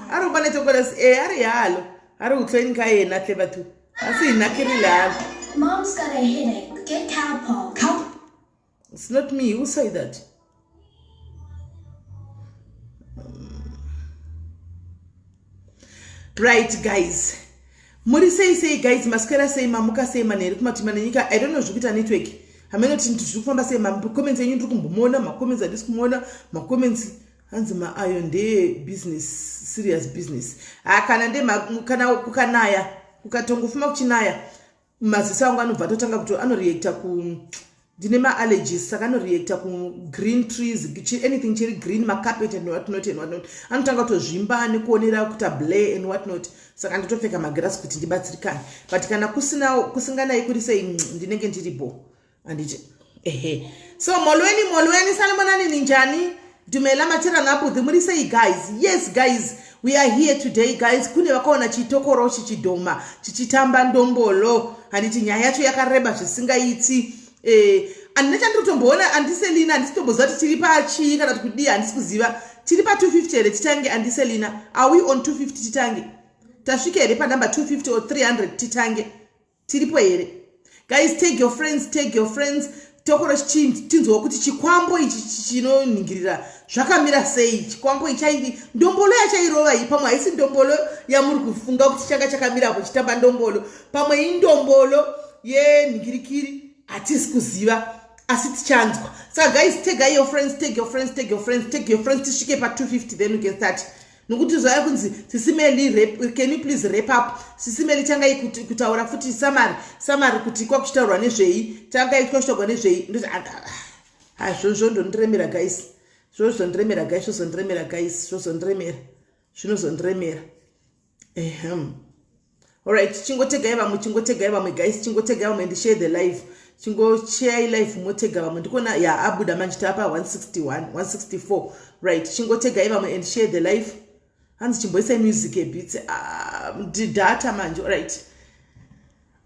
A re bone tokolosi e a re yalo a re utlweni ka yena tle batho a se hina ke ri lalo. Mom's got a headache. Get Calpol. Cal It's not me who say that. Right guys. Muri sei sei guys maswera sei mamuka sei manheru kumatima nenyika I don't know zvikuita network. Hameno kuti zviri kufamba sei macomments enyu ndiri kumbomuona macomments handisi kumuona macomments hanzi maayo ndeye business serious business ha kana nde kana kukanaya kukatongofuma kuchinaya maziso angu anobva atotanga kuti anoreacta ku ndine maallergies saka anoreacta kugreen trees anything chiri green macarpet and what not and what not anotanga kutozvimba nekuonera kuita blay and what not saka ndotopfeka magirasi kuti ndibatsirikane but kana kusina kusinganayi kuri sei ndinenge ndiri bo anditi ehe so molweni molweni sanibonani ninjani dumela matirana abuthi muri sei guys yes guys we are here today guys kune vakaona chitokoro chichidhoma chichitamba ndombolo handiti nyaya yacho yakareba zvisingaiti eh, handina chandiri kutomboona andiselina handisi kutomboziva kuti tiri pachii kana kuti kudii handisi kuziva tiri pa 250 here titange andiselina are we on 250 titange tasvika here panumber 250 or 300 titange Tiripo here? Guys, take your friends, take your friends. Tokoro tinzwa kuti chikwambo ichi chinoningirira zvakamira sei. Chikwambo ichi chaivi ndombolo yachairova iyi pamwe haisi ndombolo yamuri kufunga kuti changa chakamira apo chitamba ndombolo. Pamwe indombolo yenhingirikiri hatisi kuziva asi tichanzwa. Saka guys, take your friends, take your friends, take your friends, take your friends tisvike pa 250 then we can start. Nokuti zvaya kunzi sisimeli rap, can you please wrap up sisimeli tangai kutaura futi summary summary kuti kwakuchitaurwa nezvei tangai kwakuchitaurwa nezvei ndoti ah, zvozvo ndondiremera guys zvozondiremera guys zvozondiremera guys zvozondiremera zvinozondiremera ehem Alright, chingotegai vamwe, chingotegai vamwe guys, chingotegai vamwe and share the live. Chingoshare live motega vamwe. Ndikuona ya abuda manje tapa 161, 164. Right, chingotegai vamwe and share the live. Hanzi chimboisai music a bit. Ah, data manje. Alright.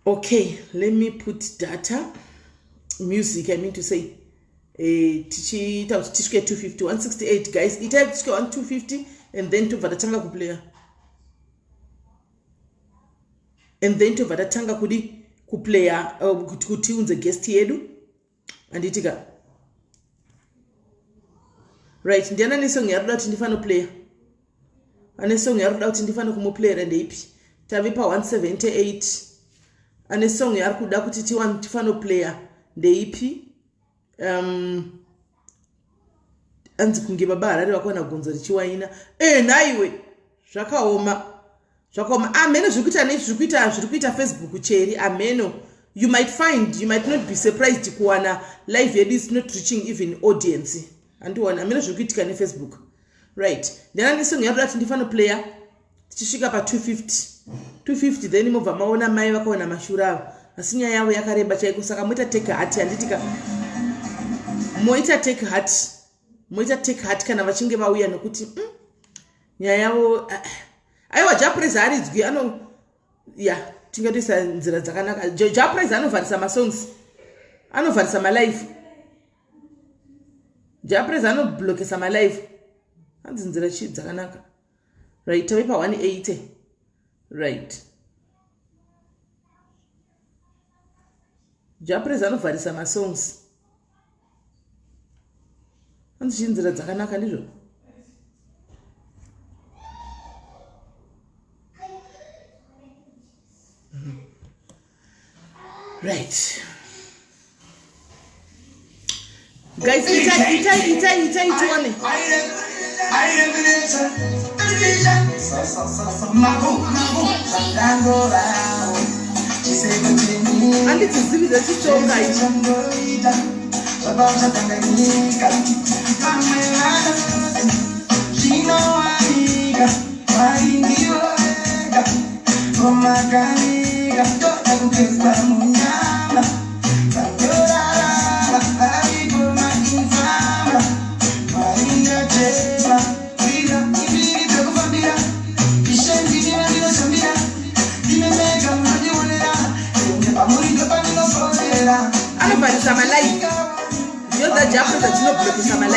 Okay, let me put data. Music, I mean to say. Eh, tichiita kuti tisvike 250, 168 guys. Itai tisvike 250 and then tobva tatanga kuplayer. And then tobva tatanga kudi kuplaya kuti tiunze guest yedu handiti ka right ndiani ane song yaruda kuti ndifano player ane song yaruda kuti ndifano kumuplayera ndeipi tave pa 178 ane song yaari kuda kuti tifano player ndeipi anzi kunge baba Harare vakaona gonzo richiwaina e nhaiwe zvakaoma zvakaoma amheno zviri kuita nei zviri kuita zviri kuita Facebook cheri amheno you might find you might not be surprised kuwana live yedu is not reaching even audience handiona amheno zviri kuitika nefacebook right ndana nesong yakuda kuti ndifano player tichisvika pa 250 250 then mobva maona mai vakaona mashura avo asi nyaya yavo yakareba chaiko saka moita take heart handitika moita take heart moita take heart kana vachinge vauya nokuti nyaya yavo aiwa Japrez haridzwi ano ya tingatoisa nzira dzakanaka Japrez anovharisa masongs anovharisa malife Japrez anoblokesa malife hanzi nzira chii dzakanaka right tave pa 180 right Japrez anovharisa masongs hanzi chii nzira dzakanaka ndizvo right guys itai itai itai itai tione handidzizivi dzechitsonga ichi anovharisa malive ndiyo dzaJapreza dzinoblokesa malive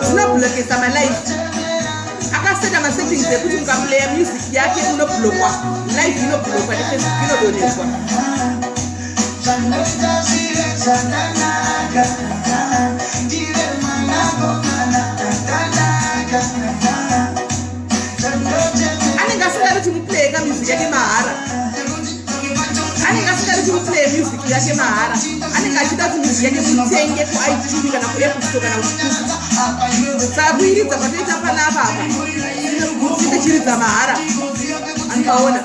Dzinoblokesa malive. Akaseta masettings ekuti mukaplaya music yake munoblokwa, live inoblokwa neFacebook, inodonetswa. Zvandoita zvive zvakanaka, ndive mwanakomana akanaka. Anenge asingadi kuti muplaye ka music yake mahara. Anenge asingadi kuti muplaye music yake mahara. Anenge achida kuti music yake mutenge kuiTunes kana kuApple Store kana kuchikuti. Saka kuiridza kwatoita panapa apa, tinge mahara, anikaona.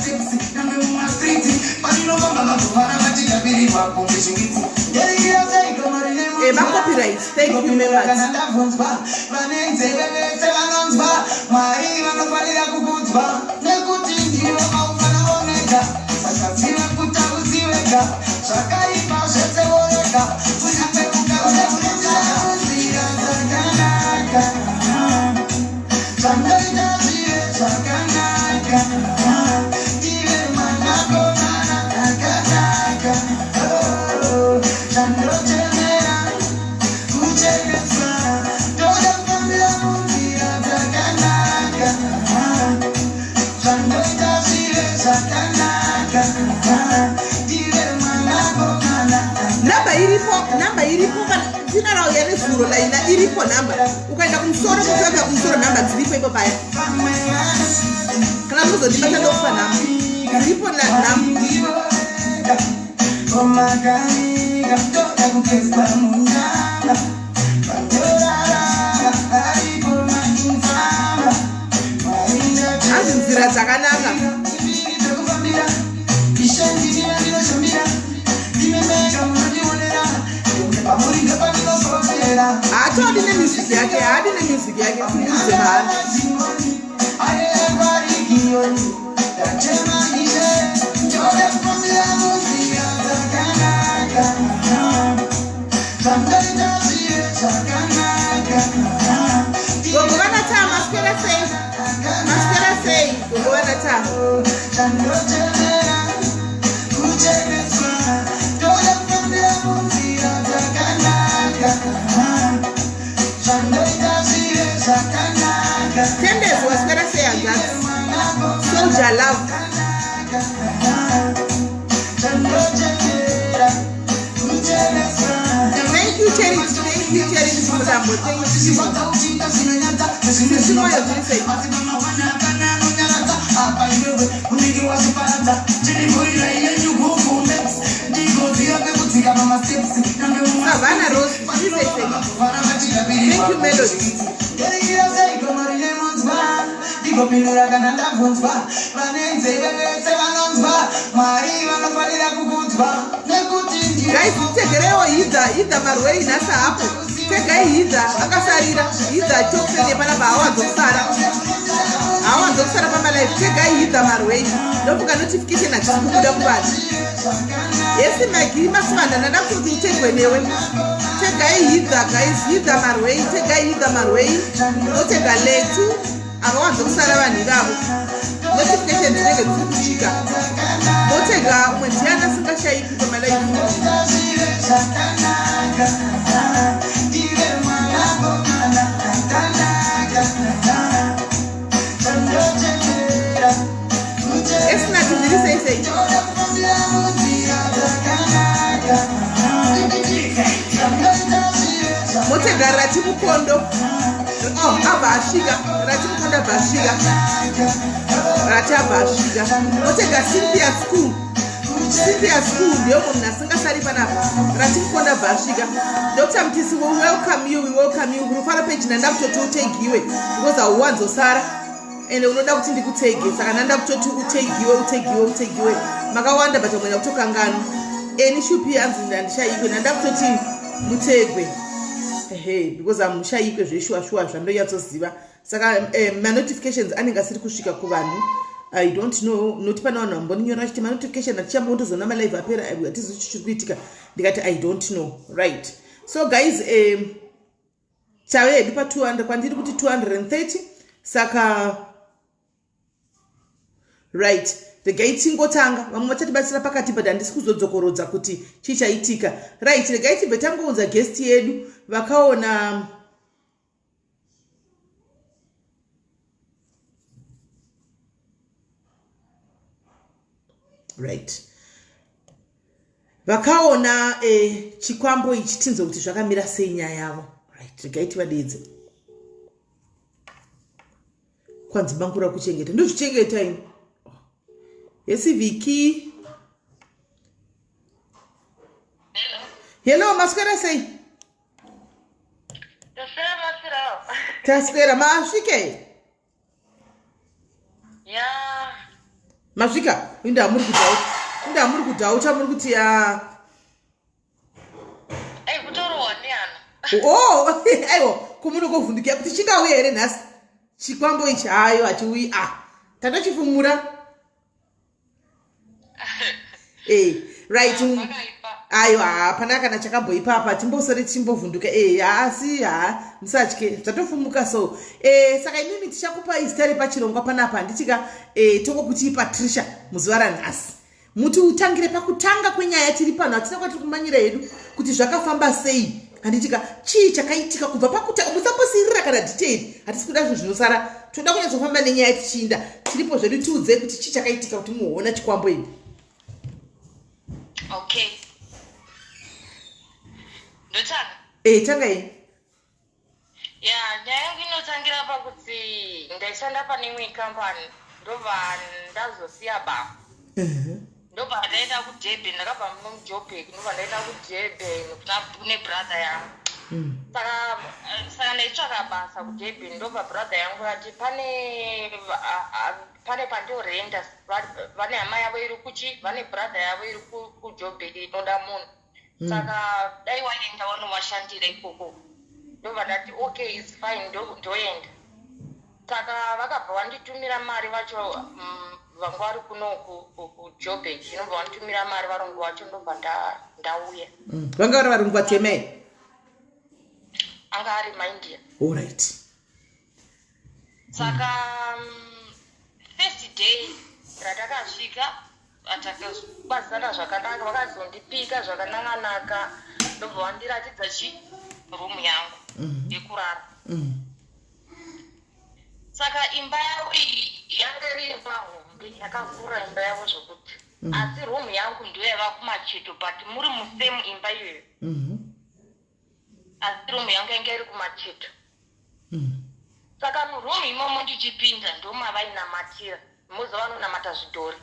Macopyright. Thank you, members. Kana ndabvunzwa, vane nzeve vese vanonzwa, Mwari vanofanira kukudzwa nekuti ndivo maufanaoneka. Saka kuti auziwega zvakaipa zvese vorega, nzira dzakanaka. Zvandoita zvive zvakanaka, ndive mwanakomana akanaka. Oh, zvandochemera kucheneswa, toda kufambira munzira dzakanaka. Zvandoita zvive zvakanaka, ndive mwanakomana. Nhamba iripo, nhamba iripo. Kana tinarauya nezuro laina, iripo nhamba. Ukaenda kumusoro, kutoka kumusoro, nhamba dziripo ipo paya. Kana muzondibata, ndokupa nhamba dziripo nhamba. Omagaiga toda kugezwa munyama, pandorarama aripo mainzama. Hanzi nzira dzakanaka. Dzekufambira, Ishe, ndinive ndinoshambira, ndime mega munondionera, pamuri ndepandinosombera. Haatodi nemusic yake, haadi nemusic yake, timuze mahara. Ndachema Ishe, ndoda kufambira munzira dzakanaka. Zvandoita zvive zvakanaka. Gogo vanata, maswera sei? Maswera sei, gogo vanata? Chandochemera kucheneswa, ndoda kufambira munzira dzakanaka. Zvandoita zvive zvakanaka. Tendezi, waswera sei hanzvadzi? Soldier Love. Chandochemera kucheneswa. Thank you, Charity. Thank you, Charity Mutambo. Thank you. Sisi Moyo, zviri sei? Apa iwewe unenge wazviparadza, chindikurira iyenyugugume, ndigoziva pekudzika pamasteps. Savannah Rose, zviri sei sei? Thank you, Melody. Nderikira seikomo rine munzwa, ndigopindura kana ndabvunzwa, vane nzeve vese vanonzwa, Mwari vanofanira kukudzwa nekuti ndivo. Guys, tegerewo Hidha, Hidha Marwei nhasi hapo. Tegai Hidha, akasarira Hidha topsene panapa, hawanzokusara, hawanzokusara pamalive. Tegai Hidha Marwei. Ndofunga notification hachisi kubuda kuvanhu. Yesi, Magi Masivanda, ndada kutoti utegwe newe. Tegai Hidha, guys. Hidha Marwei, tegai Hidha Marwei, otega Letu. Havawanzokusara vanhu ivavo, notification dzinenge dziri kusvika. Motega umwe ndiani asingashayiki pamalive? Zvakanaka, ndive mwanakomana akanaka. Chandochemera Esinati, zviri sei sei? Toda kufambira munzira dzakanaka. Zvandoita zvive. Motega Rati Mukondo. Oh, abva asvika Rati Mukondo, abva asvika Rati, abva asvika. Motega Cynthia School. Cynthia School ndiyo munhu asingasari panapa. Rati Mukondo abva asvika. Dr Mtisi, we welcome you, we welcome you. Rufaro page, nanda kutoti utegiwe because hauwanzosara ende unoda kuti ndikutege, saka nanda kutoti utegiwe, utegiwe, utegiwe. Makawanda, but amwena kutokanganwa. Eni shupi hanzi ndandishayikwe, nanda kutoti mutegwe, ehe, because hamushayikwe zveshuwa shuwa, zvandonyatsoziva. Saka manotifications anenge asiri kusvika kuvanhu, I don't know, noti pane vanhu vamboninyora vachiti manotification atichambondozoona malive apera, hatizi chichiri kuitika. Ndikati I don't know. Right, so guys, tave hedu pa200, kwandiri kuti 230. Saka right, regai tingotanga. Vamwe vachatibatsira pakati, but handisi kuzodzokorodza kuti chii chaitika. Right, regai tibve tangounza guest yedu. Vakaona Right, vakaona chikwambo ichi, tinzwe kuti zvakamira sei nyaya yavo. Right, regai tivadedze. Kwanzi bangura kuchengeta, ndozvichengeta ini. Yes, Viki. Hello, maswera sei? Taswera. Masvike? Ya. Masvika. Inda muri kudhauta, inda muri kudhauta, muri kuti ya. Kutorohwa neana. Oh, aiwa, kumunokovhundukira kuti chingauya here nhasi chikwambo ichi? Hayo, hachiuyi. Ah, tatochifumura. Right. Aiwa, hapana kana chakamboipa apa. Timbosori tichimbovhunduka. Asi ha, musatye, zvatofumuka. So saka imimi tichakupa izita repachirongwa panapa, handitika? Tongokuti Patricia muzuva ranhasi. Muti utangire pakutanga kwenyaya. Tiri pano, hatina kwatiri kumanyira hedu, kuti zvakafamba sei, handitika? Chii chakaitika kubva pakutanga? Musambosirira kana detail, hatisi kuda zvinhu zvinosara. Toda kunyatsofamba nenyaya tichiinda. Tiripo zvedu. Tiudzei kuti chii chakaitika kuti muhoona chikwambo ini. Okay, ndotanga. Tanga iyi. Ya, nyaya yangu inotangira pakuti ndaishanda pane imwe kambani, ndobva ndazosiya basa, ndobva ndaenda kuDurban. Ndakabva muno muJoburg, ndobva ndaenda kuDurban kune brother yangu. Saka ndaitsvaka basa kuDurban, ndobva brother yangu yati pane pandorenda, vane hama yavo iri kuchi, vane brother yavo iri kuJoburg inoda munhu, saka dai waenda wanovashandira ikoko. Ndobva ndati, "Okay, it's fine, ndoenda." Saka vakabva vanditumira mari vacho, vanga vari kuno kuJoburg, inobva vanditumira mari varungu vacho, ndobva ndauya. Vanga vari varungu vatemei? Anga ari maIndia. Allright. Saka first day ratakasvika, takakwazisana zvakanaka, vakazondipika zvakanaka-naka, ndobva vandiratidza chi room yangu yekurara. Saka imba yavo iyi yanga iri imba hombe, yakakura imba yavo zvokuti, asi room yangu ndiyo yaiva kumacheto, but muri musame imba iyoyo, asi room yangu yanga iri kumacheto. Saka muroom imomo ndichipinda, ndomavainamatira. Muza vanonamata zvidhori.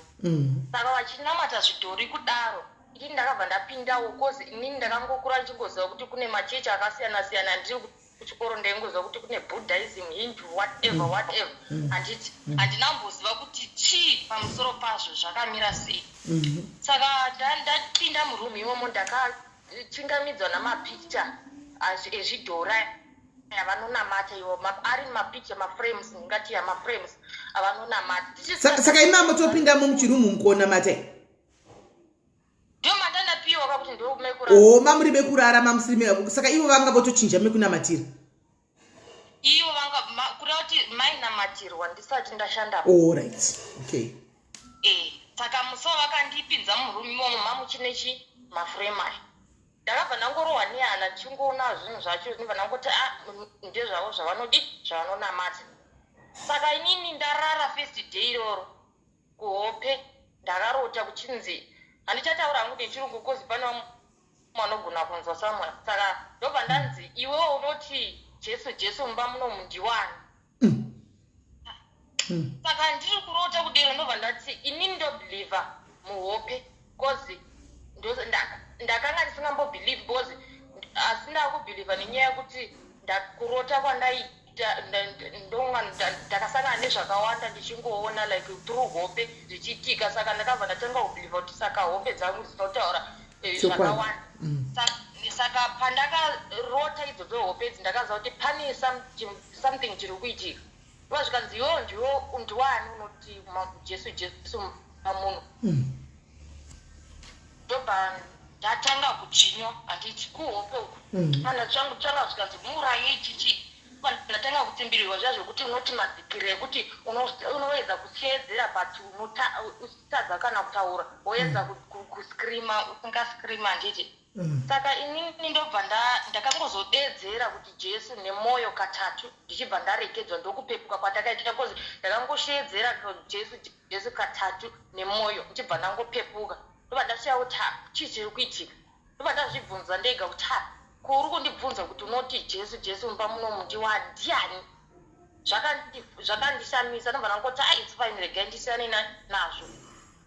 Saka vachinamata zvidhori kudaro, inini ndakabva ndapindawo, 'cause inini ndakangokura ndichingoziva kuti kune machechi akasiyana siyana. Ndiri kuchikoro ndaingoziva kuti kune Buddhism, Hindu, whatever, whatever, handiti? Handinamboziva kuti chii pamusoro pazvo, zvakamira sei. Saka ndapinda muroom imomo, ndakachingamidzwa namapicture ezvidhori avanonamata iwo, ari mapicture, maframes, ndingati yamaframes avanonamata. Saka imamo topindamo muchiroom mukuonamata? Ndio mandandapiwa kakuti ndomekurara. O, mamuri mekurara, mamusiri saka ivo vanga votochinja mekunamatira? Ivo vanga kureva kuti mainamatirwa ndisati ndashanda. Allright, okay. Saka musi wavakandipinza muroom imomo, mamuchine chi maframe aya, ndakabva ndangorohwa nehana ndichingoona zvinhu zvacho. Ndobva ndangoti, "A, ndezvavo zvavanodi, zvavanonamata." Saka inini ndarara first day iroro, kuhope ndakarota kuchinzi, handichataura hangu nechirungu 'cause pane vamwe vanogona kunzwa somewhere, saka ndobva ndanzi, "Iwewo unoti Jesu, Jesu mumba munomu ndiwani?" Saka ndiri kurota kudero, ndobva ndati inini ndobelieva muhope, 'cause ndakanga ndisingambobelieve, because asi ndakubelieva nenyaya yekuti kurota kwandaita, ndonga ndakasangana nezvakawanda ndichingoona like through hope zvichiitika. Saka ndakabva ndatanga kubelieva kuti saka hope dzangu dzinotaura Chokwadi. zvakawanda. Saka pandakarota idzodzo hope idzi, ndakaziva kuti pane something chiri kuitika. Iva zvikanzi, "Iwewo ndiwo ndiwani unoti Jesu, Jesu pamuno?" Ndobva ndatanga kudzvinywa, handiti, kuhope uku. Pandatanga zvikanzi, "Muuraye," chichi ndatanga kutsimbirirwa zviya zvekuti unoti madzikiriro ekuti unoedza kuteedzera, but usitadza kana kutaura, woedza kuscreama, usingascreama, handiti? Saka inini ndobva ndakangozodedzera kuti Jesu nemwoyo katatu, ndichibva ndaregedzwa, ndokupepuka kwandakaita, 'cause ndakangosheedzera Jesu, Jesu katatu nemwoyo, ndichibva ndangopepuka. Ndobva ndashaya kuti, ha, chii chiri kuitika? Ndobva ndazvibvunza ndega kuti, ha, ko uri kundibvunza kuti unoti Jesu, Jesu mumba munomu ndiwani, ndiani? Zvakandishamisa. Ndobva ndangoti, ai, it's fine, regai ndisiyane nazvo.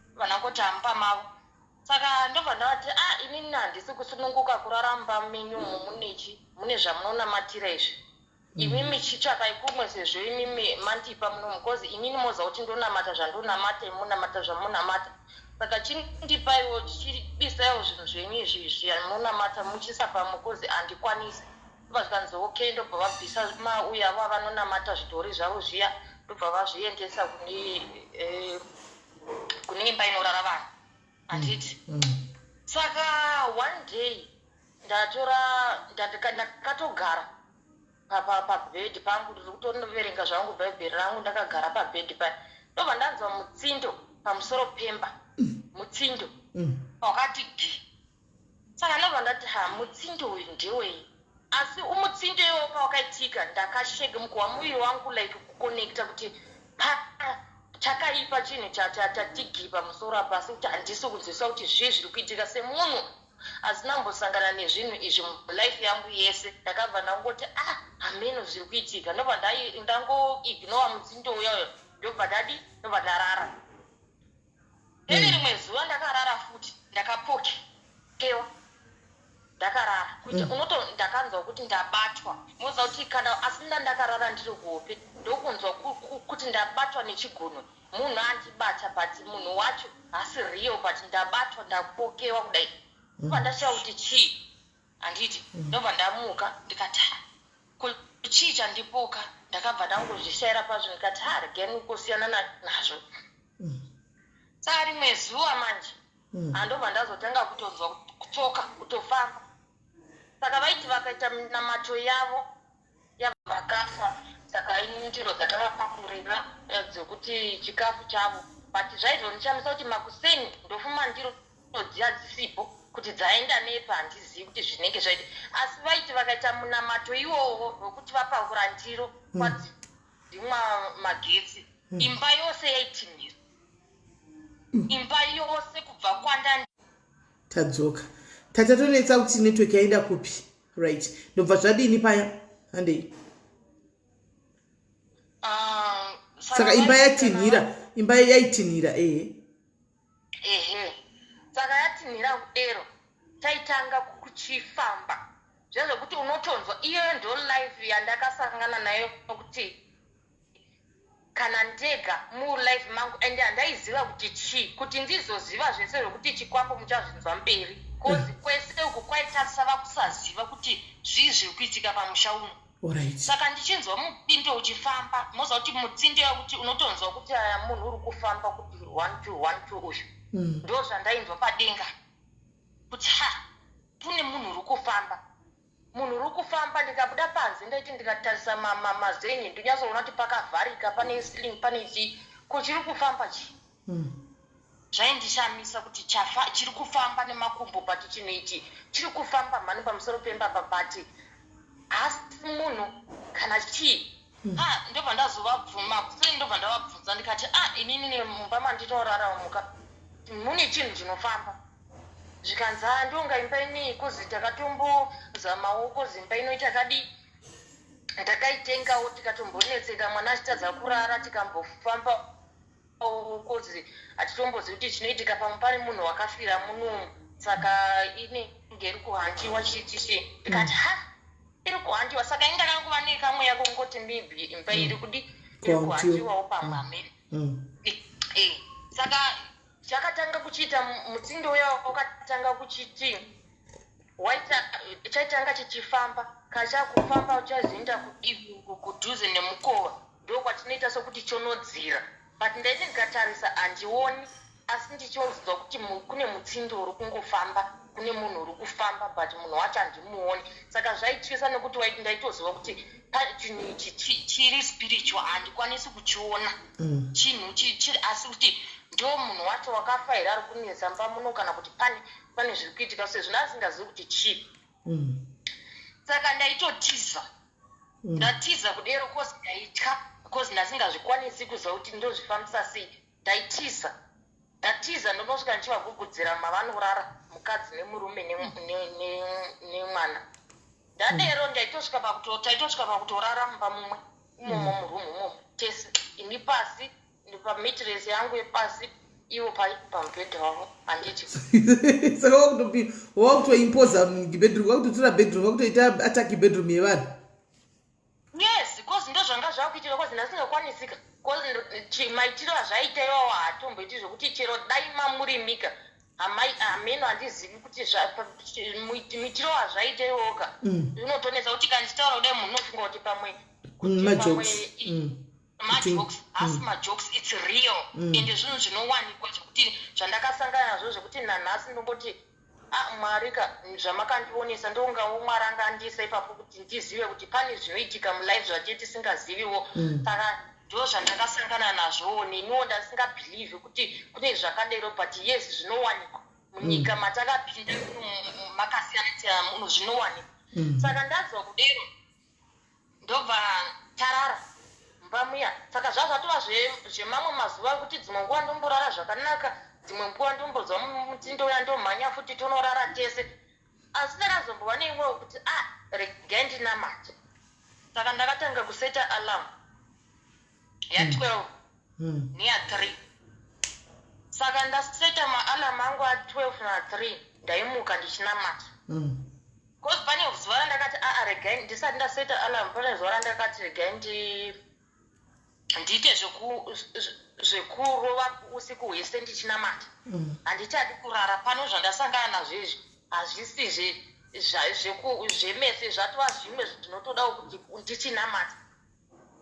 Ndobva ndangoti hamupa mavo. Saka ndobva ndavati, a, inini handisi kusununguka kurara mumba menyu umu, munechi mune zvamunonamatira izvi. Imimi chitsvakai kumwe, sezvo imimi mandipa munomu, 'cause inini moziva kuti ndonamata zvandonamata, imunamata zvamunamata. Saka chindipaiwo, chibisaiwo zvinhu zvenyu izvi zvamunamata, muchisa pamwe, 'cause handikwanisi. Ndobva zvikanzi okay. Ndobva vabvisa mauya avo avanonamata zvidhori zvavo zviya, ndobva vazviendesa kune imba inorara vanhu, handiti? Saka one day ndatora, ndakatogara pabhedhi pangu, ndiri kutoverenga zvangu Bhaibheri rangu, ndakagara pabhedhi paya, ndobva ndanzwa mutsindo pamusoro pemba, mutsindo wakati gi. Saka ndobva ndati, ha, mutsindo uyu ndewei? Asi umutsindo iwowo pawakaitika, ndakasheka mukuwa muviri wangu, like kuconnecta kuti pa chakaipa, chinhu chatigi pamusoro apa, asi kuti handisi kunzwisisa kuti zvii zviri kuitika. Semunhu asina kumbosangana nezvinhu izvi mulife yangu yese, ndakabva ndangoti, ah, hameno zviri kuitika. Ndobva ndangoignora mutsindo uyayo, ndobva ndadi, ndobva ndarara. Then rimwe zuva ndakarara futi, ndakapokewa ndakarara kuti unoto ndakanzwa kuti ndabatwa. Moziva kuti kana asina ndakarara ndiri kuhope, ndokunzwa kuti ndabatwa nechigunwe, munhu andibata, but munhu wacho hasi real, but ndabatwa, ndapokewa kudai. Ndobva ndashaya kuti chii, handiti? Ndobva ndamuka, ndikati, "Ha, ko chii chandipoka?" Ndakabva ndangozvishayira pazvo, ndikati, ha, regai kusiyana nazvo. Saka rimwe zuva manje handobva ndazotanga kutonzwa kutsoka kutofamba. Saka vaiti vakaita minamato yavo yavakafa, saka indiro dzakavapakurira dzekuti chikafu chavo, but zvaizondishamisa kuti makuseni ndofuma ndiro dziya dzisipo, kuti dzaenda nepa handizivi kuti zvinenge zvaita. Asi vaiti vakaita munamato iwowo wekuti vapakura ndiro, kwadzimwa magetsi, imba yose yaitinhira, imba yose kubva kwanda Tadzoka, tatatonetsa kuti network yaenda kupi. Right, ndobva zvadini paya? Handei. Ah, saka imba yatinhira, imba yaitinhira, ehe. Ehe, saka yatinhira kudero, chaitanga kuchifamba zviya zvekuti unotonzwa. Iyoyo ndo life yandakasangana nayo, kuti kana ndega mulife mangu, ende handaiziva kuti chii. Kuti ndizoziva zvese zvekuti chikwambo, muchazvinzwa mberi, 'cause kwese uku kwaitasava kusaziva kuti zvii zviri kuitika pamusha uno. Saka ndichinzwa mutsindo uchifamba, moziva kuti mutsindo yakuti unotonzwa kuti aya munhu uri kufamba, kuti one two one two uyu. Ndo zvandainzwa padenga kuti, ha, kune munhu uri kufamba, munhu uri kufamba. Ndikabuda panze, ndaiti ndikatarisa mazenyi, ndonyatsoona kuti pakavharika, pane ceiling, pane chii, ko chiri kufamba chii? Zvaindishamisa kuti chafa chiri kufamba nemakumbo, but chinhu ichi chiri kufamba mhani pamusoro pemba pa, but hasi munhu kana chii. Ah, ndobva ndazovabvuma kuseni, ndobva ndavabvunza ndikati, ah, inini mumba mandinorara muka mune chinhu chinofamba. Zvikanzi, a, ndonga imba inei, 'cause takatombozamawo, 'cause imba inoi takadii, takaitengawo, tikatombonetseka, mwana achitadza kurara, tikambofamba, 'cause hatitombozivi kuti chinoitika pamwe pane munhu wakafira munomu, saka inenge iri kuhandiwa chichichi. Ndikati, ha, iri kuhandiwa. Saka ini ndakangova nekamweya kongoti maybe imba iri kudi, iri Kuhandiwa. Kuhandiwawo pamwe, amene. Saka chakatanga kuchiita mutsindo uya wakatanga kuchiti waita, chaitanga chichifamba, kachakufamba chazoenda kudivi uku kudhuze nemukova, ndokwatinoita sokuti chonodzira, but ndaiti ndikatarisa handioni, asi ndichonzwa kuti kune mutsindo uri kungofamba, kune munhu uri kufamba, but munhu wacho handimuoni. Saka zvaityisa nekuti ndaitoziva kuti chinhu ichi chiri spiritual, handikwanisi kuchiona. Chinhu chiri, asi kuti ndo munhu wacho wakafa here ari kunetsa mumba muno, kana kuti pane. Pane zviri kuitika sezvo ndasingazivi kuti chii. Saka ndaitotiza. Ndatiza kudero cause ndaitya, cause ndasingazvikwanisi kuziva kuti ndozvifambisa sei. Ndaitiza, ndatiza, ndonosvika ndichivagugudzira mavanorara, mukadzi nemurume nemwana. Ndadero ndaitosvika pakuto taitosvika pakutorara mumba mumwe imomo, murumu imomo tese, ini pasi pamattress yangu yepasi, ivo pamubhedha wavo, handiti? Saka wakutoimposa bedroom, wakutotora bedroom, wakutoita attack bedroom yevanhu. Yes, because ndo zvanga zvakuitika, cause ndasingakwanisika, cause maitiro azvaita iwawo haatomboiti zvokuti chero dai mamurimika hameno. Handizivi kuti muitiro wazvaita iwoka unotonetsa kuti kana ndichitaura kudai, munhu unofunga kuti pamwe kuti Majokes. Pamwe majokes. Hasi majokes, it's real. Ende zvinhu zvinowanikwa zvekuti zvandakasangana nazvo, zvekuti nanhasi ndomboti, "Ah, Mwari ka, zvamakandionesa." Ndongawo Mwari anga andiisa ipapo kuti ndizive kuti pane zvinoitika mulife zvatie tisingaziviwo. Saka ndo zvandakasangana nazvowo. Neniwo ndasingabelieve kuti kune zvakadero, but yes, zvinowanikwa munyika matakapinda makasiyana siyana muno, zvinowanikwa. Saka ndazwa kudero, ndobva tarara mumba muya. Saka zvazvatova zvemamwe mazuva ekuti dzimwe nguva ndomborara zvakanaka, dzimwe nguva ndombonzwa mutsindo uya, ndomhanya futi, tonorara tese. Asi ndakazombova neimwewo kuti, a ah, regai ndinamate. Saka ndakatanga kuseta alarm ya12 neya3. Saka ndaseta maalarm angu a12 na3, ndaimuka ndichinamata. Cause pane zuva randakati, aa, regai ndisati ndaseta alarm, pane zuva randakati regai ndiite zvekurova usiku hwese ndichinamata. Handichadi kurara pano. Zvandasangana nazvo izvi hazvisi zvemese, zvatova zvimwe zvinotodawo kuti ndichinamata.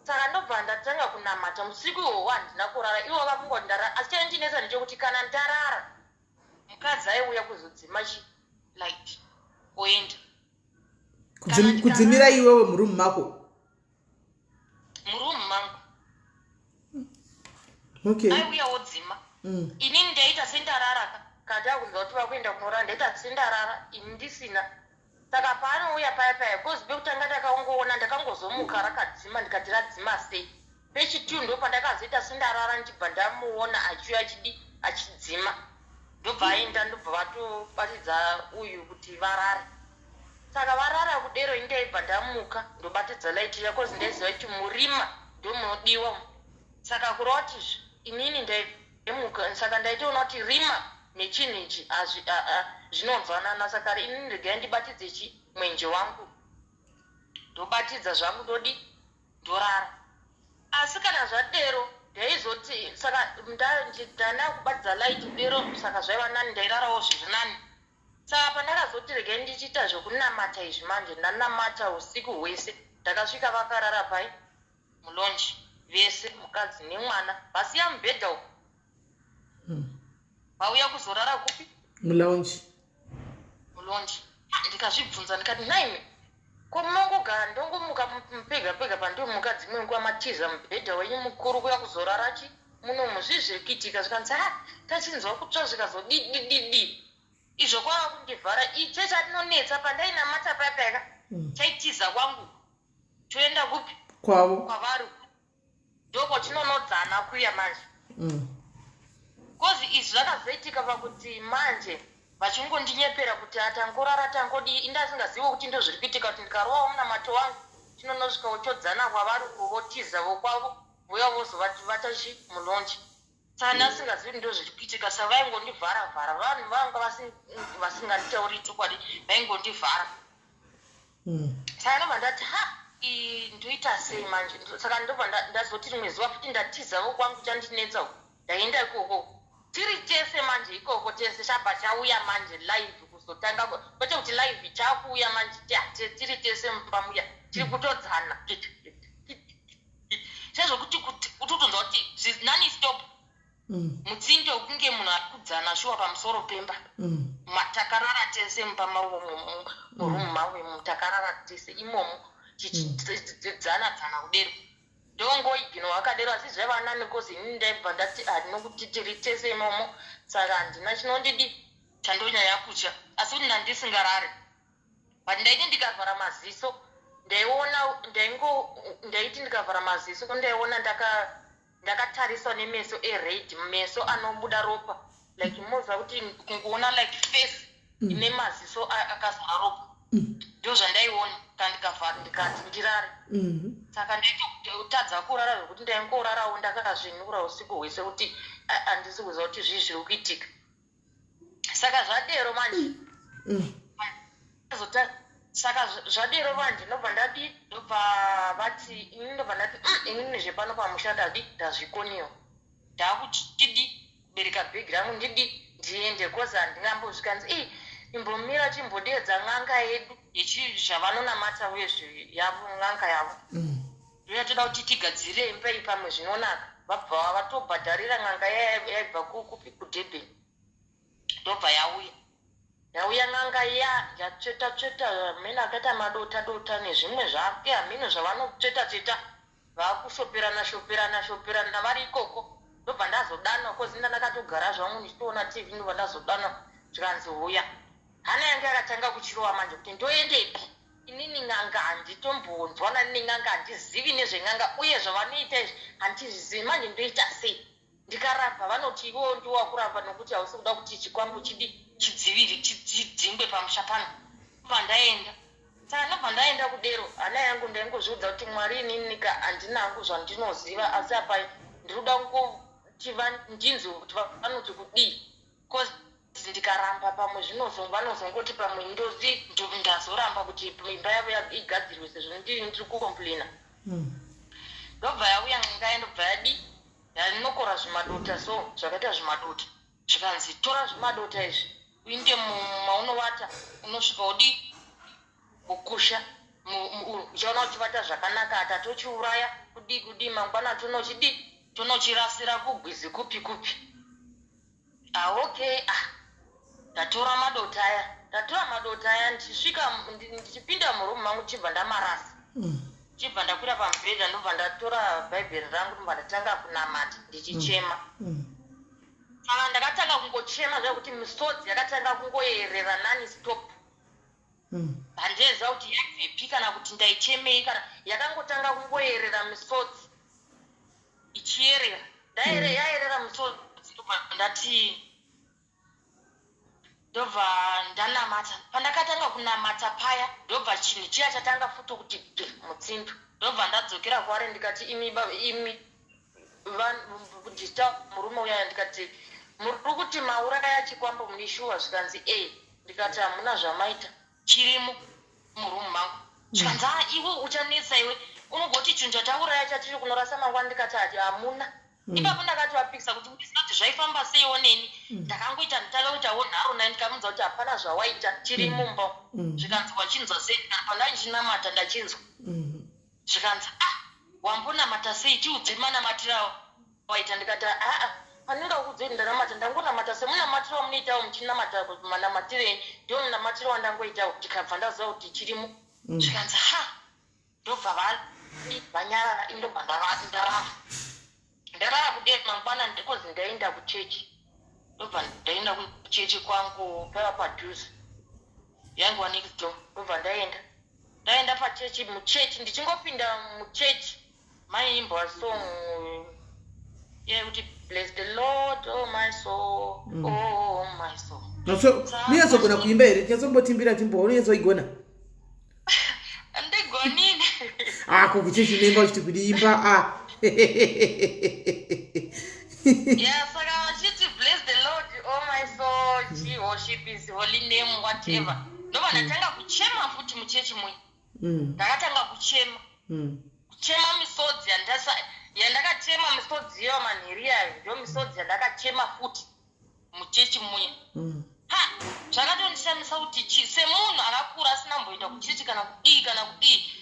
Saka ndobva ndatanga kunamata usiku ihwohwo, handina kurara. Ivo vakungoti ndarara, asi chaindinetsa ndechekuti kana ndarara, mukadzi aiuya kuzodzima chilight oenda. Kudzimira iwewe murumu mako? Murumu mangu. Aiuya wodzima. Inini ndaita sendarara ka. Kana ndakunzwa kuti vakuenda kunorara, ndaita sendarara ini ndisina. Saka paanouya paya paya, cause pekutanga ndakaongoona, ndakangozomuka rakadzima, ndikati, "Radzima sei?" Pechitu ndo pandakazoita sendarara, ndichibva ndamuona achiuya achidi achidzima, ndobva aenda, ndobva vatobatidza uyu kuti varare. Saka varara kudero, ini ndaibva ndamuka, ndobatidza light iya, cause ndaiziva kuti murima ndo munodiwa. Saka kureva kuti inini ndaimuka, saka ndaitoona kuti rima nechinhu ichi zvinonzwanana. Saka inini regai ndibatidze chi mwenje wangu, ndobatidza zvangu, ndodi ndorara. Asi kana zvadero ndaizoti, saka ndana kubatidza light kudero, saka zvaiva nani, ndairarawo zviri nani. Saka pandakazoti regai ndichiita zvokunamata izvi manje, ndanamata usiku hwese, ndakasvika vakarara pai mulounge vese, mukadzi nemwana, vasiya mubhedha uku, vauya kuzorara kupi? Mulounge. Mulounge. Ndikazvibvunza ndikati, "Naime, ko munongogara, ndongomuka pega pega pandomuka, dzimwe nguva matiza mubhedha wenyu mukuru kuya kuzorara chi munomu, zvii zviri kuitika?" Zvikanzi, "Ha, tachinzwa kutsva zvikazodidididi." Izvo kwava kundivhara. Iche chatinonetsa, pandainamata paya payaka, chaitiza kwangu toenda kupi? Kwavo. Kwavari, ndokwatinonodzana kuya manje. Cause izvi zvakazoitika pakuti manje vachingondinyepera kuti atangorara tangodii, indasingazivi kuti ndo zviri kuitika, kuti ndikarovawo munamato wangu, tinonosvika uchodzana kwavari uko, votiza vokwavo, voya vozovata chi mulounge. Saka ndasingazivi kuti ndo zviri kuitika. Saka vaingondivhara vhara, vanhu vanga vasinganditauri chokwadi, vaingondivhara. Saka ndobva ndati, "Ha, ndoita sei manje?" Saka ndobva ndazoti rimwe zuva futi ndatiza kwangu, chandinetsa uku, ndaenda ikoko tiri tese manje. Ikoko tese chabva chauya manje live kuzotanga, kwete kuti live, chakuuya manje tiri tese mumba muya, tiri kutodzana sezvokuti kutotonzwa kuti nani stop. Mutsindo kunge munhu ari kudzana shuwa pamusoro pemba. Takarara tese mumba mavo, murumu mavo imomo, takarara tese imomo, tichidzana dzana kudero. Ndongoignore akadero, asi zvaiva nani, cause inini ndaibva ndati handinokuti tiri tese imomo, saka handina chinondidi. Chandonyanya kutya asi kuti ndandisingarare, but ndaiti ndikavhara maziso ndaiona, ndaingo ndaiti ndikavhara maziso ndaiona ndakatariswa nemeso ered, meso anobuda ropa, like moziva kuti kungoona like face ine maziso akazara ropa. Ndo zvandaiona kana ndikavhara, ndikati ndirare. Saka ndaitotadza kurara zvekuti ndaingorarawo ndakazvinura usiku hwese kuti handisi kuziva kuti zvii zviri kuitika. Saka zvadero manje, saka zvadero manje ndobva ndadi, ndobva vati ini, ndobva ndati, inini zvepano pamusha ndadi ndazvikoniwa, ndakuchidi kubereka bhegi rangu, ndidi ndiende, cause handingambosvika." Nzi i imbomira, chimbodedza n'anga yedu zvavanonamata uyezve yavo, n'anga yavo ndoyatoda kuti tigadzirire imba iyi, pamwe zvinonaka. Vabva vatobhadharira n'anga yaibva kupi, kuDurban. Ndobva yauya, yauya n'anga iya, yatsveta tsveta hamene, akaita madota dota nezvimwe zvake hamene zvavanotsveta tsveta, vakushoperana shoperana shoperana vari ikoko. Ndobva ndazodanwa, cause nda ndakatogara zvangu ndichitoona TV. Ndobva ndazodanwa, zvikanzi, "Huya." Hana yange yakatanga kuchirova manje kuti ndoendepi inini? N'anga handitombonzwana nen'anga, handizivi nezven'anga, uye zvavanoita izvi handizvizivi. Manje ndoita sei? Ndikaramba, vanoti iwewo ndiwakuramba nokuti hausi kuda kuti chikwambo chidi chidziviri chidzingwe pamusha pano. Ndobva ndaenda. Saka ndobva ndaenda kudero, hana yangu ndaingozviudza kuti, "Mwari, ininika handina hangu zvandinoziva, asi apa ndiri kuda kungoti ndinzwe kuti vanoti kudii, cause ndikaramba pamwe vanozongoti pamwe ndozi ndazoramba kuti imba yavo igadzirwe sezvo ndiri kucomplaina." Ndobva yauya n'anga, ndobva yadi yanokora zvimadota, so zvakaita zvimadota. Zvikanzi, "Tora zvimadota izvi, uinde maunovata, unosvika udi kukusha, uchaona uchivata zvakanaka. Atatochiuraya kudii kudii, mangwana tonochidi tonochirasira kugwizi kupi kupi." Ah, okay. Ah, ndatora madota aya, ndatora madota aya, ndichisvika ndichipinda murumu mangu, ndichibva ndamarasa, ndichibva ndakwira pamubhedha, ndobva ndatora Bhaibheri rangu, ndobva ndatanga kunamata ndichichema. Saka ndakatanga kungochema zvekuti misodzi yakatanga kungoyerera non stop. Handiziva kuti yabvepi kana kuti ndaichemei, kana yakangotanga kungoyerera misodzi ichiyerera, yayerera misodzi, ndobva ndati, ndobva ndanamata. Pandakatanga kunamata paya, ndobva chinhu chiya chatanga futi kuti ge mutsindo. Ndobva ndadzokera kwaari, ndikati, "Imi imi ndita murume uyaya," ndikati, "Muri kuti mauraya chikwambo, mune shuwa?" Zvikanzi, "E." Ndikati, "Hamuna zvamaita, chirimo murumu mangu." Zvikanzi, "A, iwe uchanetsa iwe, unogoti chinhu chatauraya chatiri kunorasa mangwana." Ndikati, "Ati hamuna." Ipapo ndakatovapikisa kuti uziva kuti zvaifamba seiwo neni. Ndakangoita, nditanga kuitawo nharo naye, ndikamunza kuti hapana zvawaita, chiri mumba. Zvikanzi, "Wachinzwa sei?" Ndikati, "Pandandichinamata ndachinzwa." Zvikanzi, "Ah, wambonamata sei? Tiudze manamatiro waita." Ndikati, "Aa, pandingakuudze kuti ndanamata, ndangonamata semunamatiro wamunoitawo muchinamata, manamatiro enyu ndiwo munamatiro wandangoitawo." Ndikabva ndaziva kuti chirimo. Zvikanzi, "Ha." Ndobva vanyarara. Indobva ndarara, ndarara kudei. Mangwana ndikozi ndaenda kuchechi, ndobva ndaenda kuchechi kwangu, paiva padhuze, yaingova next door. Ndobva ndaenda, ndaenda pachechi, muchechi, ndichingopinda muchechi maiimbwa song yekuti, "Bless the Lord, oh my soul, oh my soul." So munyatsogona kuimba here? Tinyatsobombotimbira timboona, unyatsoigona? Ndigonini. Ah, ko kuchechi unoimba uchiti kudiimba? Ah. Yeah, saka vachiti, "Bless the Lord, oh my soul, chi worship his holy name," whatever. Ndobva ndatanga kuchema futi muchechi muya. Ndakatanga kuchema, kuchema misodzi yandakachema, misodzi iyo manhiri yayo, ndo misodzi yandakachema futi muchechi muya. Ha, zvakatondishamisa kuti semunhu akakura asina mboenda kuchechi kana kudii kana kudii,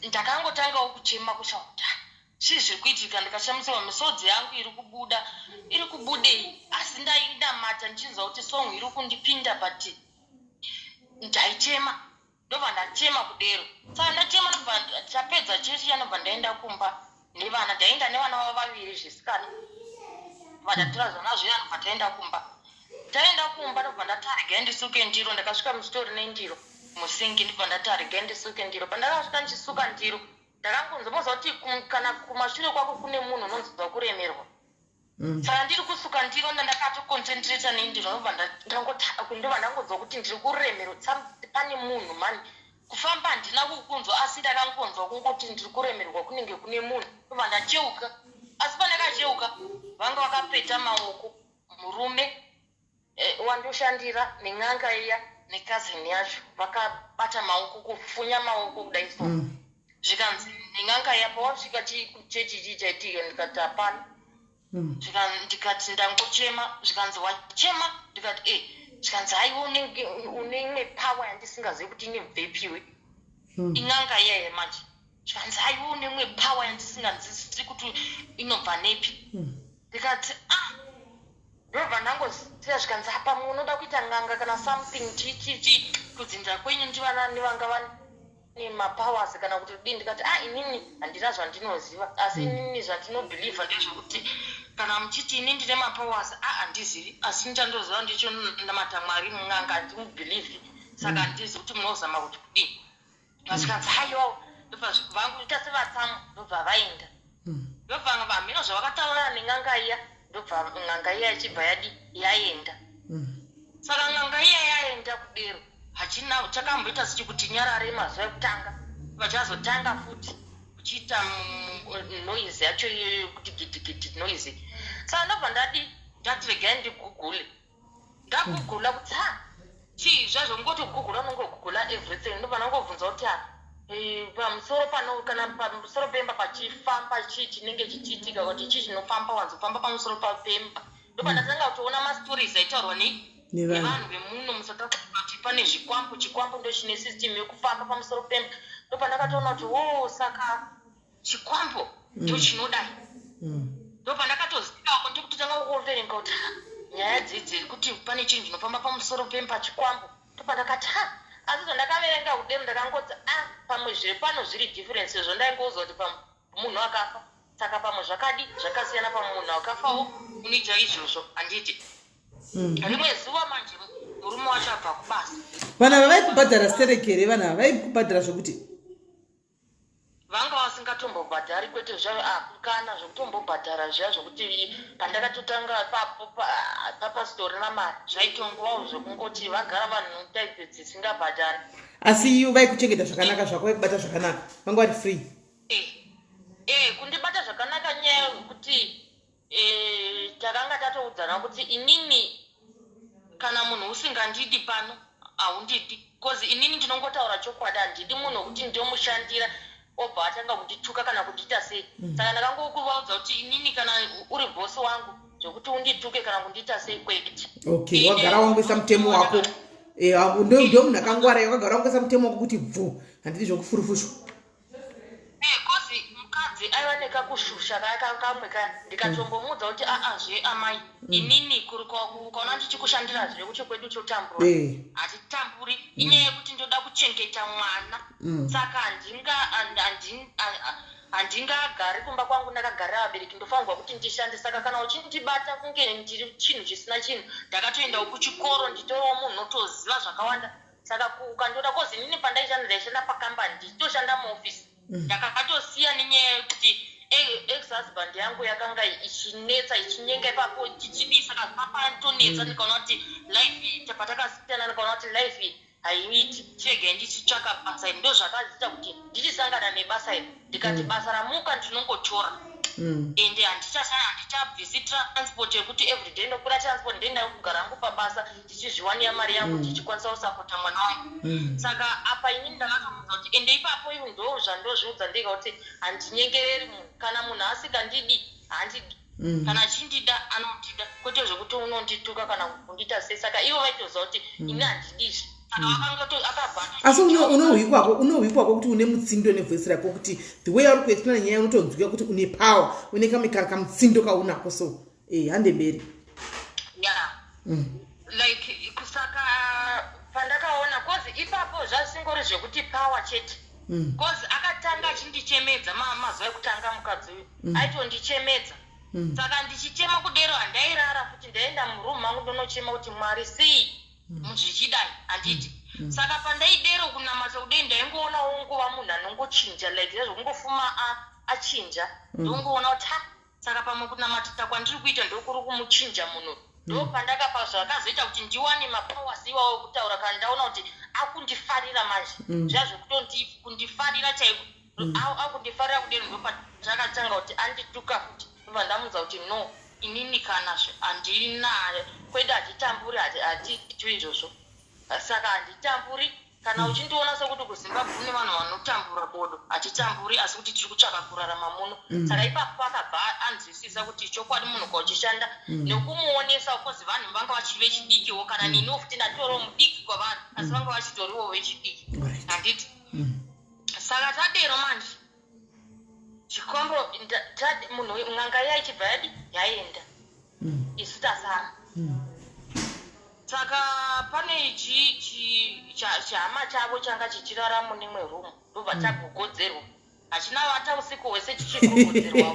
ndakangotangawo kuchema kusha kuti, "Ah, chii zviri kuitika?" Ndikashamiswa, misodzi yangu iri kubuda, iri kubudei? Asi ndainamata ndichinzwa kuti song iri kundipinda, but ndaichema. Ndobva ndachema kudero. Saka ndachema, ndobva chapedza chechi, yanobva ndaenda kumba nevana. Ndaenda nevana vavo vaviri zvisikana, bva ndatora zvana zviya, ndobva taenda kumba. Taenda kumba, ndobva ndati regai ndisuke ndiro. Ndakasvika musitori nendiro musingi, ndobva ndati regai ndisuke ndiro. Pandakasvika ndichisuka ndiro, ndakangonzwa, moziva kuti kana kumashure kwako kune munhu, unonzwa kuremerwa. Saka ndiri kusuka ndiro, ndandakatoconcentrata nendiro, ndobva ndobva ndangonzwa kuti ndiri kuremerwa. Pane munhu mani. Kufamba handina kukunzwa, asi ndakangonzwa kungoti ndiri kuremerwa, kunenge kune munhu. Ndobva ndacheuka, asi pandakacheuka vanga vakapeta maoko, murume wandoshandira nen'anga iya necousin yacho, vakabata maoko, kufunya maoko kudai so. Zvikanzi nen'anga iya, "Pawasvika chechi chii chaitika?" Ndikati, "Hapana." Ndikati, "Ndangochema." Zvikanzi, "Wachema?" Ndikati, "E." Zvikanzi, "Haiwa, unenge une imwe power yandisingazivi kuti inebvepiwe." In'anga iyaya manje. Zvikanzi, "Haiwa, une imwe power yandisinganzwisisi kuti inobva nepi." Ndikati, "Ah." Ndobva ndangosiya. Zvikanzi, "Pamwe unoda kuita n'anga kana something, chichichi, kudzinza kwenyu ndivanani vanga vane mapowers kana kuti kudii?" Ndikati, "A, inini handina zvandinoziva, asi inini zvandinobhilivha ndezvekuti kana muchiti ini ndine mapowers, a, handizivi, asi chandoziva ndichonamata Mwari. N'anga handimubhilivhi, saka handizivi kuti munozama kuti kudii." Zvikanzi, "Haiwa." Ndobva vanguita sevatsamwa, ndobva vaenda. Ndobva hamhino zvavakataurana nen'anga iya, ndobva n'anga iya ichibva yadi yaenda. Saka n'anga iya yaenda kudero, hachina chakamboita sechikuti nyarare mazuva ekutanga. Vachazotanga futi kuchiita noise yacho iyoyo yekuti gidigidi noise. Saka ndobva ndadi ndati regai ndigugule. Ndagugula kuti, ha, chii zvazvo? Ngoti gugula, unongogugula everything. Ndobva ndangobvunza kuti, ha, pamusoro pano, kana pamusoro pemba pachifamba, chii chinenge chichiitika, kuti chii chinofamba, wanzofamba pamusoro pemba? Ndobva ndatanga kutoona mastories aitaurwa nei nevanhu. Nevanhu vemuno muSouth Africa, kuti pane zvikwambo, chikwambo ndo chine system yekufamba pamusoro pemba. Ndobva ndakatoona kuti, o, saka chikwambo ndo chinodai. Ndobva ndakatozivawo, ndokutotanga kuverenga kuti, ha, nyaya dzidzi kuti pane chinhu chinofamba pamusoro pemba, chikwambo. Ndobva ndakati, ha, asi zvandakaverenga kudero, ndakangoti, a, pamwe zviri pano zviri different, sezvo ndaingouza kuti munhu akafa, saka pamwe zvakadi zvakasiyana, pamwe munhu akafawo unoita izvozvo, handiti? Rimwe zuva manje murume wacho abva kubasa. Vanhu ava vaikubhadhara stereki here? Vanhu ava vaikubhadhara zvokuti? Vanga vasingatombobhadhari, kwete zva kana zvekutombobhadhara zviya zvokuti pandakatotanga papo papasitorina mari, zvaitongovawo zvekungoti vagara vanhu type dzisingabhadhari. Asi ivo vaikuchengeta zvakanaka zvako, vaikubata zvakanaka, vanga vari free? Kundibata zvakanaka, nyaya yekuti takanga tatoudzana kuti inini kana munhu usingandidi pano, haundidi, because inini ndinongotaura chokwadi. Handidi munhu wekuti ndomushandira obva atanga kundituka kana kundiita sei. Saka ndakangokuvaudza kuti inini kana uri bhosi wangu, zvekuti undituke kana kundiita sei, kwete. Okay, wagara wangoisa mutemo wako. Ndo munhu akangwara, wakagara wangoisa mutemo wako kuti bvu, handidi zvokufurufushwa. 'Cause mukadzi aiva nekakushusha kaya kamwe kaya, ndikatombomuudza kuti, aa, zve amai, inini kuri ukaona ndichikushandira zvekuti kwedu totambura, hatitamburi, inyaya yekuti ndoda kuchengeta mwana. Saka handingagari kumba kwangu ndakagarira vabereki, ndofanirwa kuti ndishande. Saka kana uchindibata kunge ndiri chinhu chisina chinhu, ndakatoendawo kuchikoro, nditoriwo munhu unotoziva zvakawanda. Saka ukandoda, 'cause inini pandaishanda, ndaishanda pakambani, ndichitoshanda muofisi. Ndakatosiya nenyaya yekuti ex husband yangu yakanga ichinetsa, ichinyenga ipapo, chichidii, saka papantonetsa. Ndikaona kuti life, patakasiyana, ndikaona kuti life haiiti, chiregai ndichitsvaka basa iri. Ndo zvakaziita kuti ndichisangana nebasa iri, ndikati basa ramuka ndinongotora. Ende handichabvisi transport yekuti everyday ndokwira transport, ndoenda kugara hangu pabasa, ndichizviwanira mari yangu, ndichikwanisa kusapota mwana wangu. Saka apa inini ndakatomuudza kuti, ende ipapo ivo ndo zvandozviudza ndega kuti handinyengereri munhu. Kana munhu asingandidi, handidi. Kana achindida, anondida, kwete zvekuti unondituka kana kundiita sei. Saka ivo vaitoziva kuti ini handidi izvi, saka vakangato akabva. Asi unohwikwako kuti une mutsindo nevoice rako, kuti the way auri kuexplaina nyaya, unotonzwika kuti une power, une kamwe kamutsindo kaunako. So hande mberi. Yeah. Like, saka pandakaona, 'cause ipapo zvasingori zvekuti power chete, 'cause akatanga achindichemedza mazuva ekutanga, mukadzi uyu aitondichemedza. Saka ndichichema kudero, handairara futi, ndaenda murumu mangu ndonochema kuti, "Mwari, sei zvichidai?" Handiti? Saka pandaidero kunamata kudei, ndaingoonawo nguva munhu anongochinja, like zvezvokungofuma achinja. Ndongoona kuti, ha, saka pamwe kunamata kwandiri kuita ndokuri kumuchinja munhu. Ndo pandakapa zvakazoita kuti ndiwane mapowers iwawo ekutaura kana ndaona kuti akundifarira manje. Zviya zvokutondifarira chaiko, akundifarira kudero, ndopachakatanga kuti andituka futi. Ndobva ndamuudza kuti, "No, inini kana handina kwedu, hatitamburi, hatiitwi izvozvo, saka handitamburi. Kana uchindiona sekuti kuZimbabwe kune vanhu vanotambura, bodo, hatitamburi, asi kuti tiri kutsvaka kurarama muno." Saka ipapo akabva anzwisisa kuti chokwadi munhu kauchishanda nekumuonesa, 'cause vanhu vanga vachiri vechidikiwo, kana niniwo futi ndatoriwo mudiki kwavari, asi vanga vachitoriwo vechidiki. Handiti? Saka tadero manje, chikombo munhu, n'anga iya ichibva yadi yaenda, isu tasara. Saka pane chihama chavo changa chichirara mune imwe rumu, ndobva chagogodzerwa, hachina vata usiku hwese chichigogodzerwa.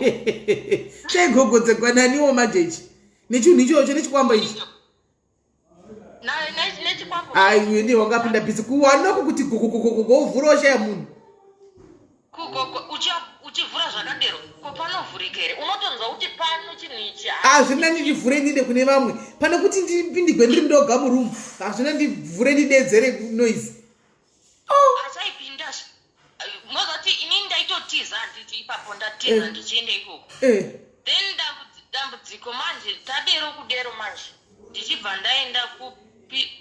Chaigogodzerwa naniwo manje ichi, nechinhu ichocho, nechikwambo ichi? Nechikwambo. Aiwe, ndiye wangapinda busy kuwanako kuti gogogogogo, uvhura washaya munhu. Kugogo uchivhura zvakadero, ko panovhurika here? Unotonzwa kuti pano chinhu ichi. Hazvina, ndivhure ndinde kune vamwe pane kuti ndipindigwe ndiri ndoga murumu. Hazvina, ndivhure ndidedzere noise. Achaipinda mozati inini ndaitotiza, handiti? Ipapo ndatiza ndichienda ikoko. Then dambudziko manje, tadero kudero manje, ndichibva ndaenda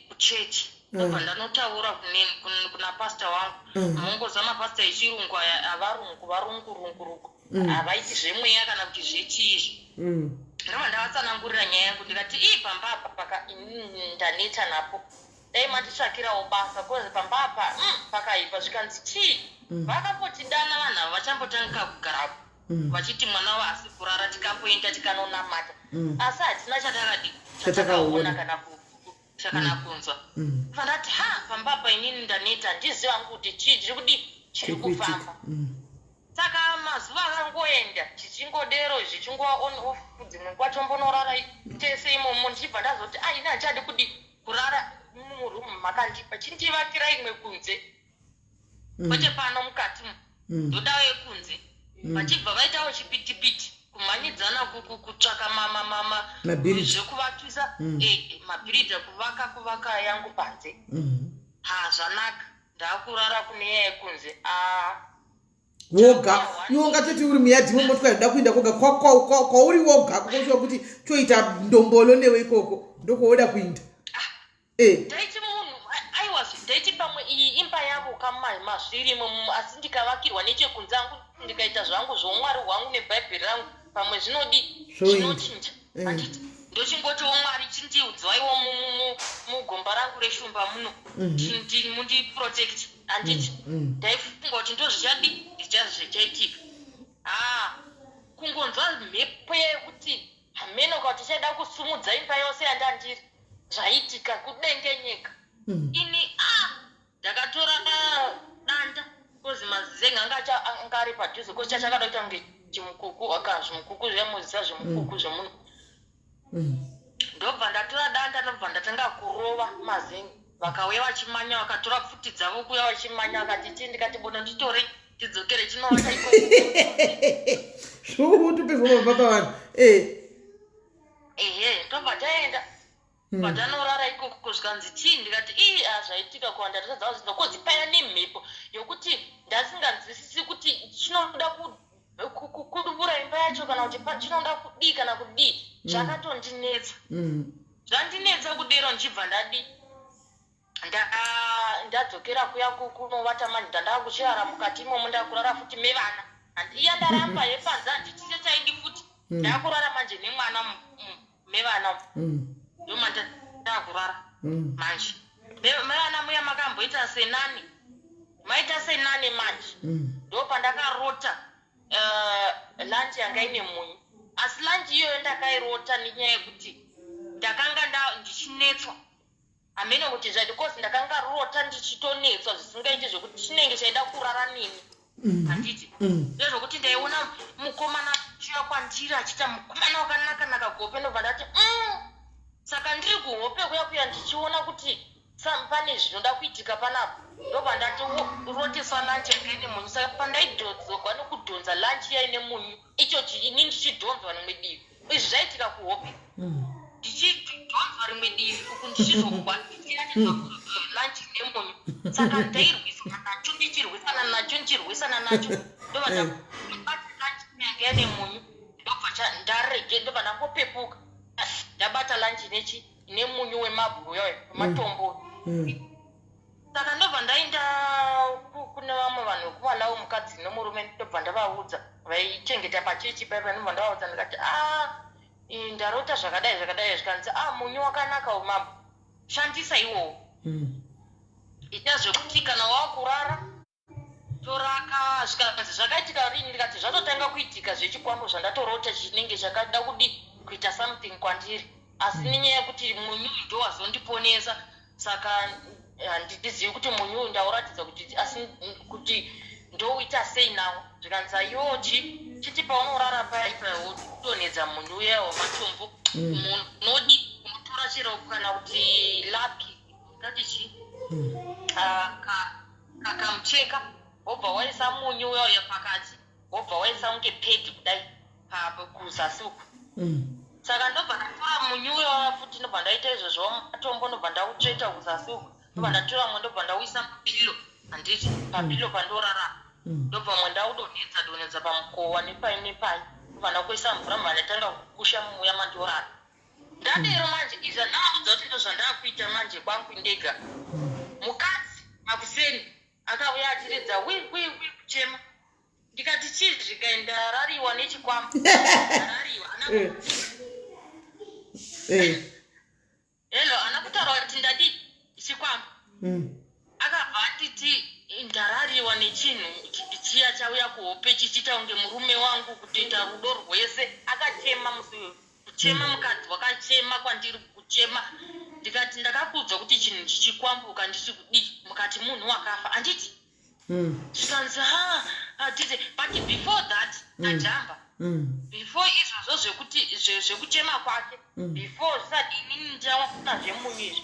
kuchechi, ndobva ndanotaura kuna pasta wangu. Mungoziva mapasta echirungu aya, avarungu, varungurunguruku, havaiti zvemweya kana kuti zvechiizvi. Ndobva ndavatsanangurira nyaya yangu, ndikati, "Ii, pamba apa paka inini ndaneta napo, dai manditsvakirawo basa, 'cause pamba apa pakaipa." Zvikanzi, "Chii?" Vakambotidana vanhu ava vachambotanga kugarapo, vachiti mwana wavo asi kurara, tikamboenda tikanonamata, asi hatina chatakadi Chatakaona. Chatakaona kana kana kunzwa. Vandati, "Ha, pamba apa inini ndaneta, handizivi hangu kuti chii chiri kudi chiri Chiri kuitika. kufamba." Saka mazuva akangoenda chichingodero, zvichingova on off, dzimwe nguva tombonorara tese imomo. Ndichibva ndazoti, "A, ini handichadi kudi kurara murumu makandipa, chindivakira imwe kunze, kwete pano mukati umu, ndodawo yekunze." Vachibva vaitawo chipitipiti kumhanyidzana kutsvaka Mabhiridha. zvekuvakisa, mabhiridha, kuvaka yangu panze. Ha, zvanaka, ndakurara kune iya yekunze. Ah, Woga iwe ungatoti uri muyadhi memotikari, ndoda kuenda koga kwauri woga kokoshuwa kuti toita ndombolo newe ikoko, ndokwowoda kuinda. Ndaiti munhu aiwa, ndaiti pamwe iyi imba yavo kamazvirimo, asi ndikavakirwa nechekunze angu, ndikaita zvangu zvoumwari hwangu nebhaibheri rangu, pamwe zvinodi Zvoenda. zvinochinja. Handiti ndochingotiwo, "Mwari, chindiudzwaiwo mugomba rangu reshumba muno, mundiprotect," handiti? Ndaifunga kuti ndo zvichadi zvichaitika. Ha, kungonzwa mhepo yekuti hameno kuti ichaida kusumudza imba yose yandandiri, zvaitika kudengenyeka. Ini a ndakatora danda, 'cause mazenga anga ari padhuze, 'cause chachakada kuita kunge chimukuku aka zvimukuku zvemuziva, zvimukuku zvemunhu. Ndobva ndatora danda, ndobva ndatanga kurova mazenga. Vakauya vachimanya, vakatora pfuti dzavo kuuya vachimanya, vakati, "Chii?" Ndikati, "Bono, nditore tidzokere tinovata ikoko." Zvoutopefoma papa vanhu. Ehe, ndobva taenda patanorara ikoko. Zvikanzi, "Chii?" Ndikati, "Ii, ah, zvaitika kuwanda, ndatadza kuzvinzwa, 'cause paya nemhepo yokuti ndasinganzwisisi kuti chinoda kudubura imba yacho kana kuti chinoda kudii kana kudii." Zvakatondinetsa. Zvandinetsa kudero, ndichibva ndadi ndadzokera kuya kunovata manje. Ndandaa kuchirara mukati imomo, ndakurara futi mevana. Iya ndaramba yepanze, handiti chaidi futi. Ndakurara manje nemwana mevana umu. Ndomanda ndakurara manje mevana muya. Makamboita senani, maita senani manje. Ndo pandakarota lunch yanga ine munyu, asi lunch iyoyo ndakairota nenyaya yekuti ndakanga ndichinetswa, hameno kuti zvaidi, 'cause ndakanga rota ndichitonetswa zvisingaiti, zvekuti chinenge chaida kurara neni, handiti? Ndezvokuti ndaiona mukomana chiuya kwandiri. kwandiri achiita mukomana wakanaka-naka kuhope. Ndobva ndati, Saka ndiri kuhope kuya kuya, ndichiona kuti pane zvinoda kuitika panapa, ndobva ndati roteswa lunch yanga ine munyu. Saka pandaidhonzogwa nokudhonza lunch iya ine munyu, icho ini ndichidhonzwa rimwe divi, izvi zvaitika kuhope, ndichidhonzwa rimwe divi uku, ndichizogwa, ndichiratidzwa lunch nemunyu. Saka ndairwisana nacho, ndichirwisana nacho, ndichirwisana nacho, ndobva ndabata lunch yanga ine munyu, ndobva ndarege, ndobva ndangopepuka ndabata lunch nechi nemunyu wemabwe uyoyo, wematombo. Saka ndobva ndaenda kune vamwe vanhu vekuMalawi, mukadzi nomurume, ndobva ndavaudza, vaichengeta pachechi paipa. Ndobva ndavaudza, ndikati, "A, ndarota zvakadai zvakadai." Zvikanzi, "A, munyu wakanaka wemabwe, shandisa iwowo. Ita zvekuti kana wakurara toraka." Zvikanzi, "Zvakaitika rini?" Ndikati, "Zvatotanga kuitika zvechikwambo zvandatorota, chinenge chakada kudi kuita something kwandiri, asi nenyaya yekuti munyu uyu ndo wazondiponesa. Saka handizivi kuti munyu uyu ndauratidza kuti, asi kuti ndouita sei nawo." Zvikanzi, "Aiwo, chi chiti paunorara paipa, wodonhedza munyu uya wematombo. Munodi unotora chero kana kuti lapi, ngati chi kamucheka, wobva waisa munyu uya uya pakati, wobva waisa kunge pad kudai kuzasi uku." Saka ndobva ndatora munyu uya futi, ndobva ndaita izvozvo matombo, ndobva ndautsveta kuzasi uku, ndobva ndatora mwe, ndobva ndauisa mupillow, handiti, papillow pandorara. Ndobva mwe ndaudonhedza donhedza pamukova nepai nepai, ndobva ndakuisa mvura, mva ndatanga kukusha mumuya mandorara. Ndadero manje, izvi zvandavaudza kuti ndo zvandakuita manje kwangu ndega. Mukadzi makuseni akauya achiridza wi wi wi, kuchema. Ndikati, "Chii?" Zvikaenda, "Rariwa nechikwambo, rariwa." Hello, ana kutaura kuti ndadi chikwambo. Akabva atiti, "Ndarariwa nechinhu chiya chauya kuhope chichiita kunge murume wangu, kutoita rudo rwese." Akachema musi uyu, kuchema, mukadzi wakachema kwandiri, kuchema. Ndikati, "Ndakakuudza kuti chinhu chichikwambuka nditi kudii? Mukati munhu wakafa, handiti?" Zvikanzi, "Ha, hatiti." But before that, ndajamba, before izvozvo zvekuti zvekuchema kwake, before zvisati inini ndichawana zvemunyu izvi,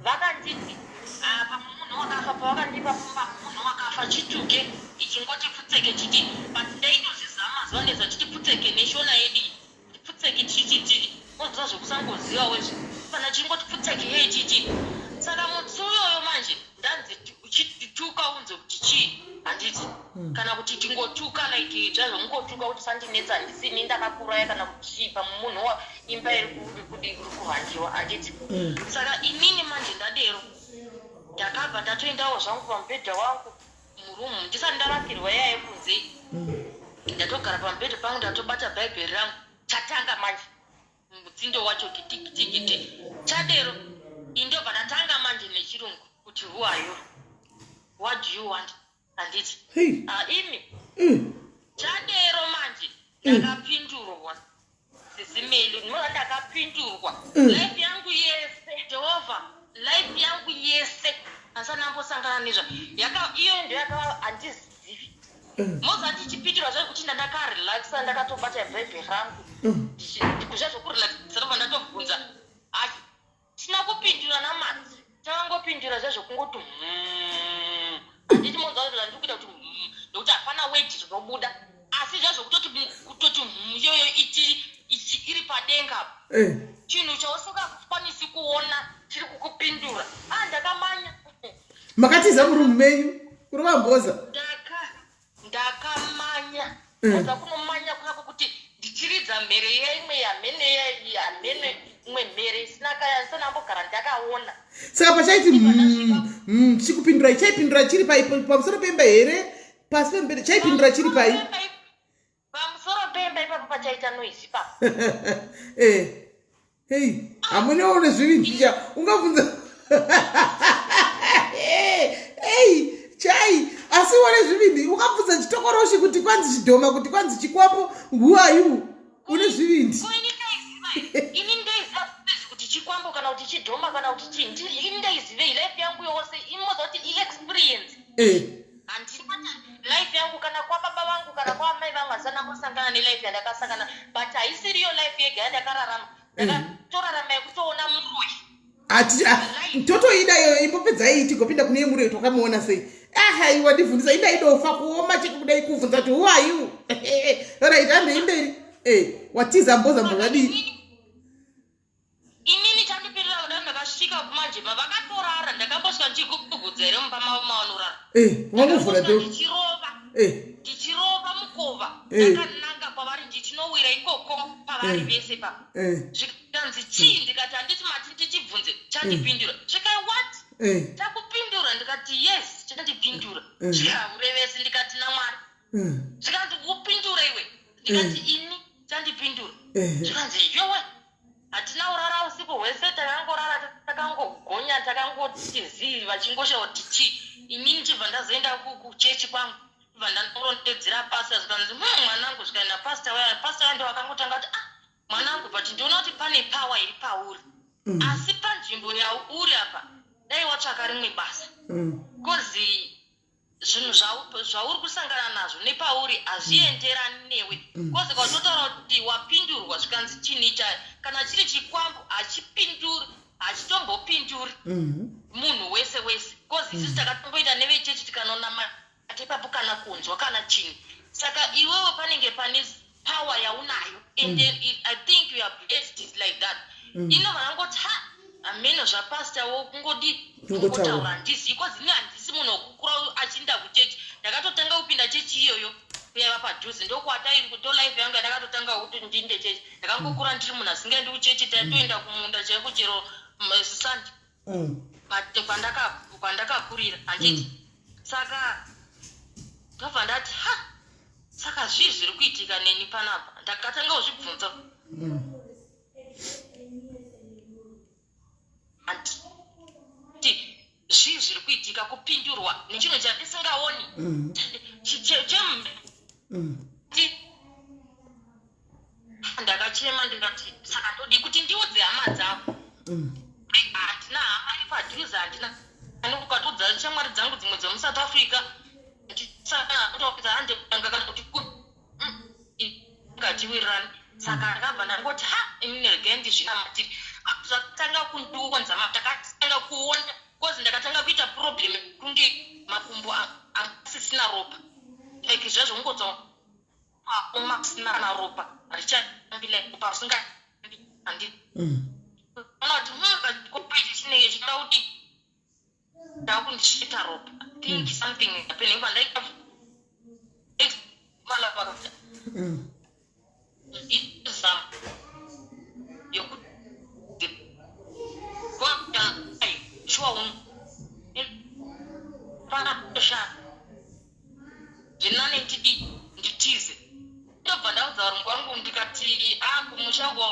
vakanditi apa munhu wakafa. Pavakandipa pamba munhu wakafa, chituke ichingoti pfutseke chiti, but ndaitozvizama zuva nezuva, chiti pfutseke neshona yedu, pfutseke chichiti, oziva zvekusangoziva wezve kana chingoti pfutseke yei chichi. Saka musi uyoyo manje ndanzi, "Chituka unze kuti chii," handiti, kana kuti tingotuka like zvazvongotuka kuti sandinetsa, handisini ndakakuraya kana kuti chii, pamwe munhu wa imba iri kuhandiwa, handiti? Saka inini manje ndadero, ndakabva ndatoendawo zvangu pamubhedha wangu muroom, ndisati ndarakirwa iya yekunze. Ndatogara pamubhedha pangu, ndatobata Bhaibheri rangu. Chatanga manje mutsindo wacho, kitikitikiti. Chadero, indobva ndatanga manje nechirungu kuti, "Who are you? What do you want?" Handiti? Hey. Ah, imi. Chadero manje ndakapindurwa, Sisi Meli, ndinoda ndakapindurwa. Life yangu yese, Jehovha, life yangu yese handisati ndambosangana nezva iyo ndo yakava, handizivi. Moza ndichipindurwa zvekuti ndandakarelaxa, ndakatobata Bhaibheri rangu. Kuzva zvokurelaxa, ndobva ndatobvunza. Hatina kupindura namadzi, takangopindura zvezvekungoti Handiti monzwa kuti zvandiri kuita kuti nekuti hapana weti zvinobuda, asi zvazvokutoti kutoti iyoyo iri padenga apo. Chinhu chausingakwanisi kuona chiri kukupindura. Ah, ndakamanya. Makatiza muroom menyu kurova mboza? Ndakamanya. Oza kunomanya kwako kuti ndichiridza mhere yeimwe yamhene, yamhene, imwe mhere isina kaya isina ambogara ndakaona. Saka pachaiti chikupindurai, chaipindura chiri pai? Pamusoro pemba here, pasi pemubhedha? Chaipindura chiri pai? Pamusoro pemba ipapo pachaita noise ipapo. Hei, hamunewo nezvivindi cha ungabvunza ei chai, asi one zvivindi ungabvunza chitokoroshi kuti kwanzi chidhoma, kuti kwanzi chikwambo, "Who are you?" Une zvivindi. Ko ini ndaiziva, ini ndaiziva kuti chikwambo kana kuti chidhoma kana kuti chii. Ini ndaizivei life yangu yose imoza kuti iexperience? Handina life yangu, kana kwababa vangu kana kwaamai vangu, handisana mbosangana nelife. yandakasangana, but haisiriyo life yega yandakararama. Ndakatorarama yekutoona muroyi. Totoida iyo, imbopedzai tigopinda kune yemuroyi. Twakamuona sei? Ahaiwa, ndibvundisa, indaidofa kuoma chete kudai kubvunza kuti, "Who are you?" Right, handei mberi. Watiza mboza mbozvadii? Inini chandipirira kuda, ndakasvika kumajema, vakatorara. Ndakambosvika ndichigugudza here mumba mavo mavanorara. Wamuvhura do? Ndichirova, ndichirova mukova ndakananga kwavari, ndichinowira ikoko pavari vese pa. Zvikanzi, "Chii?" Ndikati, "Handiti mati ndichibvunze chandipindura?" Zvikai, "What? Chakupindura?" Ndikati, "Yes, chandipindura." Zvikaurevesi. Ndikati, "Namwari." Zvikanzi, "Kupindura iwe?" Ndikati, "Ini chandipindura." Zvikanzi, "Yowe, hatina kurara usiku hwese, takangorara takangogonya, takangoti zii, vachingosha kuti chii." Inini chibva ndazoenda kuchechi kwangu, bva ndanorondedzera pasta. Zvikanzi, mwanangu." Zvikaenda pasta waya, pasta waya ndo vakangotanga kuti, "Ah, mwanangu, but ndiona kuti pane power iri pauri, asi panzvimbo yauri apa dai watsvaka rimwe basa, 'cause zvinhu zvauri kusangana nazvo nepauri hazvienderani newe, 'cause kautotaura kuti wapindurwa." Zvikanzi, "Chinhu icha kana chiri chikwambo hachipinduri, hachitombopinduri munhu wese wese, 'cause isusu takatomboita nevechechi, tikanonamata ipapo, kana kunzwa kana chinhu. Saka iwewe panenge pane power yaunayo, and then I think you are blessed is like that." Ino vanangoti, "Ha, hameno zvapasta wo kungodi Kungotaura. Kungotaura handizivi, 'cause ini handisi munhu wekukura achiinda kuchechi. Ndakatotanga kupinda chechi iyoyo kuyava padhuze, ndokwata ndo life yangu yandakatotanga kuti ndiinde chechi. Ndakangokura ndiri munhu asingaendi kuchechi. Taitoenda kumunda chaiko chero Sunday kwandakakurira, handiti? Saka ndobva ndati, "Ha, saka zvii zviri kuitika neni panapa?" Ndakatanga kuzvibvunza kuti zvii zviri kuitika, kupindurwa nechinhu chandisingaoni. Ndakachema, ndikati, "Saka ndodi kuti ndiudze hama dzako?" Handina hama iri padhuze, handina. Ukatodza shamwari dzangu dzimwe dzemuSouth Africa, kana kuti ngatiwirirani. Saka ndakabva ndangoti, "Ha, inini regai ndizvinamatiri." Zvakatanga kundiunza, ndakatanga kuona, 'cause ndakatanga kuita problem kunge makumbo asisina ropa, like zvezvo ungonzwa masina kana ropa richambi, like ropa risingaambi, handi? Ona kuti kopaiti chinenge chinoda kuti ndakundisveta ropa. I think something happening pandaita vala izama yokuti shuwa panasha zvinane ndidi nditize. Ndobva ndaudza varungu vangu, ndikati, "A, kumusha uko,"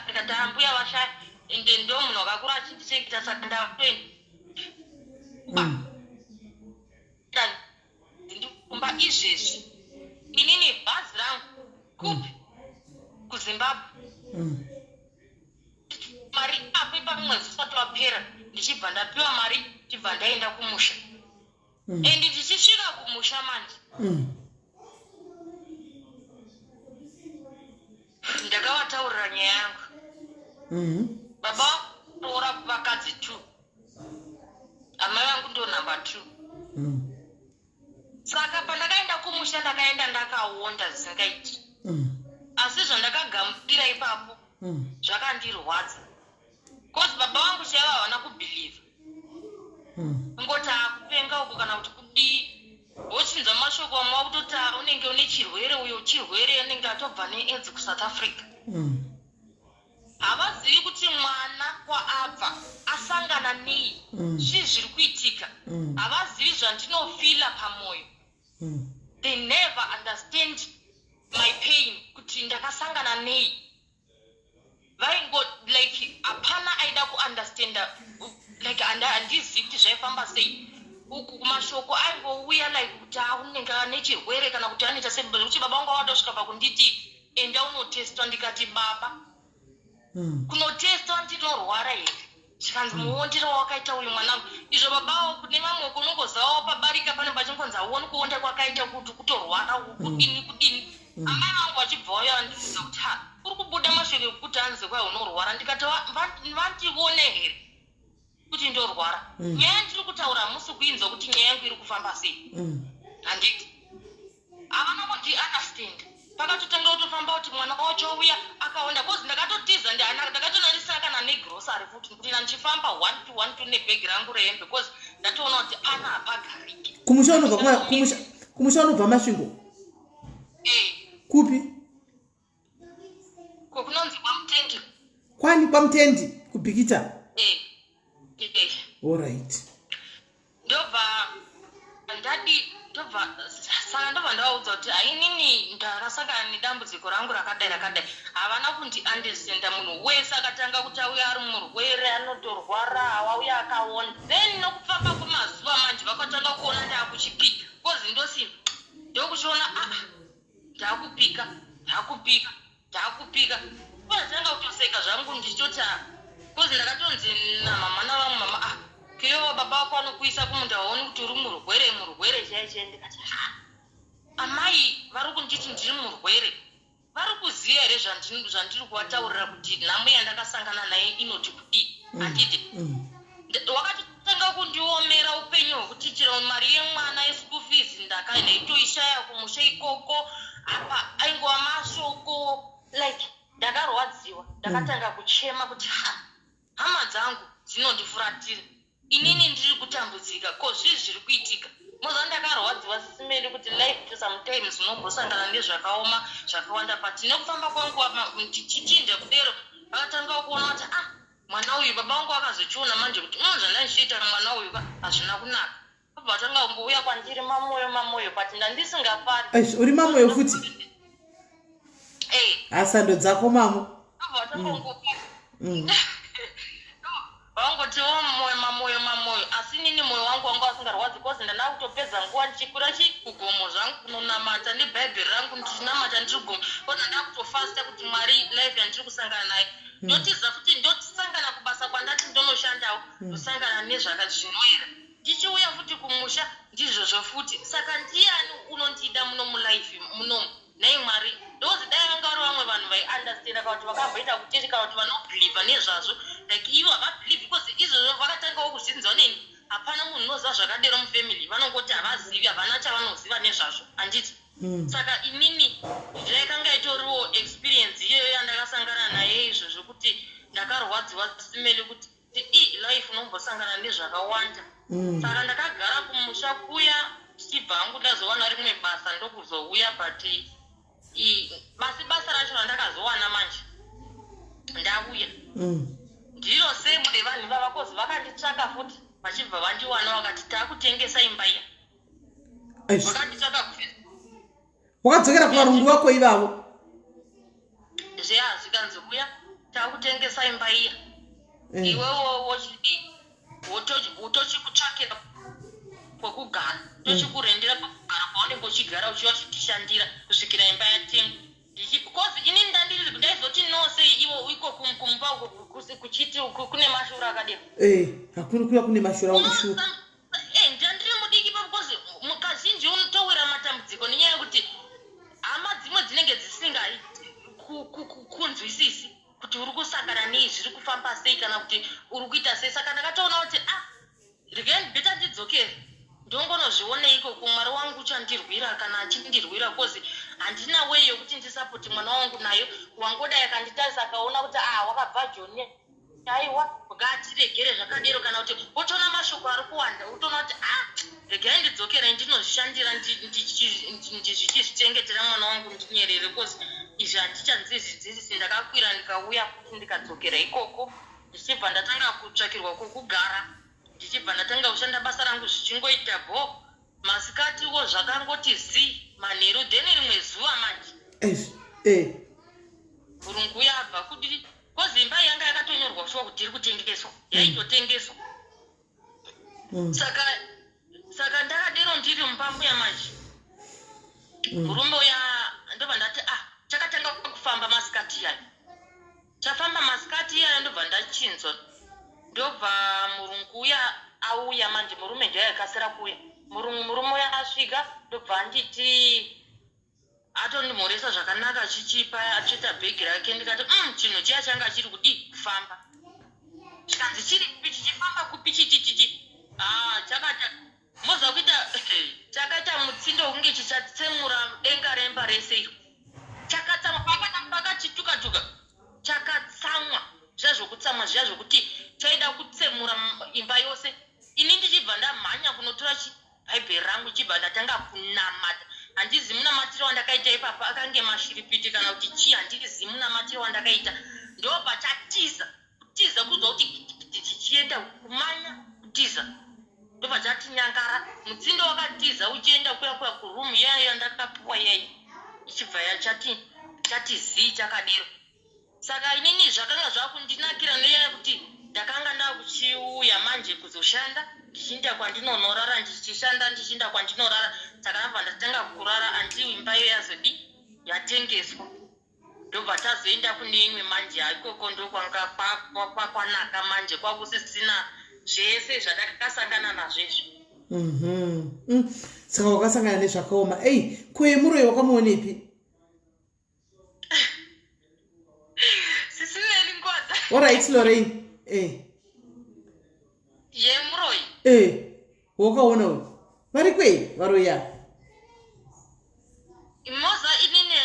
ndikati, "Ambuya vashaya, ende ndo munhu wakakura achindichengeta, saka ndakuenda ndikumba izvezvi. Inini bhazi rangu kupi? KuZimbabwe. Mari apo pamwedzi usati wapera, ndichibva ndapiwa mari, ndibva ndaenda kumusha. And ndichisvika kumusha manje, ndakavataurira nyaya yangu. Baba varoora vakadzi two, amai vangu ndo number two. Saka pandakaenda kumusha, ndakaenda ndakaonda zvisingaiti, asi zvandakagamuchira ipapo zvakandirwadza, 'cause baba vangu chaivo havana kubelieva. Kungoti akupenga uko kana kuti kudii. Wochinzwa mashoko, vamwe vakutoti, "Ah, unenge une chirwere uyo, chirwere, unenge atobva neAIDS kuSouth Africa." Havazivi kuti mwana kwaabva asangana nei, zvii zviri kuitika. Havazivi zvandinofeela pamwoyo. They never understand my pain, kuti ndakasangana nei. Vaingo like hapana aida kuunderstanda, like handizivi kuti zvaifamba sei. Uku kumashoko aingouya like kuti, "Ah, unenge ane chirwere," kana kuti anoita sei, kuti baba vangu vakatosvika pakunditi, "Enda unotestwa." Ndikati, "Baba, kunotestwa ndinorwara here?" Zvikanzi, "Muondero wakaita uyu mwanangu izvo." Babawo kune vamwe kunongozawawo pabarika pane pachingonzi, "Hauoni kuonda kwakaita kuti kutorwara uku, kudini kudini." Amai vangu vachibva vauya vandiudza kuti, "Ha, uri kubuda mashoko ekuti anzi kwai unorwara." Ndikati, "Vandione here kuti ndorwara? Nyaya ndiri kutaura hamusi kuinzwa kuti nyaya yangu iri kufamba sei." Handiti havana kundi understand. Pakatotanga kutofamba kuti mwana wacho uya akaonda, 'cause ndakatotiza, ndakatonarisira kana negrocery futi, kuti ndichifamba one two one two nebhegi rangu rehembe, because ndatoona kuti pana hapagariki. Kumusha unobva kumusha unobva Masvingo? Eh. Kupi? Ko kunonzi kwaMutendi. Kwani kwaMutendi, kuBhikita? Eh. Allright. Ndobva ndadi, ndobva saka ndobva ndavaudza kuti, "Ainini ndakasangana nedambudziko rangu rakadai rakadai." Havana kundi understanda. Munhu wese akatanga kuti auya ari murwere, anotorwara, awauya akaonda. Then nokufamba kwemazuva manje vakatanga kuona ndaakuchipika, 'cause ndosimba, ndokuchiona, aa, ndakupika, ndakupika, ndakupika. Panatanga kutoseka zvangu ndichitoti, "Ah," 'cause ndakatonzi namama navamwe mama, "Ah, keyo baba vako vanokuisa kumunda, waoni kuti uri murwere, murwere chai chai." Ndikati, "Ha, amai vari kunditi ndiri murwere, vari kuziva here zvandiri kuvataurira, kuti nhamo yandakasangana naye inoti kudii?" Handiti wakatotanga kundiomera upenyu hwekuti chero mari yemwana yeschool fees ndakaitoishaya kumusha ikoko. Apa aingova mashoko, like ndakarwadziwa, ndakatanga kuchema kuti, "Ha, hama dzangu dzinondifuratira, inini ndiri kutambudzika, ko zvii zviri kuitika?" Moza ndakarwadziwa sisimeli, kuti life sometimes unombosangana nezvakaoma zvakawanda. But nekufamba kwanguva tichichinja kudero, vakatanga kuona kuti, ah, mwana uyu, baba vangu vakazochiona manje kuti zvandaichiita mwana uyu ka hazvina kunaka. Vabva vatanga kungouya kwandiri mamoyo mamoyo, but ndandisingafari. Eish, uri mamoyo futi? Eh. Hasando dzako, mamo. Vabva vatanga kungouya, vangotiwo moyo mamoyo mamoyo, asi inini mwoyo wangu wanga wasingarwadzi, 'cause ndanda kutopedza nguva ndichikwira chi kugomo zvangu kunonamata nebhaibheri rangu, ndichinamata ndiri kugomo, 'cause ndanda kutofasta kuti, "Mwari, life yandiri kusangana nayo." Ndotiza futi, ndosangana kubasa kwandati ndonoshandawo, ndosangana nezvaka zvinoera. Ndichiuya futi kumusha, ndizvozvo futi. Saka ndiani unondida muno mulife munomu, nhai Mwari? Ndozi dai vanga vari vamwe vanhu vaiundestanda, kana kuti vakamboita kuchechi, kana kuti vanobelieva nezvazvo, like ivo havabelieve, because izvozvo vakatangawo kuzvinzwa neni. Hapana munhu unoziva zvakadero mufamily, vanongoti havazivi, havana chavanoziva nezvazvo, handiti? Saka inini zvayakanga itoriwo experience iyoyo yandakasangana naye izvozvo, kuti ndakarwadziwa simeli, kuti i life unombosangana nezvakawanda. Saka ndakagara kumusha kuya, tichibva hangu ndazowana rimwe basa, ndokuzouya, but basi basa racho randakazowana manje ndauya ndiro same revanhu ivava, 'cause vakanditsvaka futi, vachibva vandiwana, vakati, "Taakutengesa imba iya." Eish. Vakanditsvaka kuFacebook. Wakadzokera kuvarungu vako ivavo? Zveya, zvikanzi, "Uya, taakutengesa imba iya." Iwewo wochidii? Tochikutsvakira kwekugara, tochikurendera kwekugara kwaunenge uchigara, uchiva uchitishandira kusvikira imba yatengwa. Because inini ndandiri ndaizoti no sei ivo iko kumupa uko kuchiti kune mashura akadero? Eh, hakuna kuya kune mashura ushu. Ndandiri mudiki pa, because kazhinji unotowira matambudziko nenyaya yekuti hama dzimwe dzinenge dzisingai kunzwisisi kuti uri kusangana nei, zviri kufamba sei, kana kuti uri kuita sei. Saka ndakatoona kuti, ah, regai better ndidzokere, ndongonozviona ikoko. Mwari wangu uchandirwira kana achindirwira, 'cause handina way yekuti ndisapoti mwana wangu nayo. Wangodai akanditarisa akaona kuti, ah, wakabva Joni, aiwa, ngatiregere zvakadero, kana kuti wotoona mashoko ari kuwanda, wotoona kuti, ah, regai ndidzokerei, ndinozvishandira, ndichizvichengetera mwana wangu, ndinyerere, 'cause izvi handichanzizvidzisisi. Ndakakwira ndikauya futi, ndikadzokera ikoko, ndichibva ndatanga kutsvakirwa kwokugara, ndichibva ndatanga kushanda basa rangu, zvichingoita bho masikatiwo, zvakangoti zi manheru. Then rimwe zuva manje, Eish. Murungu uya abva kudii, 'cause imba yanga yakatonyorwa shuwa kuti iri kutengeswa, yaitotengeswa. Saka ndakadero ndiri mupambuya manje, murume uya, ndobva ndati, ah, chakatanga kufamba masikati iyayo, chafamba masikati iyayo, ndobva ndachinzwa. Ndobva murungu uya auya manje, murume ndiye akasira kuuya. Murungu, murume uya asvika, ndobva anditi Atondimhoresa zvakanaka achichipa atsveta bhegi rake ndikati chinhu chiya changa chiri kudii kufamba. Chikanzi chiri kupi chichifamba kupi chichichichi. Ah, chakata moza kuita chakaita mutsindo kunge chichatsemura denga remba rese iro. Chakatsamwa pakachituka-tuka chakatsamwa zviya zvokutsamwa zviya zvokuti chaida kutsemura imba yose. Ini ndichibva ndamhanya kunotora chi Bhaibheri rangu chibva ndatanga kunamata. Handizivi munamatiro wandakaita ipapo akange mashiripiti kana kuti chii handizivi munamatiro wandakaita. Ndobva chatiza kutiza kunzwa kuti chichienda kumanya kutiza. Ndobva chati nyangara mutsindo wakatiza uchienda kuya kuya kuroom iya yandakapiwa iya ichibva yachati chati zii chakadero. Saka inini zvakanga zvakundinakira nenyaya yekuti ndakanga ndakuchiuya manje kuzoshanda ndichiinda kwandinonorara ndichishanda ndichiinda kwandinorara saka ndabva ndatanga kurara until imba iyo yazodii yatengeswa ndobva tazoenda kune imwe manje ikoko ndokwanga kwakwanaka manje kwakusisina zvese zvatakasangana nazvo izvi. Saka wakasangana nezvakaoma. Ei, ko yemuroyi wakamuonepi? Sisi Neli Ngwata. All right, Lorraine. Eh. Yemuroyi. Eh. Wakaona uyu. Vari kwei varoyi ava? Moza inini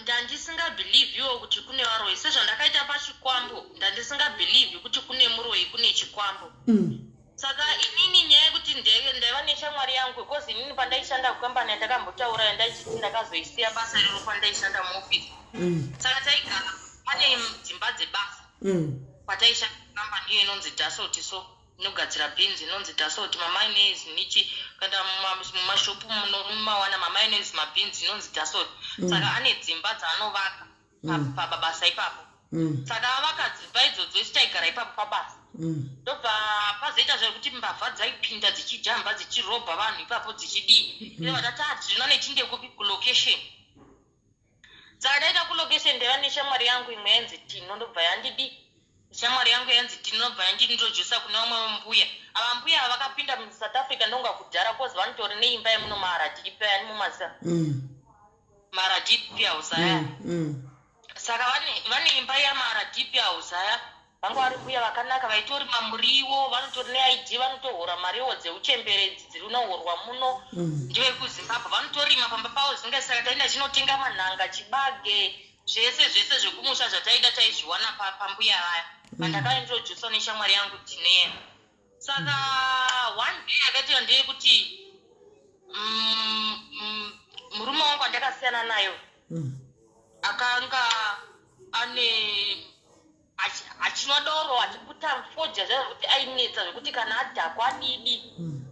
ndandisingabhilivhiwo kuti kune varoyi sezvandakaita pachikwambo ndandisingabhilivhi kuti kune muroyi kune chikwambo. Saka inini nyaya yekuti ndaiva neshamwari yangu because inini pandaishanda kukambani yandakambotaura yandaichiti ndakazoisiya basa iroro pandaishanda muoffice. Saka taigara pane dzimba dzebasa kwataishanda kukambani iyo inonzi Dassault so inogadzira beans inonzi Dassault mamayonnaise nechi kuenda mumashopu munomawana mamayonnaise mabeans inonzi Dassault. Saka ane dzimba dzaanovaka pabasa ipapo. Saka avaka dzimba idzodzo isu taigara ipapo pabasa. Ndobva pazoita zvekuti mbavha dzaipinda dzichijamba dzichirobha vanhu ipapo dzichidii. Ndobva tati ah tiri nane tiinde kupi kulocation. Saka taita kulocation ndaiva neshamwari yangu imwe yainzi Tino ndobva yandidii shamwari yangu yainzi Tino ndobva yandiintroducer kune vamwe mbuya. Ava mbuya ava vakapinda muSouth Africa ndonga kudhara cause vanotori neimba yemuno maRDP aya mumaziva. MaRDP house aya. Saka vane imba yamaRDP house aya vanga vari mbuya vakanaka vaitorima muriwo vanotori neID vanotohora mariwo dzeuchembere idzi dziri unohorwa muno ndevekuZimbabwe vanotorima pamba pavo zvinga saka taenda chinotenga manhanga chibage zvese zvese zvekumusha zvataida taizviwana pambuya vaya pandakaintroducwa neshamwari yangu Tinea. Saka one day yakaitika ndeyekuti murume wangu andakasiyana nayo akanga ane achinwa doro achiputa fodya zviya zvekuti ainetsa zvekuti kana adhakwa adidi.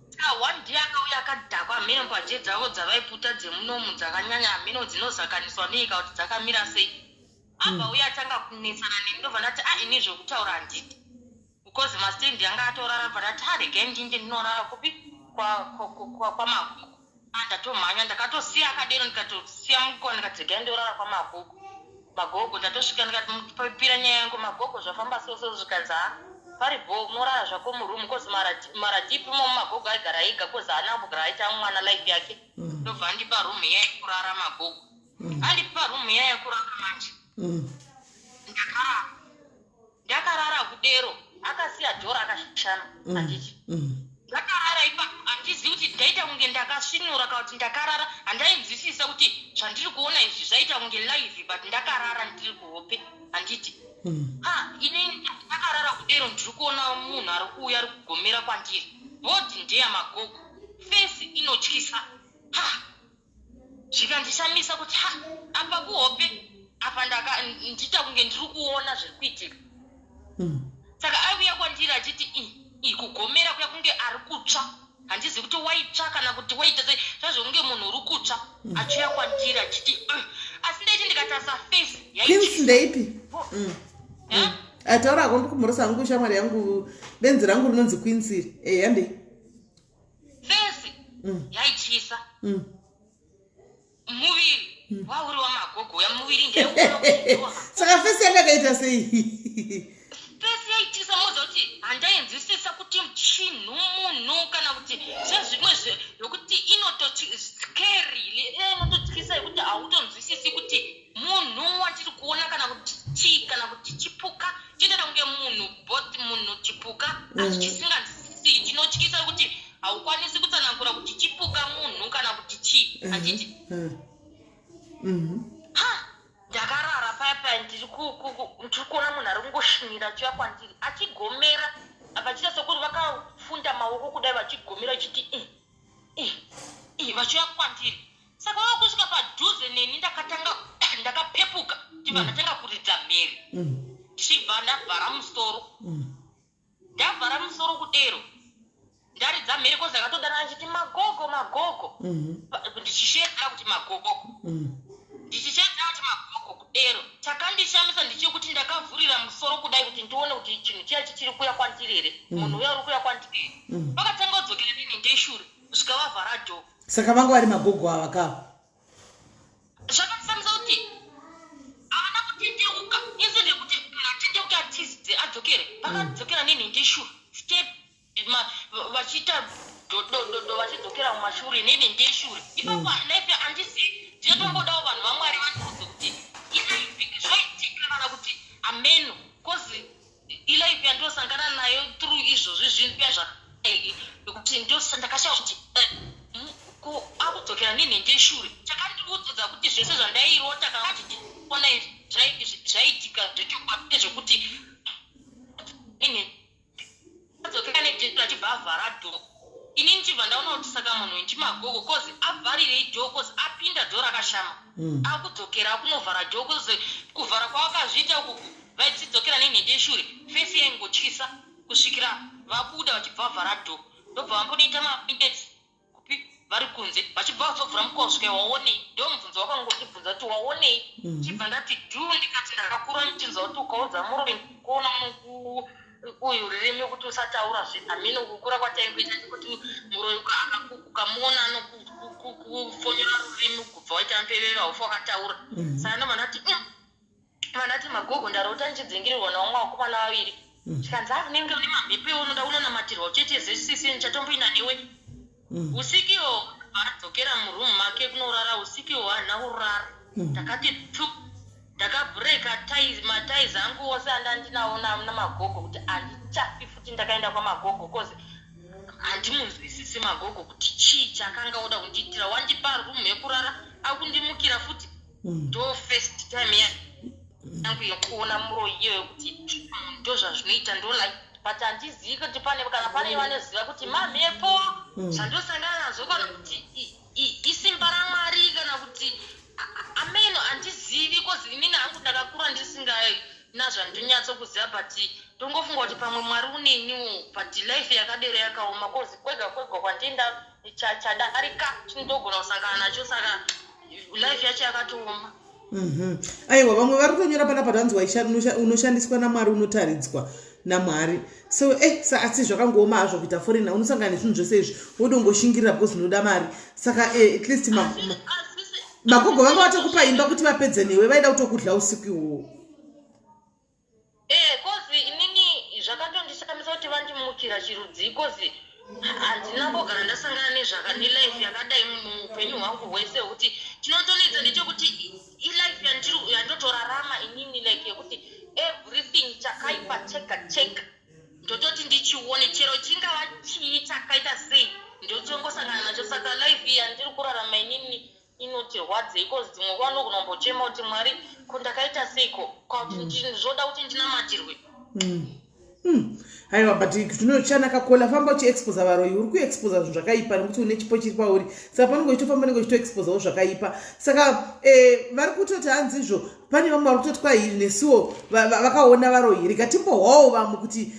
Saka one day akauya akadhakwa hameno mbanje dzavo dzavaiputa dzemunomu dzakanyanya hameno dzinozakaniswa nei kana kuti dzakamira sei. Abva uya atanga kunetsana neni ndobva ndati ah ini zvekutaura handidi. Because mastand anga atorara bva ndati ah regai ndinde ndinorara kupi kwamagogo. Ah ndatomhanya ndakatosiya akadero ndikatosiya mukona ndikati regai ndorara kwamagogo. Magogo ndatosvika ndikati mupira nyaya yangu magogo zvafamba so so zvikanzi ha pari bho unorara zvako muroom cause maradipi imomo magogo aigara ega cause haana kumbogara aita mwana life yake. Ndobva andipa room iya yekurara magogo. Andipa room iya yekurara manje. Ndakarara. Ndakarara kudero akasiya door akashama handiti ndakarara ipapo handizivi kuti ndaita kunge ndakasvinura kana kuti ndakarara handainzwisisa kuti zvandiri kuona izvi zvaita kunge live but ndakarara ndiri kuhope handiti ha ini ndakarara kudero ndiri kuona munhu ari kuuya ari kugomera kwandiri body ndeyamagogo face inotyisa ha Zvikandishamisa kuti ha apa kuhope apa ndaka ndiita kunge ndiri kuona zviri kuitika. Saka aiuya kwandiri achiti i i kugomera kuya kunge ari kutsva handizivi kuti waitsva kana kuti waita sei zvazvokunge munhu uri kutsva achiuya kwandiri achiti asi ndaiti ndikatarisa face Queens ndeipi? Ataura hako ndikumhorosa hangu shamwari yangu benzi rangu rinonzi Queens iri. Eh handei. Face yaityisa. Muviri wauri wamagogo uya muviri ndeuona. Saka face yanga yakaita sei? Face yaityisa moza kuti handainzwisisa kuti chinhu munhu kana kuti zvezvimwe zvokuti inototyisa. scary, iya inototyisa yekuti hautonzwisisi kuti munhu wandiri kuona kana kuti chii, kana kuti chipuka chinoita kunge munhu, both munhu, chipuka, asi chisinganzwisisi, chinotyisa kuti haukwanisi kutsanangura kuti chipuka, munhu kana kuti chii, handiti? Ha, ndakarara paya paya, ndiri kuona munhu ari kungoshinyira achiuya kwandiri achigomera, vachiita sekuti vakafunda maoko kudai, vachigomera vachiti "I, i, i," vachiuya kwandiri. Saka vava kusvika padhuze neni, ndakatanga ndakapepuka, ndibva ndatanga kuridza mhere, ndichibva ndavhara musoro. Ndavhara musoro kudero, ndaridza mhere, 'cause ndakatodana achiti, "Magogo, magogo!" Ndichishedzera kuti, "Magogo!" Ndichishedzera kuti, "Magogo!" kudero, chakandishamisa ndechekuti ndakavhurira musoro kudai kuti ndione kuti chinhu chiya chichiri kuuya kwandiri here, munhu uya uri kuuya kwandiri here. Vakatanga kudzokera neni ndeshure kusvika vavhara door. Saka vanga vari magogo ava kava? Zvakandishamisa kuti havana kutendeuka. Instead yekuti munhu atendeuke, atize, adzokere, vakadzokera neni ndeshure step vachiita dodododo, vachidzokera mumashure neni ndeshure ipapo. Life handisi, ndinotombodawo vanhu vaMwari vandiudze kuti ilife zvoitika kana kuti ameno, 'cause ilife yandosangana nayo through izvozvi zvinhu zvakadai, nekuti ndakashaya kuti ko akudzokera nenhendeshure. Chakandiudza kuti zvese zvandairota kana kuti ndiona zvaitika zvechokwadi ndezvekuti adzokera nedheshure achibva avhara door. Inini ndichibva ndaona kuti saka munhu ndimagogo, 'cause avharirei door? 'Cause apinda, door rakashama. Akudzokera akunovhara door, 'cause kuvhara kwavakazviita ukuku, vachidzokera nenhendeshure, face yaingotyisa kusvikira vabuda, vachibva vavhara door. Ndobva vambonoita maminutes kupi vari kunze, vachibva vazovhura mukova kusvika, "Waonei?" Ndo mubvunzo wakangondibvunza kuti, "Waonei?" Chibva ndati dhu, ndikati ndakakura ndichinzwa kuti ukaudza muroyi kuona uyu rurimi kuti usataura zveamino. Kukura kwataingoita ndikuti muroyi ukamuona anokufonyora rurimi kubva waita mupeveve, haufa wakataura. Saka ndobva ndati, Vandati, "Magogo, ndarota ndichidzingirirwa navamwe vakomana vaviri." Chikanzi, "A, unenge une mamhepo, unoda unonamatirwa uchete zesisi, ndichatomboinda newe." Usikiwo adzokera murumu make kunorara. Usikiwo haana kurara. Ndakati tu, ndakabhureka maties angu ose andandinawo namagogo, kuti handichafi futi ndakaenda kwamagogo, 'cause handimunzwisisi magogo kuti chii chakanga oda kundiitira. Wandipa rumu yekurara, akundimukira futi. Ndo first time yangu yekuona muroyi iyoyo, kuti ndo zvazvinoita, ndo like, but handizivi kuti pane kana pane vanoziva kuti mamhepo zvandosangana nazvo, kana kuti isimba raMwari, kana kuti ameno, handizivi, 'cause inini hangu ndakakura ndisingana zvandonyatsokuziva, but ndongofunga kuti pamwe Mwari uneniwo. But life yakadero yakaoma, 'cause kwega kwega kwandienda chadarika chindogona kusangana nacho, saka life yacho yakatooma. Aiwa, vamwe vari kutonyora panapa, tanzi unoshandiswa naMwari, unotaridzwa naMwari. So sa asi zvakangooma hazvo kuita foreigner, unosangana nezvinhu zvose izvi, wodongoshingirira because unoda mari. Saka at least magogo vanga vatokupa imba kuti vapedze newe, vaida kutokudla usiku ihwohwo. 'Cause inini zvakatondishamisa kuti vandimukira chirudzi, 'cause handina mbogara ndasangana nezvaka nelife yakadai muupenyu hwangu hwese, hwekuti chinotonetsa ndechekuti ilife yandotorarama inini, like yekuti everything chakaipa chega chega ndototi ndichione, chero chingava chii, chakaita sei, ndochongosangana nacho. Saka life yandiri kurarama inini inotirwadzei, 'cause dzimwe nguva ndokunombochema kuti, "Mwari, ko ndakaita seiko?" Kwakuti zvoda kuti ndinamatirwe. Aiwa, but zvinochanaka kola famba uchiexposa varoyi, uri kuexposa zvinhu zvakaipa nekuti une chipo chiri pauri, saka panonge uchitofamba nenge uchitoexposawo zvakaipa. Saka vari kutoti hanzizvo pane vamwe vari kutoti kwai nesuwo vakaona varoyi. Rega timbohwawo vamwe kuti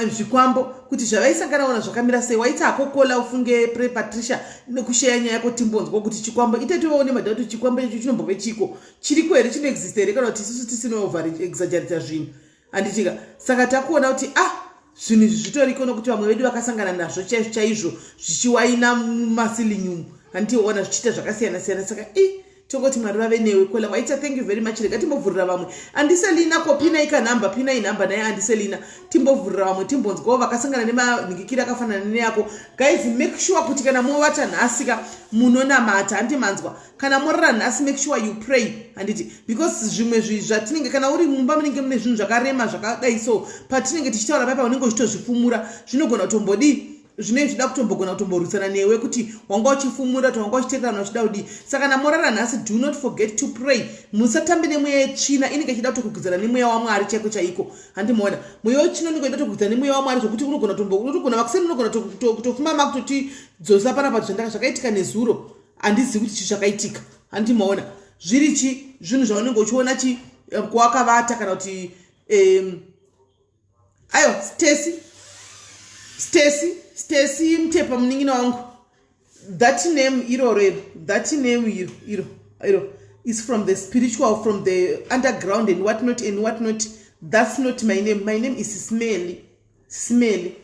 zvikwambo kuti zvavaisangana ona zvakamira sei. Waiti akokola ufunge pre Patricia nekusheya nyaya yako, timbonzwa kuti chikwambo ite tovaone madha kuti chikwambo icho chinombove chiko, chiriko here, chinoexista here, kana kuti isusu tisino over exaggerata zvinhu, handitika? Saka takuona kuti ah, zvinhu izvi zvitoriko, nokuti vamwe vedu vakasangana nazvo chaizvo chaizvo, zvichiwaina mumaceiling umu, handiona zvichiita zvakasiyana siyana. Saka i Tongoti Mwari vave newe. Caller waita, thank you very much. Rega timbovhurira vamwe. Andiselina ko, pinai kanhamba, pinai nhamba naye Andiselina. Timbovhurira vamwe, timbonzwawo vakasangana nemanhingikiri akafanana neyako. Guys, make sure kuti kana movata nhasika munonamata, handiti manzwa? Kana morara nhasi, make sure you pray, handiti? Because zvimwe zvatinenge, kana uri mumba munenge mune zvinhu zvakarema zvakadai, so patinenge tichitaura paipa unenge uchitozvifumura, zvinogona kutombodii, zvinenge zvichida kutombogona kutomborwisana newe kuti wanga uchifumura, kuti wanga uchiteererana uchida kudii. Saka namorara nhasi, do not forget to pray. Musatambe nemweya yetsvina inenge ichida kutokwikwidzana nemweya waMwari chaiko chaiko, handimuona? Mweya wetsvina unenge uchida kutokwikwidzana nemweya waMwari zvokuti unogona unotogona vakuseni, unogona kutofuma makutotidzosa panapa. Zvakaitika nezuro, handizivi kuti chii zvakaitika, handimaona? Zviri chi zvinhu zvaunenge uchiona chi kwawakavata kana kuti aiwa. Stacy, Stacy, Stacy Mutepa, munin'ina wangu, that name iroro iro, that name iro iro iro is from the spiritual, from the underground and what not and what not. That's not my name. My name is Smelly, Smelly.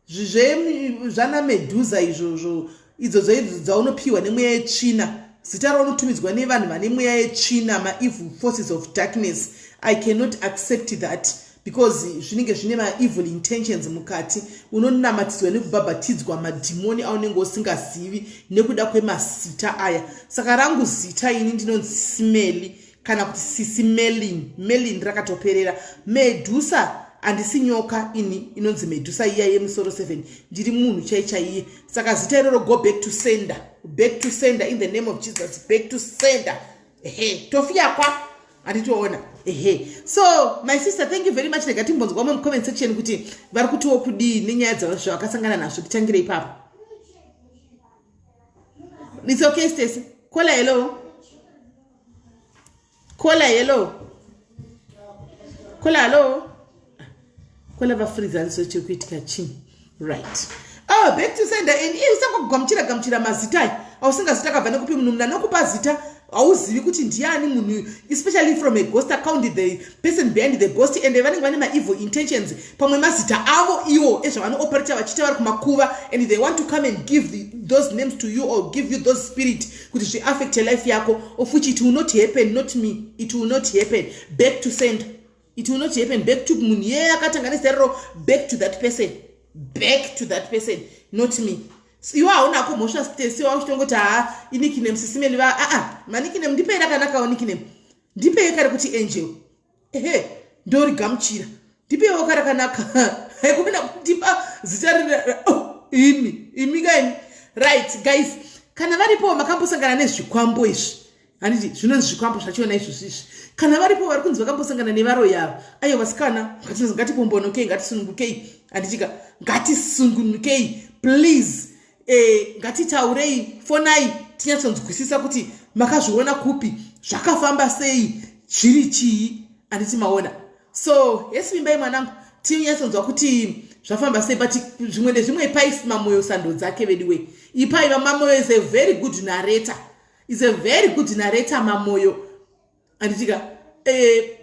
Zvana Medusa izvozvo, idzodzo idzo dzaunopiwa nemweya yetsvina, zita raunotumidzwa nevanhu vane mweya yetsvina, maevil forces of darkness. I cannot accept that because zvinenge zvine maevil intentions mukati. Unonamatidzwa nekubhabhatidzwa madhimoni aunenge usingazivi nekuda kwemasita aya. Saka rangu zita ini ndinonzi Smeli kana kuti Sisi Melin. Melin rakatoperera. Medusa, handisi nyoka ini inonzi Medusa iya yemusoro 7. Ndiri munhu chai chaiye. Saka zita iroro, go back to sender, back to sender in the name of Jesus, back to sender. Ehe, tofiyakwa, handitoona? Ehe. So my sister, thank you very much. Rega timbonzwa mucomment section kuti vari kutiwo kudii nenyaya dzavakasangana nazvo. Titangire ipapo. It's okay, Stacy. Caller, hello. Caller, hello. Caller, hello. Caller vafreeze, handizo chiri kuitika chii. Right, oh, back to sender. And iye usangogamuchira gamuchira mazita aya ausingazita akabva nekupi. Munhu anokupa zita hauzivi kuti ndiani munhu, especially from a ghost account, the person behind the ghost, and vanenge vane maevil intentions. Pamwe mazita avo iwo ezvavanooperata vachiita vari kumakuva, and they want to come and give those names to you or give you those spirit kuti zviaffecte life yako, of which it will not happen. Not me, it will not happen. Back to sender, it will not happen. Back to munhu iyeye akatanga nezita rero, back to that person, back to that person, not me. Iwe haunako mhosva, Stesi. Wauchitongoti haa, inickname Sisimeli va aa manickname, ndipei rakanakawo nickname, ndipei kare kuti Angel. Ehe, ndorigamuchira. Ndipeiwo karakanaka, haikona kundipa zita riri. Oh, imi imi kaimi. Right guys, kana varipo makambosangana nezvikwambo izvi, handiti zvinonzi zvikwambo zvachona izvozvo izvi, kana varipo vari kunzi vakambosangana nevaroyi ava, aiwa vasikana, ngatipombonokei, ngatisunungukei, handitika? Ngatisungunukei please. Ngatitaurei, fonai tinyatsonzwisisa kuti makazviona kupi, zvakafamba sei, zviri chii, handiti maona? So yes, vimbai mwanangu, tinyatsonzwa kuti zvafamba sei. But zvimwe nezvimwe, ipai Mamoyo sando dzake veduwe. Ipai Mamoyo is a very good narrator, is a very good narrator Mamoyo, handitika?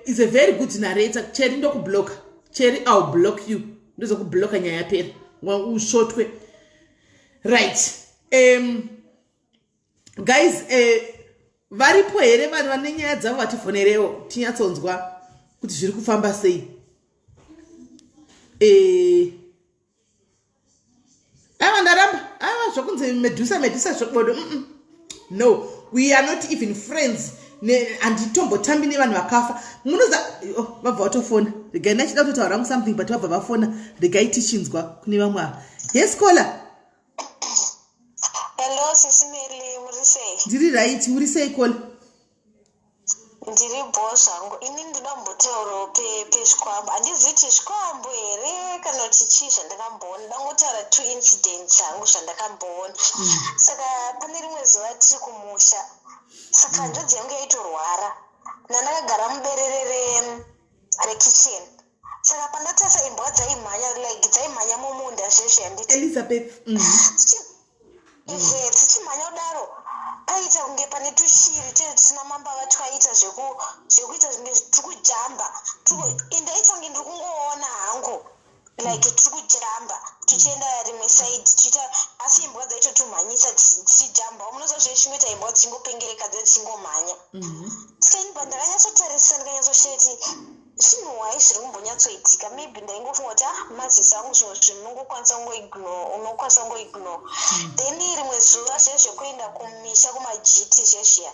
Is a very good narrator. Cheri, ndokubloka. Cheri, I'll block you, ndozokubloka, nyaya yapera, usvotwe. Right, guys, varipo here vanhu vane nyaya dzavo? Vatifonerewo tinyatsonzwa kuti zviri kufamba sei. Aiwa, ndaramba. Aiwa, zvokunzi Medusa, Medusa zvobodo. No, we are not even friends. Handitombotambi nevanhu vakafa. Munoza, oh, vabva vatofona. Regai, ndachida kutotaura rangu something, but vabva vafona. Regai tichinzwa kune vamwe ava. Yes, caller. Hello, Sisimeli, muri sei? Ndiri right, uri sei, caller? Ndiri bho zvangu. Ini ndinoda kumbotaurawo pezvikwambo. Handizivi kuti zvikwambo here kana kuti chii zvandakamboona. Ndangotaura two incidents dzangu zvandakamboona. Saka pane rimwe zuva tiri kumusha, saka hanzvadzi yangu yaitorwara. Ndandakagara muberere rekitchen. Saka pandatarisa, imbwa dzaimhanya, like dzaimhanya mumunda zvezvi, handiti? Elizabeth. Ehe, dzichimhanya kudaro, paita kunge pane tushiri tee tusina mambava twaita zvekuita kunge turi kujamba. Indaita kunge ndiri kungoona hangu. Like tiri kujamba tichienda rimwe side tichiita, asi imbwa dzaitotumhanyisa tichijamba. Munoziva zvechingoita imbwa dzichingopengereka, dza dzichingomhanya. Saka ini pandakanyatsotarisa, ndikanyatsoshaya kuti zvinhuhwai zviri kumbonyatsoitika. Maybe ndaingofunga kuti, ah, maziso angu, zvimwe zvinhu unongokwanisa kungoignore, unokwanisa kungoignore. Then rimwe zuva zvezvekuenda kumisha kumajiti zvezviya,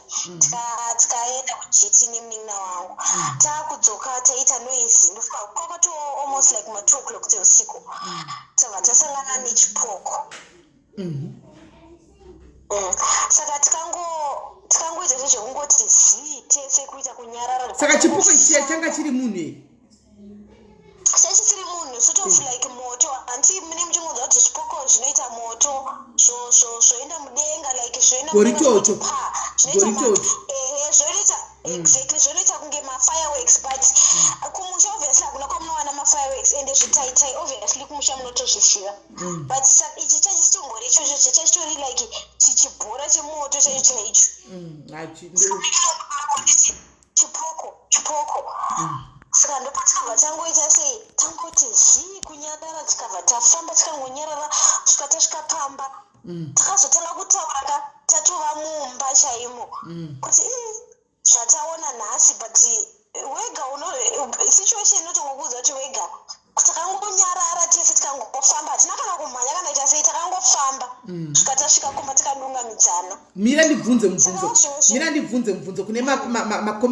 tikaenda kujiti nemunin'ina wangu. Taakudzoka taita noise, ndofunga kwakato almost like ma2 o'clock dzeusiku. Tabva tasangana nechipoko. Saka tikangoita zvezvekungoti zii tese, kuita kunyarara. Saka chipoko ichi changa chiri munhu here? Chachisiri munhu, sort of like moto. Hanti mune muchingonzwa kuti zvipoko zvinoita moto, zvoenda mudenga, like zvoenda mudenga. Goritoto. Zvoti pa zvinoita Goritoto. Ehe, zvonoita exactly, zvonoita kunge mafireworks, but kumusha obviously hakuna kwamunowana mafireworks, ende zvitaitai obviously kumusha munotozviziva. But ichi chachitombori ichocho, chachitori like chichibhora chemoto chaicho chaicho. Chipoko, chipoko. Saka ndopatikabva tangoita sei, tangoti zii, kunyarara. Tikabva tafamba, tikangonyarara kusvika tasvika pamba. Takazotanga kutaura ka tatova mumba chaimo kuti, "Ii, zvataona nhasi." But wega uno situation inotongokuudza kuti wega. Takangonyarara tese, tikangofamba, hatina kana kumhanya kana ita sei, takangofamba svika tasvika kumba, tikadungamidzana. Mira ndibvunze mubvunzo, mira ndibvunze mubvunzo kune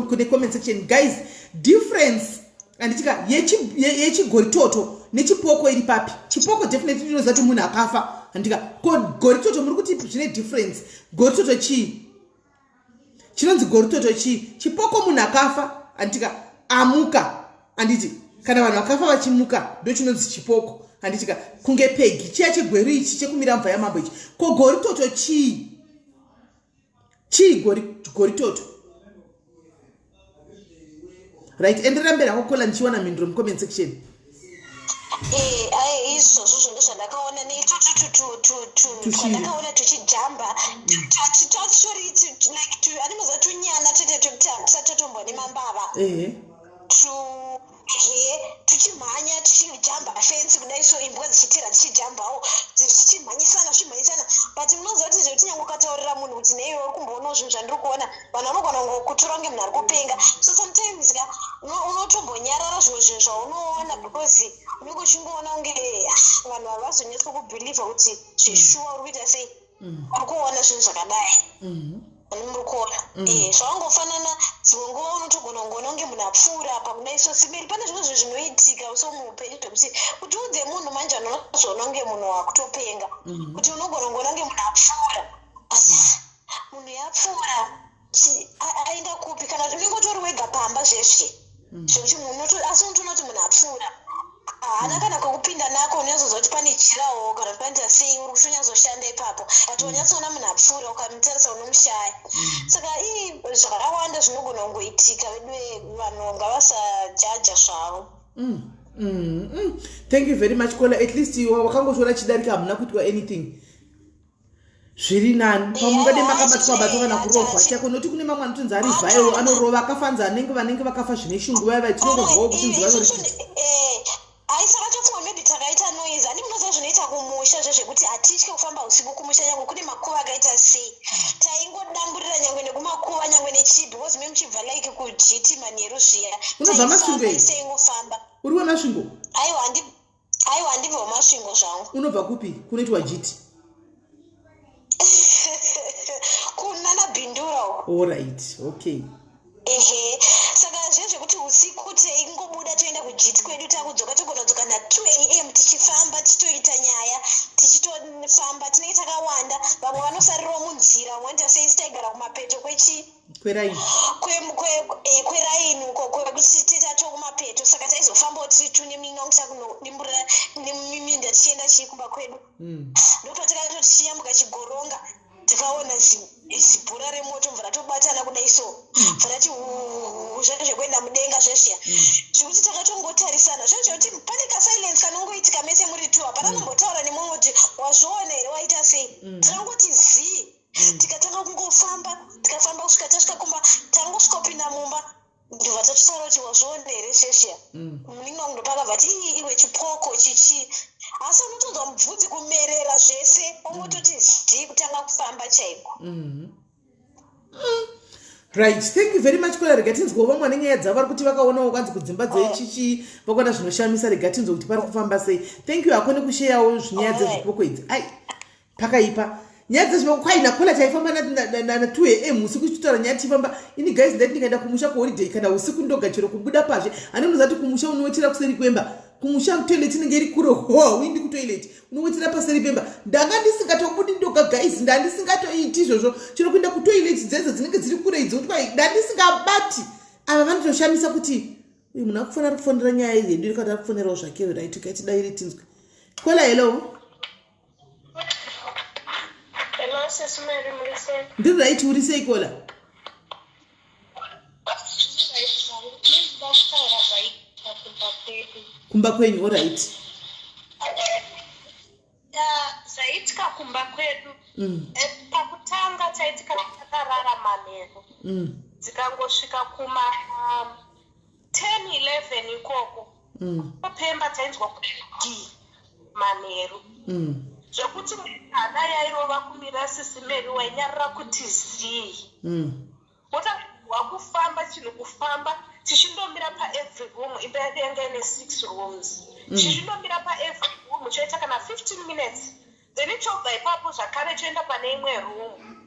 kune comment section. Guys, difference, handitika, yechigoritoto nechipoko iri papi? Chipoko definitely ndinoziva kuti munhu akafa, handika? Ko goritoto muri kuti zvine difference? Goritoto chii? Chinonzi goritoto chii? Chipoko munhu akafa, handitika, amuka, handiti? Kana vanhu vakafa vachimuka, ndo chinonzi chipoko, handitika? Kunge pegi chiya chegweru ichi chekumira mvura yamambo ichi. Ko goritoto chii? Chii goritoto? Right, enderera mberi hako, caller, ndichiwana mhinduro mucomment section. Ai, izvozvo zvinhu zvandakaona neitututunhu Tushiri. twandakaona tuchijamba, twatori like animoziva tunyana tete twekuti hatisati tatombwa nemambava. Tu, ehe, tuchimhanya, tuchijamba fensi kudai so, imbwa dzichitera, dzichijambawo, dzichimhanyisana, zvichimhanyisana. But munoziva kuti zvekuti nyange ukataurira munhu kuti neiwe uri kumboonawo zvinhu zvandiri kuona, vanhu vanogona kungokutora kunge munhu ari kupenga. So sometimes ka unotombonyarara zvimwe zvinhu zvaunoona, because unenge uchingoona kunge, ah, vanhu havazonyatso kubhilivha kuti zveshuwa uri kuita sei, uri kuona zvinhu zvakadai. Muri kuona, zvawangofanana dzimwe nguva unotogona kungoona kunge munhu apfuura apa kudai so siberi. Pane zvimwe zvinhu zvinoitika so muupenyu zvekuti kuti udze munhu manje, anozoona kunge munhu wakutopenga, kuti unogona kungoona kunge munhu apfuura, asi munhu yapfuura aenda kupi? Kana kuti unenge utori wega pamba zveshe, zvekuti munhu asi unotoona kuti munhu apfuura, haana kana kwekupinda nako. Unonyatsoziva kuti pane jirawo kana kuti panoita sei, uri kutonyatsoshanda ipapo, but wanyatsoona munhu apfuura, ukamutarisa unomushaya. Saka ii, zvakawanda zvinogona kungoitika vedu, vanhu ngavasajaja zvavo. Thank you very much, caller. At least iwe wakangotora chidarika, hamuna kuitwa anything, zviri nani. Pamungade makabatwa batwa kana kurohwa chako, nokuti kune mamwe anotonzi ari vhairo, anorova akafanza anenge vanenge vakafa zvine shungu vaya vatinongozwawo kuti nzi vanoripita. Ai, saka tofunga maybe takaita noise. Handi munoziva zvinoita kumusha zvezvekuti hatitye kufamba usiku kumusha, nyange kune makuva akaita sei. Taingodamburira nyangwe nekumakuva, nyangwe nechii, because me muchibva like kujiti manheru zviya. Unobva Masvingo here? Taingofamba. Uri weMasvingo? Aiwa, aiwa, handibva weMasvingo zvangu. Unobva kupi kunoitwa jiti? Kunana Bindura uko. Allright, okay. Ehe, saka zvezvekuti usiku taingobuda toenda kujiti kwedu, takudzoka togona kudzoka na2 am, tichifamba, tichitoita nyaya tichitofamba. Tinenge takawanda, vamwe vanosarirawo munzira, vamwe vanoita sei. Taigara kumapeto kwechi Kweraini. Kweraini uko, kwekuti tetato kumapeto. Saka taizofambawo tiri tune minonga kunodimburira nemiminda tichienda chii kumba kwedu. Ndopatakatoti tichiyambuka chigoronga, tikaona zibhora remoto, mvura tobatana kudai so, mvura ti zvacho zvekuenda mudenga zvezviya, zvekuti takatongotarisana zvacho, zvekuti pane kasilence kanongoitika mese muri two, hapana nombotaura nemumwe kuti wazviona here, waita sei. Takangoti zii, tikatanga kungofamba, tikafamba kusvika tasvika kumba. Tangosvika kupinda mumba, ndobva tatotaura kuti wazviona here sheshiya. Munin'ina wangu ndopakabva ati, "Ii, iwe chipoko chichi." Asi unotonzwa mubvudzi kumerera zvese, wangototi zii kutanga kufamba chaiko. Right, thank you very much, caller. Rega tinzwewo vamwe vane nyaya dzavo vari kuti vakaonawo kwanzi kudzimba dzechichi vakaona zvinoshamisa. Rega tinzwe kuti pari kufamba sei. Thank you hako nekusheyawo zvinyaya dzezvipoko idzi. Ai, pakaipa nyaya dzezvipoko. Kwaina caller taifamba na2 am usiku tichitaura nyaya tichifamba. Ini guys, ndati ndikaenda kumusha kuholiday kana usiku ndoga, chero kubuda pazhe hani unozati kumusha unowetera kuseri kwemba. Kumusha toilet inenge iri kure, ho, hauindi kutoilet, unowetera paseri pemba. Ndanga ndisingatobudi ndoga guys, ndandisingatoiti izvozvo. Chero kuenda kutoilet dzedzo dzinenge dziri kure idzo, kuti kwai ndandisingabati. Ava vanotoshamisa kuti uyu munhu akufanira ari kufonera nyaya yedu iri, kana ari kufonerawo zvake. Right, kaitidairi tinzwe. Caller, hello. Hello, Sis Mary, muri sei? Ndiri right, uri sei, caller? Ndinoda kutaura zvaitika kumba kwedu. Kumba kwenyu, alright. Zvaitika kumba kwedu. Pakutanga chaitika, takarara manheru. Dzikangosvika kuma 10 11 ikoko, pemba tainzwa kuti d manheru, zvekuti hana yairova kumira. Sisi Mary, wainyarira kuti zii. Wotanzwa kufamba, chinhu kufamba, tichindomira paevery room. Imba yedu yanga ine six rooms. Tichindomira paevery room, choita kana 15 minutes, then chobva ipapo zvakare choenda pane imwe room.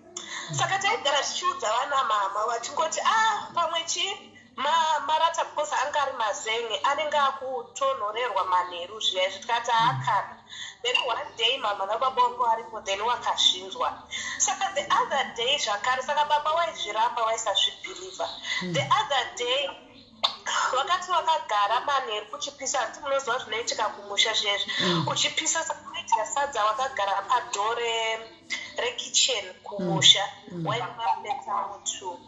Saka taigara tichiudza vana mama vachingoti, "Ah, pamwe chii marata," because anga ari mazenge anenge akutonhorerwa manheru zviya izvi. Tikati haakana. Then one day mama nababa vangu varipo, then wakazvinzwa. Saka the other day zvakare, saka baba waizviramba, waisazvibhilivha. The other day vakati vakagara manheru kuchipisa, handiti munoziva zvinoitika kumusha zvezvi, kuchipisa. Saka vaidya sadza vakagara padoor rekitchen kumusha, waine maplates avo two.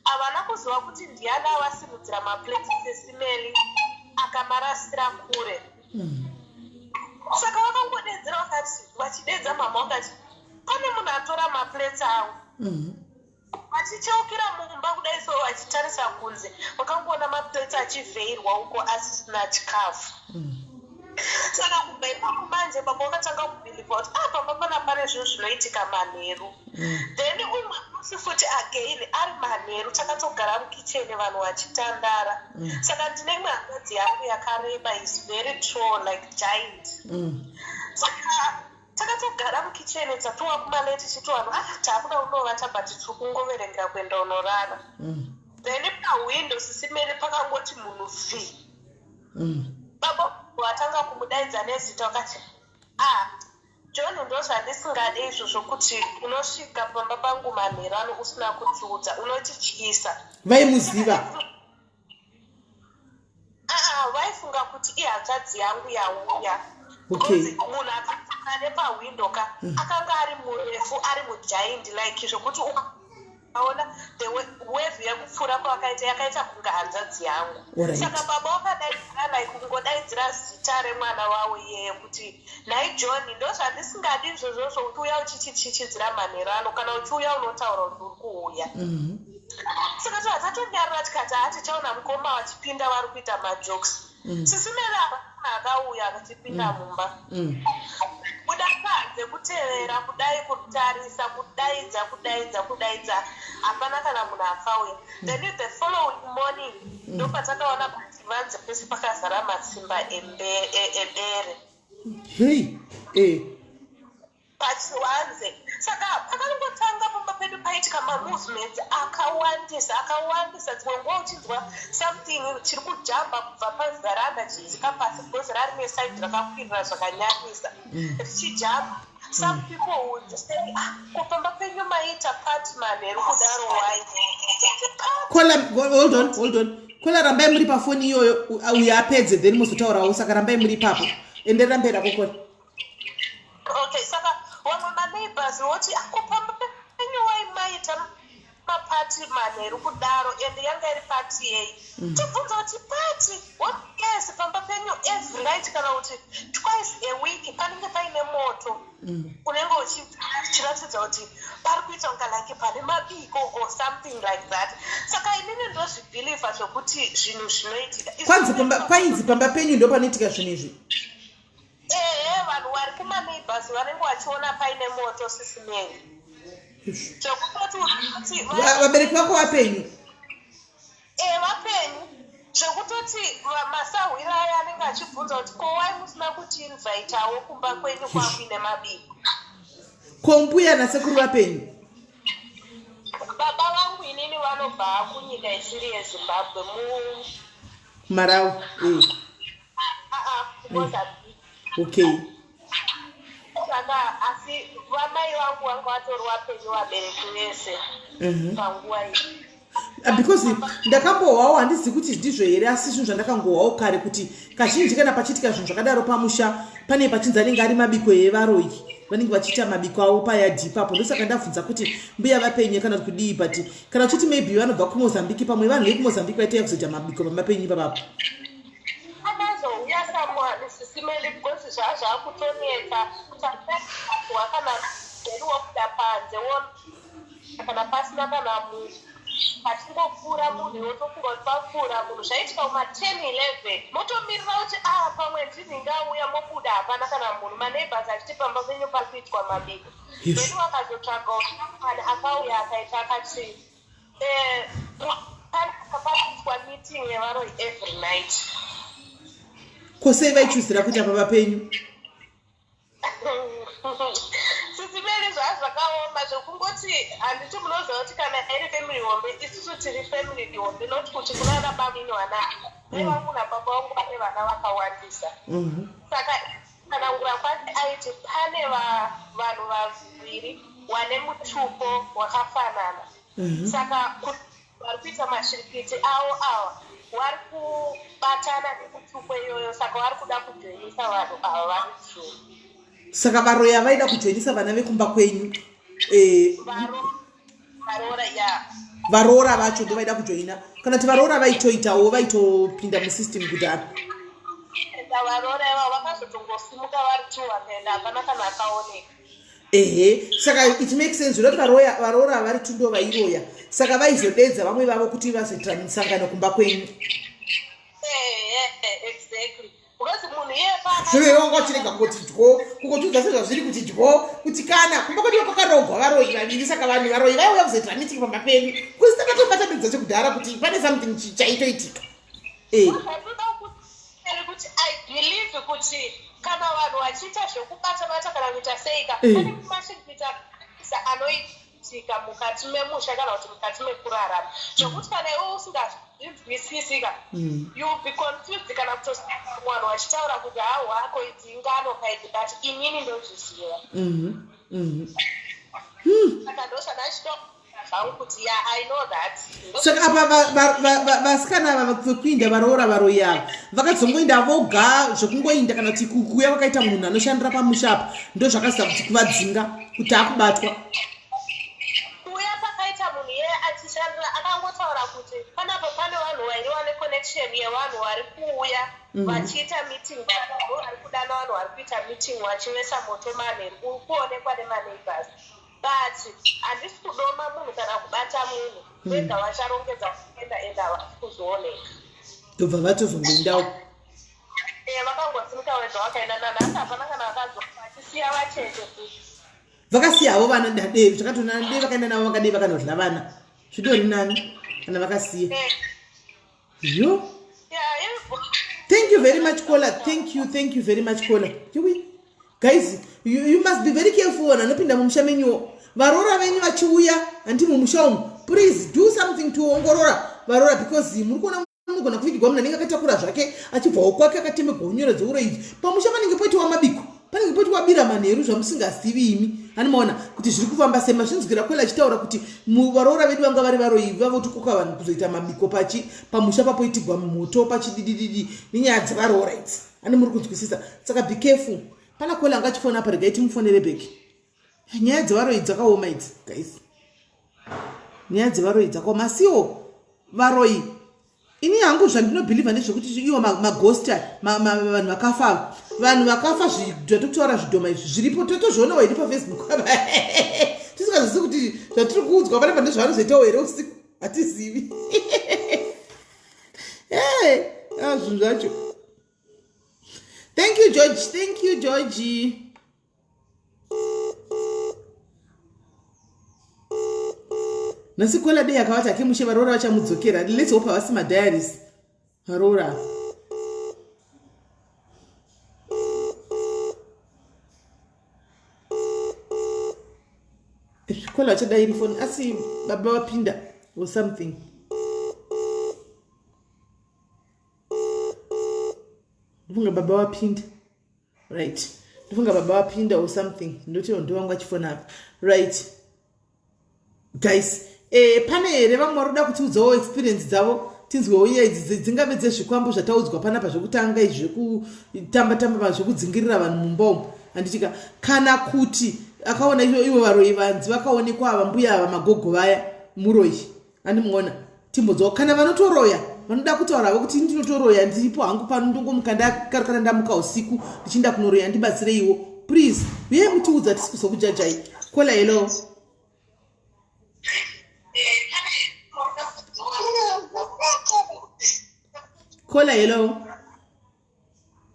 Havana kuziva kuti ndiani avasimudzira maplates, Sisi Mary, akamarasira kure. Saka vakangodedzera, vakati vachidedza mama, vakati pane munhu atora maplates angu. Vachicheukira mumba kudai so, vachitarisa kunze, vakangoona maplates achivheirwa uko asisina chikafu. Saka kubva ipapo manje baba vakatanga kubhilivha kuti, ah, pamba pana pane zvinhu zvinoitika manheru. Then umwe musi futi again ari manheru, takatogara mukicheni vanhu vachitandara. Saka ndine imwe hanzvadzi yangu yakareba, is very tall, like giant. Saka takatogara mukicheni, dzatova kumalate, tichiti vanhu, ah, taakuda kunovata, but tiri kungoverengera kuenda unorara. Then pahwindo, Sisi Mary, pakangoti munhu v. Baba vatanga kumudaidza nezita, vakati, "Ah, John, ndo zvandisingade izvozvo, kuti unosvika pamba pangu manheru ano usina kutiudza, unotityisa." Vaimuziva? Aa, vaifunga kuti ihanzvadzi yangu yauya. Because munhu akatanga nepahwindo ka, akanga ari murefu, ari mugiant like, zvokuti ukaona the wave yekupfuura kwavakaita, yakaita kunge hanzvadzi yangu. Saka baba wakadaidzira, like kungodaidzira zita remwana wavo iyeye kuti, "Nhai John, ndo zvandisingadi izvozvo zvokuti uya uchichityityidzira manheru ano. Kana uchiuya unotaura kuti uri kuuya." Saka tobva tatonyarira, tikati, "Ha, tichaona mukoma vachipinda vari kuita majokes." Sisi Mary, hapana akauya akachipinda mumba. Kuda panze, kutevera kudai, kutarisa, kudaidza, kudaidza, kudaidza, hapana kana munhu akauya. Then the following morning ndopatakaona pachivanze pese pakazara matsimba ebere. Hei, e. Pachivanze. Saka pakangotanga pamba pedu paitika mamovements akawandisa, akawandisa. Dzimwe nguva uchinzwa something chiri kujamba kubva pavharanda chichidzika pasi, because rari neside rakakwirira zvakanyanyisa, richijamba. Some people would say, "Ah, kupamba penyu maita party manheru kudaro, wai?" Caller, hold on, hold on, caller. Rambai muri pafoni iyoyo, uyo apedze, then muzotaurawo. Saka rambai muri ipapo, enderera mberi ako, caller. Okay, saka vamwe maneighbors voti, "Ah, kupamba penyu wai maita Mapati manheru kudaro and yanga iri pati yei? Tibvunza kuti pati what? Yes, pamba penyu every night kana kuti twice a week panenge paine moto unenge uchiratidza kuti pari kuita kunga like pane mabiko or something like that. Saka inini ndozvibhilivha zvokuti zvinhu zvinoitika. Kwanzi pamba, painzi pamba penyu ndo panoitika zvinhu izvi? Ehe, vanhu vari kumaneighbors vanenge vachiona paine moto, Sisi Mary. Zvekutoti kuti Vabereki vako vapenyu? E, vapenyu. Zvekutoti masahwira aya anenge achibvunza kuti ko wai musina kutiinvitawo kumba kwenyu kwakuine mabiko? Ko mbuya nasekuru vapenyu? Baba vangu inini vanobva kunyika isiri yeZimbabwe, mu Marawi, eh. Ah, kuMozambique. Okay. Saka asi vamai vangu vanga vatori vapenyu vabereki vese panguva iyi. Ah, because ndakambohwawo, handizivi kuti ndizvo here, asi zvinhu zvandakangohwawo kare kuti kazhinji kana pachiitika zvinhu zvakadaro pamusha, pane pachinzi anenge ari mabiko evaroyi, vanenge vachiita mabiko avo payadhi ipapo. Ndosaka ndabvunza kuti mbuya vapenyu kana kuti kudii. But kana uchiti maybe vanobva kuMozambique, pamwe vanhu vekuMozambique vaitouya kuzoita mabiko pamba penyu ipapapo. Akazouya someone, Sisi Meli, because zvaa zvakutonetsa tawa kana then wobuda panze wo kana pasina kana munhu, pachingopfuura munhu wotofunga kuti papfuura munhu. Zvaitika kuma 10 11, motomirira kuti a pamwe ndinhingauya, mobuda, hapana kana munhu. Maneighbors achiti pamba penyu pari kuitwa mabiko. Then wakazotsvagawo someone akauya akaita akati panoitwa meeting yevaroi every night. Ko sei vaichuzira kuita pamba penyu? Sisi Meli, zvaa zvakaoma zvekungoti handiti munoziva kuti kana iri family hombe, isusu tiri family hombe, not kuti kuna vana bamini, vana mai vangu nababa vangu vane vana vakawandisa. Saka tsanangura kwake aiti pane vanhu vaviri wane mutupo wakafanana. Saka kuti vari kuita mashiripiti avo ava vari kubatana nemutupo iyoyo, saka vari kuda kujoinisa vanhu ava vari two. Saka varoyi vaida kujoinisa vana vekumba kwenyu? Varoora, ya. Varoora vacho ndo vaida kujoina, kana kuti varoora vaitoitawo, vaitopinda musystem kudhara? Enda varoora ivavo vakazotongosimuka vari two, vakaenda, hapana kana akaoneka. Ehe, saka it makes sense zvinoti varoora vari two ndo vairoya, saka vaizodedza vamwe vavo kuti vazoitira misangano kumba kwenyu. Ehe, exactly, because munhu iye Zvino iwe wanga uchirega kungoti dyo, kungotiudza sezvazviri kuti dyo, kuti kana kumba kwedu kwakarogwa varoyi vaviri, saka vanhu varoyi vaiuya kuzoitira meeting pamba penyu, kuzi takatobatanidza chekudhara kuti pane something chaitoitika. Zvatoda kuti I believe kuti kana vanhu vachiita zvekubata bata kana kuita seika, pane mashiripiti akawandisa anoitika mukati memusha kana kuti mukati mekurarama, zvekuti kana iwe usingazvinzwisisi ka, you will be confused kana kutosanga vanhu vachitaura kuti hahwako idzi ingano kaidzi, but inini ndozviziva. Saka ndozvandachito zvangu kuti ya, I know that. Saka apa vasikana ava vekuinda varoora varoyi ava vakazongoinda voga zvekungoinda, kana kuti kuuya kwakaita munhu anoshandira pamusha apa ndo zvakaziva kuti kuvadzinga kuti akubatwa? Kuuya pakaita munhu iyeye achishandira, akangotaura kuti panapa pane vanhu vairiwa neconnection yevanhu vari kuuya vachiita meeting, ndo vari kudana vanhu vari kuita meeting vachivesa moto manheru uri kuonekwa nemaneighbors, but handisi kudoma munhu kana kubata munhu. Vega vacharongedza kuenda ende havasi kuzooneka. Ndobva vatozongoendawo? Vakangosimuka vega vakaenda. Nanhasi hapana kana vakazofa, vachisiya vacheche futi. Vakasiya havo vana dade, zvakatonana dei vakaenda navo, vakadei vakanodla vana, zvidori nani kana vakasiya. Yo. Thank you very much, caller. Thank you, thank you very much, caller. Yuwi. Guys, you must be very careful vanhu vanopinda mumusha menyuwo, varoora venyu vachiuya handi mumusha umu. Please do something to ongorora varoora, because muri kuona munogona kuvigirwa munhu anenge akatakura zvake achibvawo kwake akatemegwa unyoro dzeuro idzi. Pamusha panenge poitiwa mabiko, panenge poitiwa bira manheru zvamusingazivi imi. Hani maona kuti zviri kufamba sei? Mazvinzwira kwela achitaura kuti varoora vedu vanga vari varoyi, vavotokoka vanhu kuzoita mabiko pachi pamusha papoitigwa moto pachididididi nenyaya dzevaroora idzi. Hani muri kunzwisisa? Saka be careful. Pana kwela anga achifona apa, regai timufonere back. Nyaya dzevaroyi dzakaoma idzi, guys. Nyaya dzevaroyi dzakaoma asiwo varoyi ini hangu zvandinobhilivha ndezvekuti iwo maghost vanhu vakafa ava vanhu vakafa zvatiri kutaura zvidhoma izvi zviripo totozvionawo here pafacebook tisingazivi kuti zvatiri kuudzwa pane pane zvavanozoitawo here usiku hatizivi ah, zvinhu zvacho thank you george thank you georgie nhasi kola dei akavati hake mushe varoora vachamudzokera let's hope havasi madiaries varoora kola vachadairi foni asi baba vapinda or something ndofunga baba vapinda right ndofunga baba vapinda or something ndoti ndovangu achifona apa right guys eh, pane here vamwe vari kuda kutiudzawo experience dzavo tinzwewo nyaya idzi dzingave dzezvikwambo zvataudzwa panapa zvekutanga izvi zvekutamba tamba zvekudzingirira vanhu mumba umu handitika kana kuti akaona ivo varoyi vanzi vakaonekwa ava mbuya ava magogo vaya muroyi andimuona timbonzwawo kana vanotoroya vanoda kutaura havo kuti ndinotoroya ndiripo hangu pano ndongomuka ndakarukana ndamuka usiku ndichiinda kunoroya ndibatsireiwo please uye mutiudza tisi kuzokujajai kola hello kola hello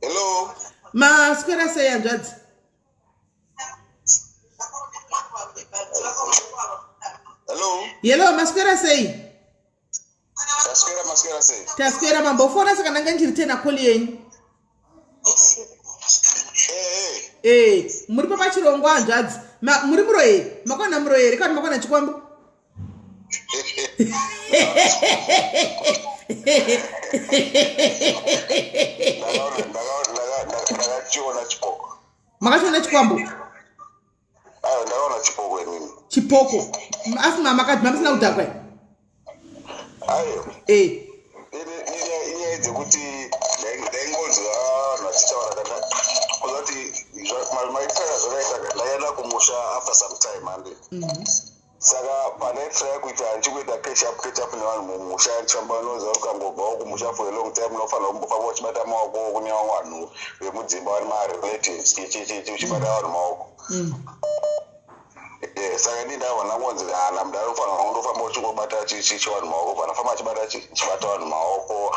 hello maswera sei hanzvadzi Hello. Hello, maswera sei? Taswera maswera sei? Taswera mambofona saka ndanga ndiri tena call yenyu. Eh eh. Eh, muri pa pachirongwa hanzvadzi. Muri muroyi? Makwana muroyi here kana makwana chikwambo? Ndakachiona chipoko. Makachiona chikwambo? Ayo ndakaona chipoko inini. Chipoko. Asi mama makati mamusina kudhakwa? Ayo. Eh. Inyaya dzekuti ndaingonzwa vanhu vachitaura kana kuzati maitira zvakaita ndaenda kumusha after some time handi. Mm-hmm. Saka pandaitraya kuita ndichikuita catch up catch up nevanhu mumusha ndichifamba unoziva ukangobvawo kumusha for a long time unofanira kumbofamba uchibata maoko kune vamwe vanhu vemudzimba vari marelatives chichichichi uchibata vanhu maoko mm. eh, saka ini ndabva ndangonzi kana munhu anofanira kundofamba uchingobata chivanhu maoko panofamba achibata chibata vanhu maoko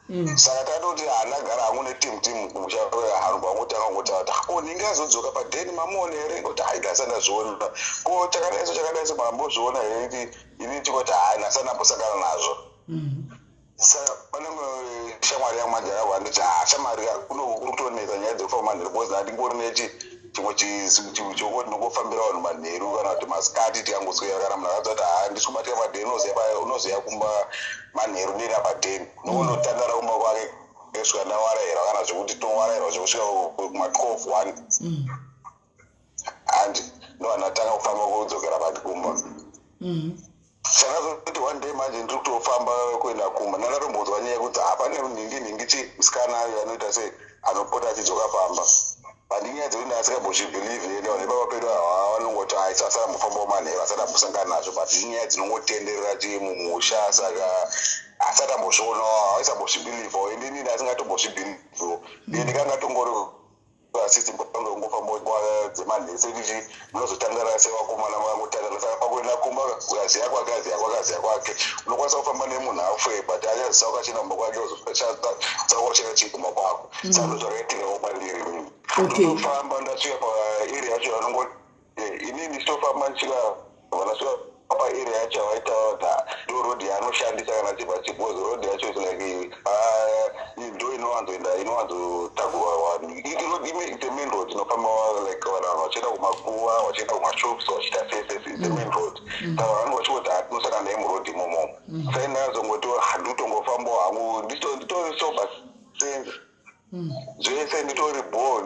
Mm. Saka tatoti handagara hangu neteam team kumusha hangu vangotanga kungotaura kuti ko ndinge azodzoka padeni mamuona here ngoti hai ndasa ndazviona ko chakadaiso chakadaiso mambozviona here kuti ini chikoti hai ndasa ndambosangana nazvo mm. Saka pane shamwari yangu manje yakabva anditi ha shamwari kuri kutonetsa nyaya dzekufamba manheru because ndandingori nechi chimwe chokoti ndongofambira vanhu manheru kana kuti masikati tikangoswera kana munhu akadza kuti haa ndisi kubatika padeni unozoya kumba manheru ndiri padeni ndonotandara kumba kwake kusvika ndawarairwa kana zvekuti towarairwa zvekusvika kuma 12 one mm. and ndovandatanga kufamba kudzokera pati kumba mm. Chakazoti one day manje ndiri kutofamba kuenda kumba ndandatombonzwa nyaya yekuti hapane nhingi nhingi chi musikana ayo anoita sei anopota achidzoka pamba handi nyaya dzekuti ndasingambozvibhilivhi ende vanhu ipapa pedu ava vanongoti aisa asambofambawo manheru asati ambosangana nazvo but inyaya dzinongotenderera chi mumusha saka asati ambozvionawo aisambozvibhilivhawo ende inini asingatombozvibhilivhiwo ende ndikanga tongori asi zimbabwe kungofamba nguva dzemanheru sekuti munozotandara sevakomana makangotandara saka pakuenda kumba aziya kwake aziya kwake aziya kwake unokwanisa kufamba nemunhu afe but achazisauka achienda kumba kwake ozosauka uchienda chii kumba kwako mm. saka ndozvakaitikawo kwandiri ndinofamba ndasvika paarea yacho vanongo eh, ini ndichitofamba ndisvika vanasvika paarea yacho avaitaura kuti ndo road yaanoshandisa kana achibva chibozi road yacho is like ah, ndo inowanzoenda inowanzotagurwa vanhu it's a main road inofamba like vanhu vachienda kumakuva vachienda kumashops vachiita sese it's a main road mm. saka vanenge vachingoti hatinosangana naye muroad imomo mm. sai ndakazongoti handitongofambawo hangu nditori sober sense mm. zvese nditori bho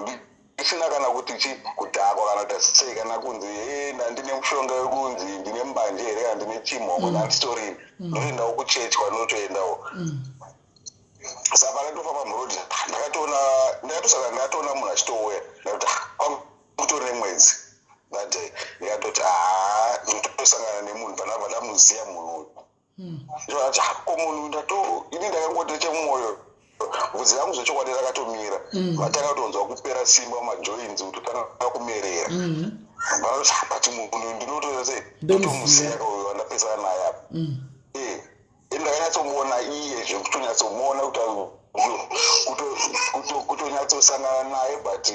ndisina kana kuti chi kudhakwa kana kuti sei kana kunzi he ndandine mushonga wekunzi ndine mbanje here kana ndine chimhomwe mm. ndanditorini mm. ndotoendawo kuchechi kwandinotoendawo mm. saka pandandofamba muroad ndakatoona ndakatosaka ndatoona munhu achitouya ndakuti ah, kutori nemwedzi That day ndikatoti, haa, ndotosangana nemunhu panapa, ndamuziya munhu uyu. Ndikati, ko munhu ndato ini ndakangoti chemumwoyo, bvudzi rangu zvechokwadi rakatomira. Vatanga kutonzwa kupera simba mumajoints, kutotanga kumerera. Vanoti, but munhu ndinotoita sei? Ndomuziya. Ndotomuziya kauyu wandapesana naye apa. Ini ndakanyatsomuona iye, zvekutonyatsomuona kuti kutonyatsosangana naye, but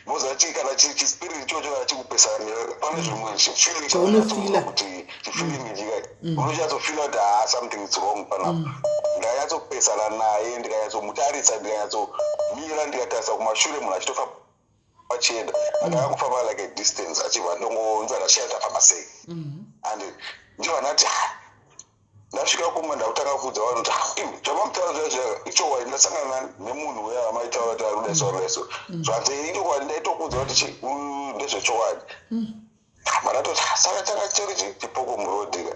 moziva chii, kana chispirit ichocho kana chikupesanira, pane zvimwe chifeeling Chaunofeela. kuti chifeeling ichika unonyatsofeela kuti, ha, something is wrong panapa. Ndakanyatsopesana naye, ndikanyatsomutarisa, ndikanyatsomira, ndikatarisa kumashure, munhu achitofa achienda. Ndakangofamba like a distance, achibva ndongonzwa ndashiya ndafamba sei. And ndibva ndati, "Ah, ndasvika kumba." Ndakutanga kuudza vanhu kuti, "Ah, imi zvamamutaura zviya zviya, ichokwadi, ndasangana nemunhu uya amaitaura kuti ari kudai so, ari kudai so." Zvanzi, ichokwadi, ndaitokuudza kuti chi uyu ndezvechokwadi. Manatoti, saka changa chiri chipoko muroad ka.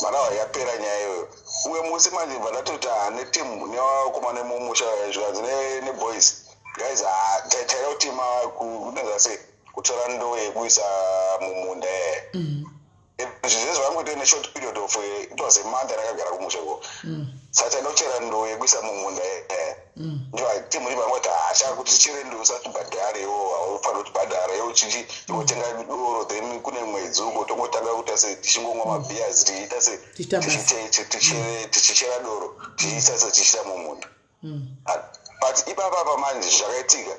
Mana yapera nyaya iyoyo. Umwe musi manje bva ndatoti, ha, netimu nevakomana mumusha, zvikanzi neboys, guys, ha, taida kutima kuneza sei, kutora ndoo yekuisa mumunda. Izvi zvese zvangoite neshort period of it was a month andakagara kumusha iko. Saka taida kuchera ndoo yekuisa mumunda. Ndiva timu rivangoti, hasha kuti tichere ndoo usatibhadhare, iwo haufaniri kutibhadhara iwo, chichi tingotenga doro, then kune mwedzi uko tongotanga kuita se tichingomwa mabeers, tichiita se Tichiita basa. Tichichera doro, tichiita se tichiita mumunda. Ah, but ipapapa manje zvakaitika,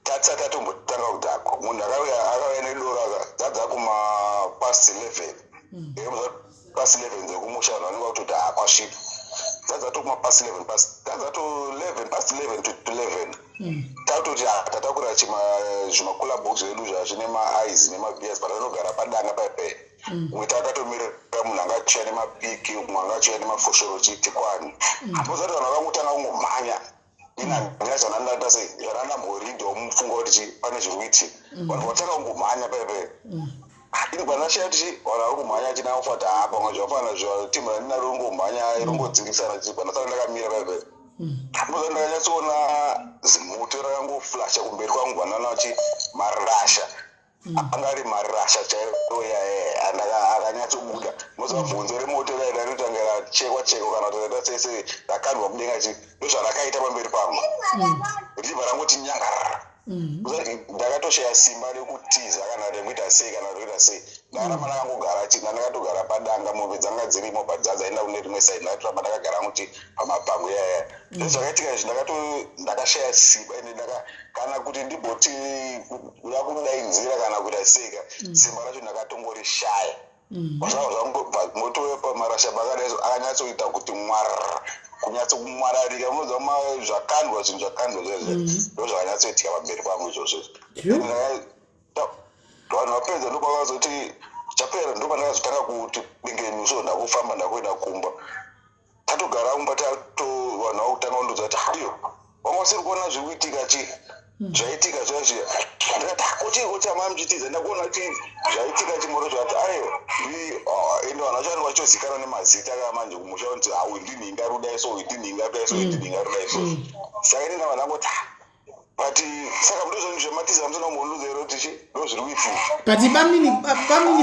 tatisati tatombotanga kudhakwa, munhu akauya nedoro, aka dzadza kuma past 11. Past 11 dzekumusha vanhu vanenge vakutoti, ha, kwasvipa. Dzadza to kuma past 11, past dzadza to 11, past 11 to 11. Takutoti, ah, tatakura zvimacooler box zvedu zvazvine maice nemabeers, patanogara padanga paipai. Umwe takatomirira munhu anga achiuya nemapiki, umwe anga achiuya nemafoshoro, chitikwani hapozati vanhu vakangotanga kungomhanya. Ini handina zvandandaita sei, zvandandamboridhawo mupfungwa kuti chi pane zviri kuitika. Vanhu vatanga kungomhanya paipai. Ini pandashaya kuti chi vanhu vari kumhanya, chinangofata, ha, pamwe zvafana timu randinaro ringomhanya, ringodzingisana chi. Pandasara ndakamira paipai, mboza ndakanyatsoona zimuto rakangoflasha kumberi kwangu, banana chi marasha, anga ari marasha chaiwo yae akanyatsobuda. Moziva bvunzo remoto raida rinotanga rachekwa chekwa kana kuti raita sei sei, rakandwa mudenga chi, ndozvarakaita pamberi pangu, richibva rangoti nyangarara. Ndakatoshaya simba rekutiza kana rekuita sei kana rekuita sei. Ndakaramba ndakangogara ndakatogara padanga. Mombe dzanga dzirimo, but dzadzaenda kune rimwe side. Ndakatoramba ndakagara kuti pamapango yaya. Zvakaitika izvi, ndakashaya simba ende kana kuti ndimboti kuda kudaidzira kana kuita seika, simba racho ndakatongorishaya. Zvava zvangobva moto pamarasha pakadai, akanyatsoita kuti mwarara, kunyatsokumwararika. Unoziva zvakandwa, zvinhu zvakandwa zvezve, ndo zvakanyatsoitika pamberi pangu izvozvo. Vanhu vapedza, ndopavazoti chapera, ndopandakazotanga kuti bengenyu so, ndakufamba, ndakuenda kumba. Tatogara kumba, tato vanhu vakutanga kundudza kuti, iyo wanga usiri kuona zviri kuitika chi, zvaitika zviya zviya. Ndikati, kochii kochama muchitiza? Ndakuona chi zvaitika chimoto. Zvati, aiwa, ende vanhu vacho vanenge vachitozikanwa nemazita ka manje kumusha, kuti uyu ndinhinga rudai so, uyu ndinhinga rudai so, uyu ndinhinga rudai so. Saka ini ndava ndangoti, but saka ndozvinhu zvematiza musina kumbonudza here kuti chi ndo zviri kuitika? But bamini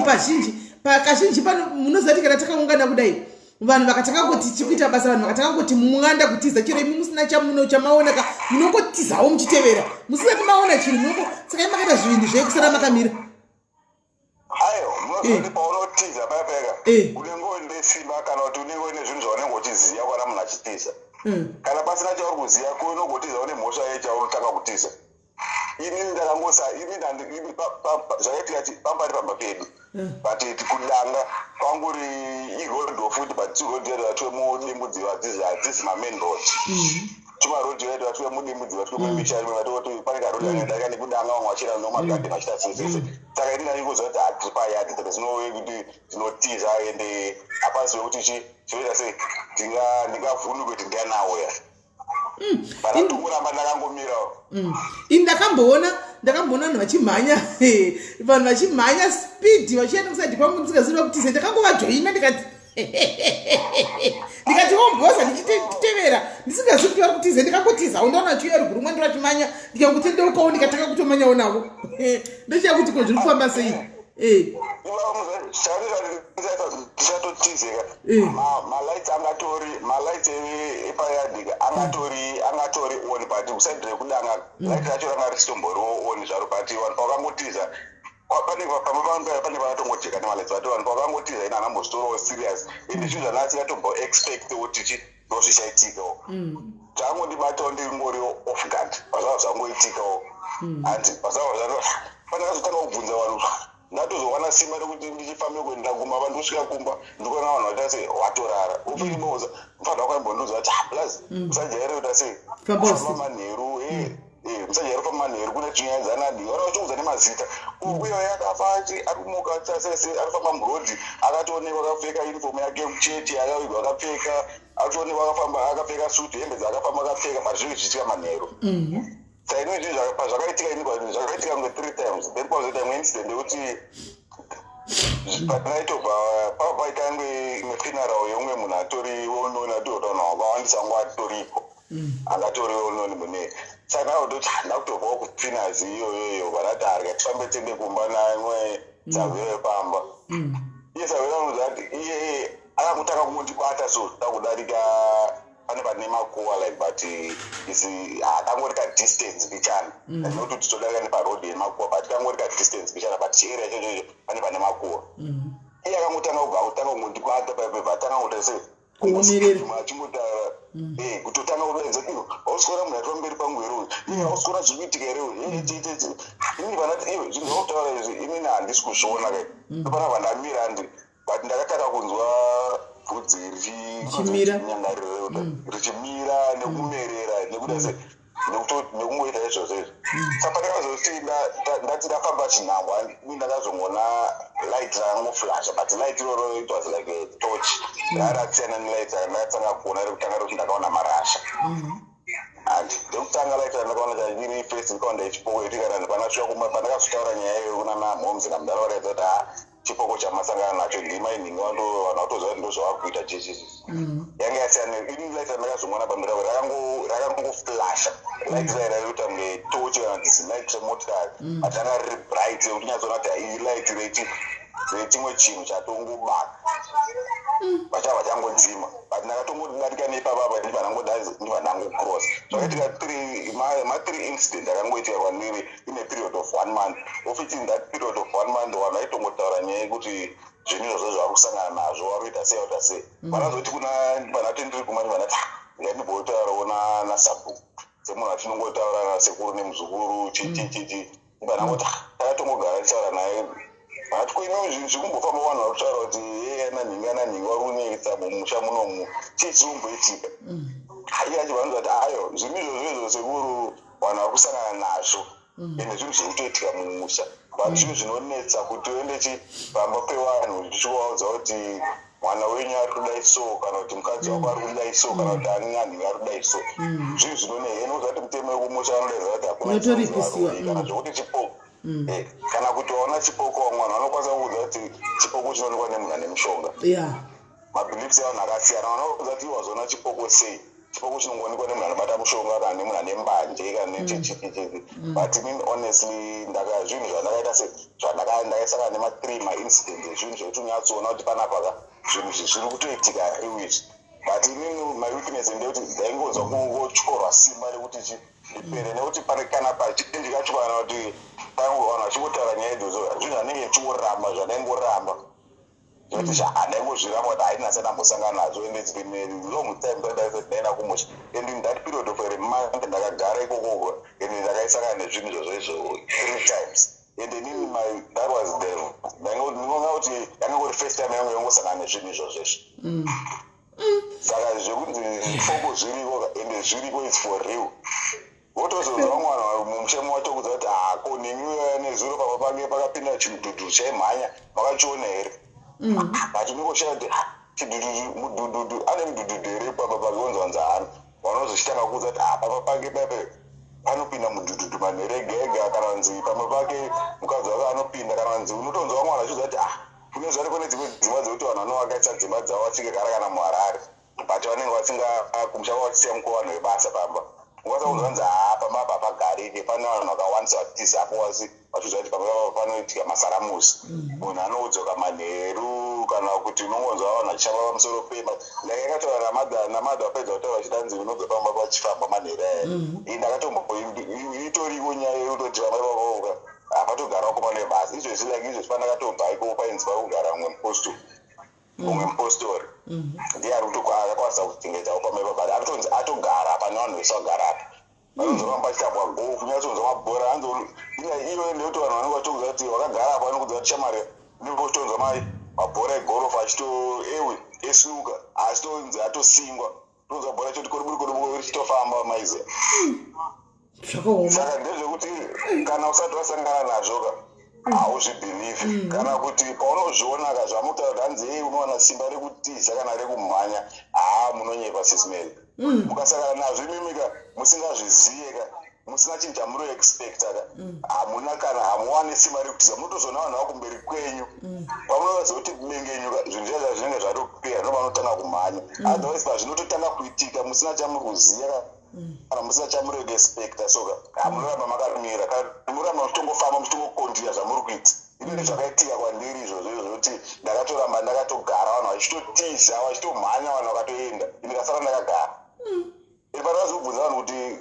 pazhinji, kazhinji pano munoziva kuti kana takaungana kudai, vanhu vakatanga kuti chikuita basa, vanhu vakatanga kuti mumwanda kutiza, chero imi musina chamuno chamaona ka, munongotizawo muchitevera musisati maona chinhu munongo. Saka imi makaita zvivindi zvei kusara makamira? Aiwa, munoziva kuti paunotiza paya payaka, unenge uine simba kana kuti unenge uine zvinhu zvaunenge uchiziva. Kana munhu achitiza, kana pasina chauri kuziva, ko unogotiza une mhosva ye chaunotanga kutiza? Inini ndakangosa ini zvakaitika ti pambari pamba pedu, but kudanga kwanguri iroad futi, but road yedu vatwe mudimbudziva, hadzisi mamain road. Tumaroad yedu vatwe mudimbudziva, twe mumisha rimwe, vatoti pane karoad kanodarika nekudanga, vamwe vachira nomagadheni, vachiita sesese. Saka ini ndandingoziva kuti hatiri payard, there is no way kuti ndinotiza, ende hapasi wekuti chi chinoita sei, ndingavhunduke kuti ndianauya. Pandatongoramba ndakangomirawo. Ini ndakamboona vanhu vachimhanya, vanhu vachimhanya speed vachienda kuside kwangu, ndisingazivi kutiza. Ndakangovajoina, ndikati womboza, ndichitevera ndisingazivi kuti vari kutiza. Ndikangotizawo, ndaona vachiuya rugurumwe ndo vachimanya, ndikangotendeukawo, ndikatanga kutomanyawo navo. Ndochiya kuti ko zviri kufamba sei? Tichatotizeka malights angatori, malights epayard angatori on, but kuside rekudanga light racho ranga risitomboriwo on zvaro. But vanhu pavakangotiza, pane pamba pane panatongojeka nemalights, but vanhu pavakangotiza, ina anambozvitorawo serious, ende zvinhu zvana asingatombo expect kuti chi ndo zvichaitikawo. Zvangondibatawo ndiringoriwo off guard, pazvava zvangoitikawo. Handi pazvava pandakazotanga kubvunza vanhu, ndatozowana simba rekuti ndichifambe kuenda kumba. Pandosvika kumba, ndikuona vanhu vaita sei, watorara. Ufiriboza mufanira wakaimbondiudza kuti, "Plus musajaire kuita sei, kufamba manheru, musajaire kufamba manheru, kune chinyaya dzanadi." Vana vachiudza nemazita, uyo yakafa ari kumuka sese, ari kufamba murodhi, akatoonekwa akapfeka uniform yake yekuchechi, akavigwa akapfeka, atoonekwa akafamba akapfeka suti, hembe dzaakafamba akapfeka, but zvinhu zvichiitika manheru. Saini izvi pazvakaitika, ini zvakaitika kunge three times. Then pazoita imwe incident yekuti patinaitobva pava paita imwe funeral yeumwe munhu atori well-known, atori vanhu vakawandisa ngo atoripo, angatori well-known mune. Saka ndakutoti ndakutobvawo kufuneral iyoyoyo, vanati arya tifambe tiende kumba naimwe sahwira yepamba. Iye sahwira anoudza kuti iye akangotanga kungondibata, so takudarika pane makuwa, like, but isi akangori kadistance mbichana, nekuti titodarika neparodhi yemakuwa, but kangori kadistance mbichana, but chiarea chacho icho pane makuwa. Iye akangotanga kubva kutanga kungondibata paipepa, atanga kuita sei, Kuomerera. Achingotaura, kutotanga kutoedza, "Iwe, hausi kuona munhu ari pamberi pangu here uyu? Iwe, hausi kuona zviri kuitika here uyu?" Inini vanati, "Iwe, zvinhu zvakutaura izvi, inini handisi kuzviona kai." Ndopana ndamira handi, but ndakatanga kunzwa bvudzi Richimira. Richinyangarira, richimira nekumerera, nekuda sei, nekungoita izvozvo izvo. Saka pandakazoti ndati ndafamba chinhambwa, ini ndakazongona light rakangoflasha, but light iroro, it was like a torch, rakasiyana nelight randakatanga kuona rekutanga, rekuti ndakaona marasha. And rekutanga light randakaona chachiri first, ndikaona ichipoko iti kana panasvika kumba, pandakazotaura nyaya iyoyo kuna namhomes namudara, vakaedza kuti, "Ha, chipoko chamasangana nacho ndimainingi." Vanhu vatoziva kuti ndozvavakuita chichichi yanga yasiyana. Ini light randakazomona pamberi apo rakangoflasha, light rai raiita kunge tochi kana kuti light remotikari, but ranga riri bright rekuti nyatsoona kuti ii light rechimwe chinhu chatongobaka, vachabva changodzima. But ndakatongodarika neipapapa, ndibva ndangocross. Zvakaitika ma-three incident akangoitika kwandiri in a period of one month, of which in that period of one month vanhu vaitongotaura nyaya yekuti zvinhu izvozvo zvavari kusangana nazvo, vari kuita sei, vakuita sei. Vanazoti kuna vanati ndiri kumani, vanati ngandimbotaurawo nasabhuku semunhu atinongotaura nasekuru nemuzukuru chichichichi. Vanangoti takatongogara tichitaura naye, vanati, "Ko imwe zvinhu zviri kumbofamba, vanhu vari kutaura kuti ye ana nhingi, ana nhingi vari kunetsa mumusha munomu, chii chiri kumboitika?" Iye achibva kuti, "Ayo, zvinhu izvozvo izvo sekuru, vanhu vari kusangana nazvo, ende zvinhu zviri kutoitika mumusha, but zvinhu zvinonetsa kuti uende chi pamba pevanhu uchivaudza kuti mwana wenyu ari kudai so, kana kuti mukadzi wako ari kudai so, kana kuti ani nhingi ari kudai so." Zvinhu zvinonetsa. Ende uziva kuti mutemo wekumusha vanodaidza kuti hakuna Unotoripisiwa, kana zvokuti chipoko. Kana kuti waona chipoko, vamwe vanhu vanokwanisa kuudza kuti chipoko chinoonekwa nemunhu ane mushonga. Mabeliefs evanhu akasiyana. Vanoudza kuti, "Iwe, wazoona chipoko sei? Chipoko chinongoonekwa nemunhu anobata mushonga, kana nemunhu ane mbanje, kana nechichichichi." But inini honestly, ndaka zvinhu zvandakaita se zvandakaisangana nema-three maincident, ezvinhu zvekuti unyatsoona kuti panapa ka zvinhu izvi zviri kutoitika real izvi. But inini my weakness ndeyekuti ndaingonzwa kungotyorwa simba rekuti chi ndipere, nekuti pane kana pachinji kacho, kana kuti vanhu vachingotaura nyaya idzodzo, zvinhu zvanenge ndichingoramba, zvandaingoramba zvekuti handaingozviramba kuti haina sandambosangana nazvo. And it's been a long time ndaenda kumusha, and in that period of a month ndakagara ikokoko, and ndakaisangana nezvinhu izvozvo izvo three times. And inini my that was the ndinonga kuti yanga first time yangu yongosangana nezvinhu izvozvo izvo. Saka zvekunzi zvipoko zviriko, ende zviriko, is for real. Wotozonzwa vamwe vanhu mumutemo wacho kudza kuti, "Hako nemi nezuro papa pange pakapinda chimudhudhudhu chaimhanya, makachiona here?" But unongoshaya kuti chidhudhudhu, mudhudhudhu, ane mudhudhudhu here papa pake? Onzwanza hana vanozochitanga kuudza kuti, "Ah, papa pake pepe panopinda mudhudhudhu manheru ega ega," kana kunzi pamba pake mukadzi wake anopinda, kana kunzi unotonzwa vamwe vanhu vachiudza kuti, "Ah, kune zvari kune dzimwe dzimba dzekuti vanhu vanovakaisa dzimba dzavo vachigara kana muHarare, but vanenge vasinga kumusha kwavo, vachisiya mukova vanhu vebasa pamba." Unokwanisa kunzwa kunzi haa, pamba apa hapagarike, pane vanhu vakawandisa vatiza apo, wasi vachiziva kuti pamba apa panoitika masaramusi. Munhu anodzoka manheru, kana kuti unongonzwa vanhu vachishamba pamusoro pema. Like akataura namadha vapedza kutaura vachiti hanzi unobva pamba pachifamba manheru aya. Ndakatombo itoriko nyaya yekutoti pamba ipapo hapatogarako, pane basa izvezvi. Like izvezvi pandakatobva ikoko, painzi pakugara mumwe mupostori. Mumwe mupostori ndiye ari akakwanisa kuchengetawo pamba ipapo, but akutonzi atogara pane vanhu vese vagara apa. Vanonzwa pachitambwa golf, unyatsonzwa mabhora. Hanzi iyo ndekuti vanhu vanenge vachitokuudza kuti wakagara apa, vanokudza kuti shamwari, unenge uchitonzwa mabhora egorofu achito ewe esnuka achitonzi atosingwa, tonzwa bhora choti kodoburi kodoburi richitofamba maiziya. Zvakaoma. Saka ndezvekuti kana usati wasangana nazvo ka, hauzvibhilivhi, kana kuti paunozviona ka, zvamutaura kuti hanzi ei unowana simba rekutiza kana rekumhanya, haa, munonyepa, Sis Mary. Mukasangana nazvo imimika musingazviziye ka, musina chinhu chamunoexpecta ka, hamuna kana hamuwani simba rekutiza. Munotozoona vanhu vakumberi kwenyu, pamunoratidza kuti mengenyuka, zvinhu zvacho zvinenge zvatopera, ndo vanotanga kumhanya. Otherwise pazvinototanga kuitika musina chamuri kuziva ka, kana musina chamuri kuexpecta, soka hamunoramba makamira, kana munoramba muchitongofamba, muchitongokontinya zvamuri kuita. Inini zvakaitika kwandiri izvozvo izvo zvekuti ndakatoramba ndakatogara, vanhu vachitotiza, vachitomhanya, vanhu vakatoenda, ndikasara ndakagara. Pandakazobvunza vanhu kuti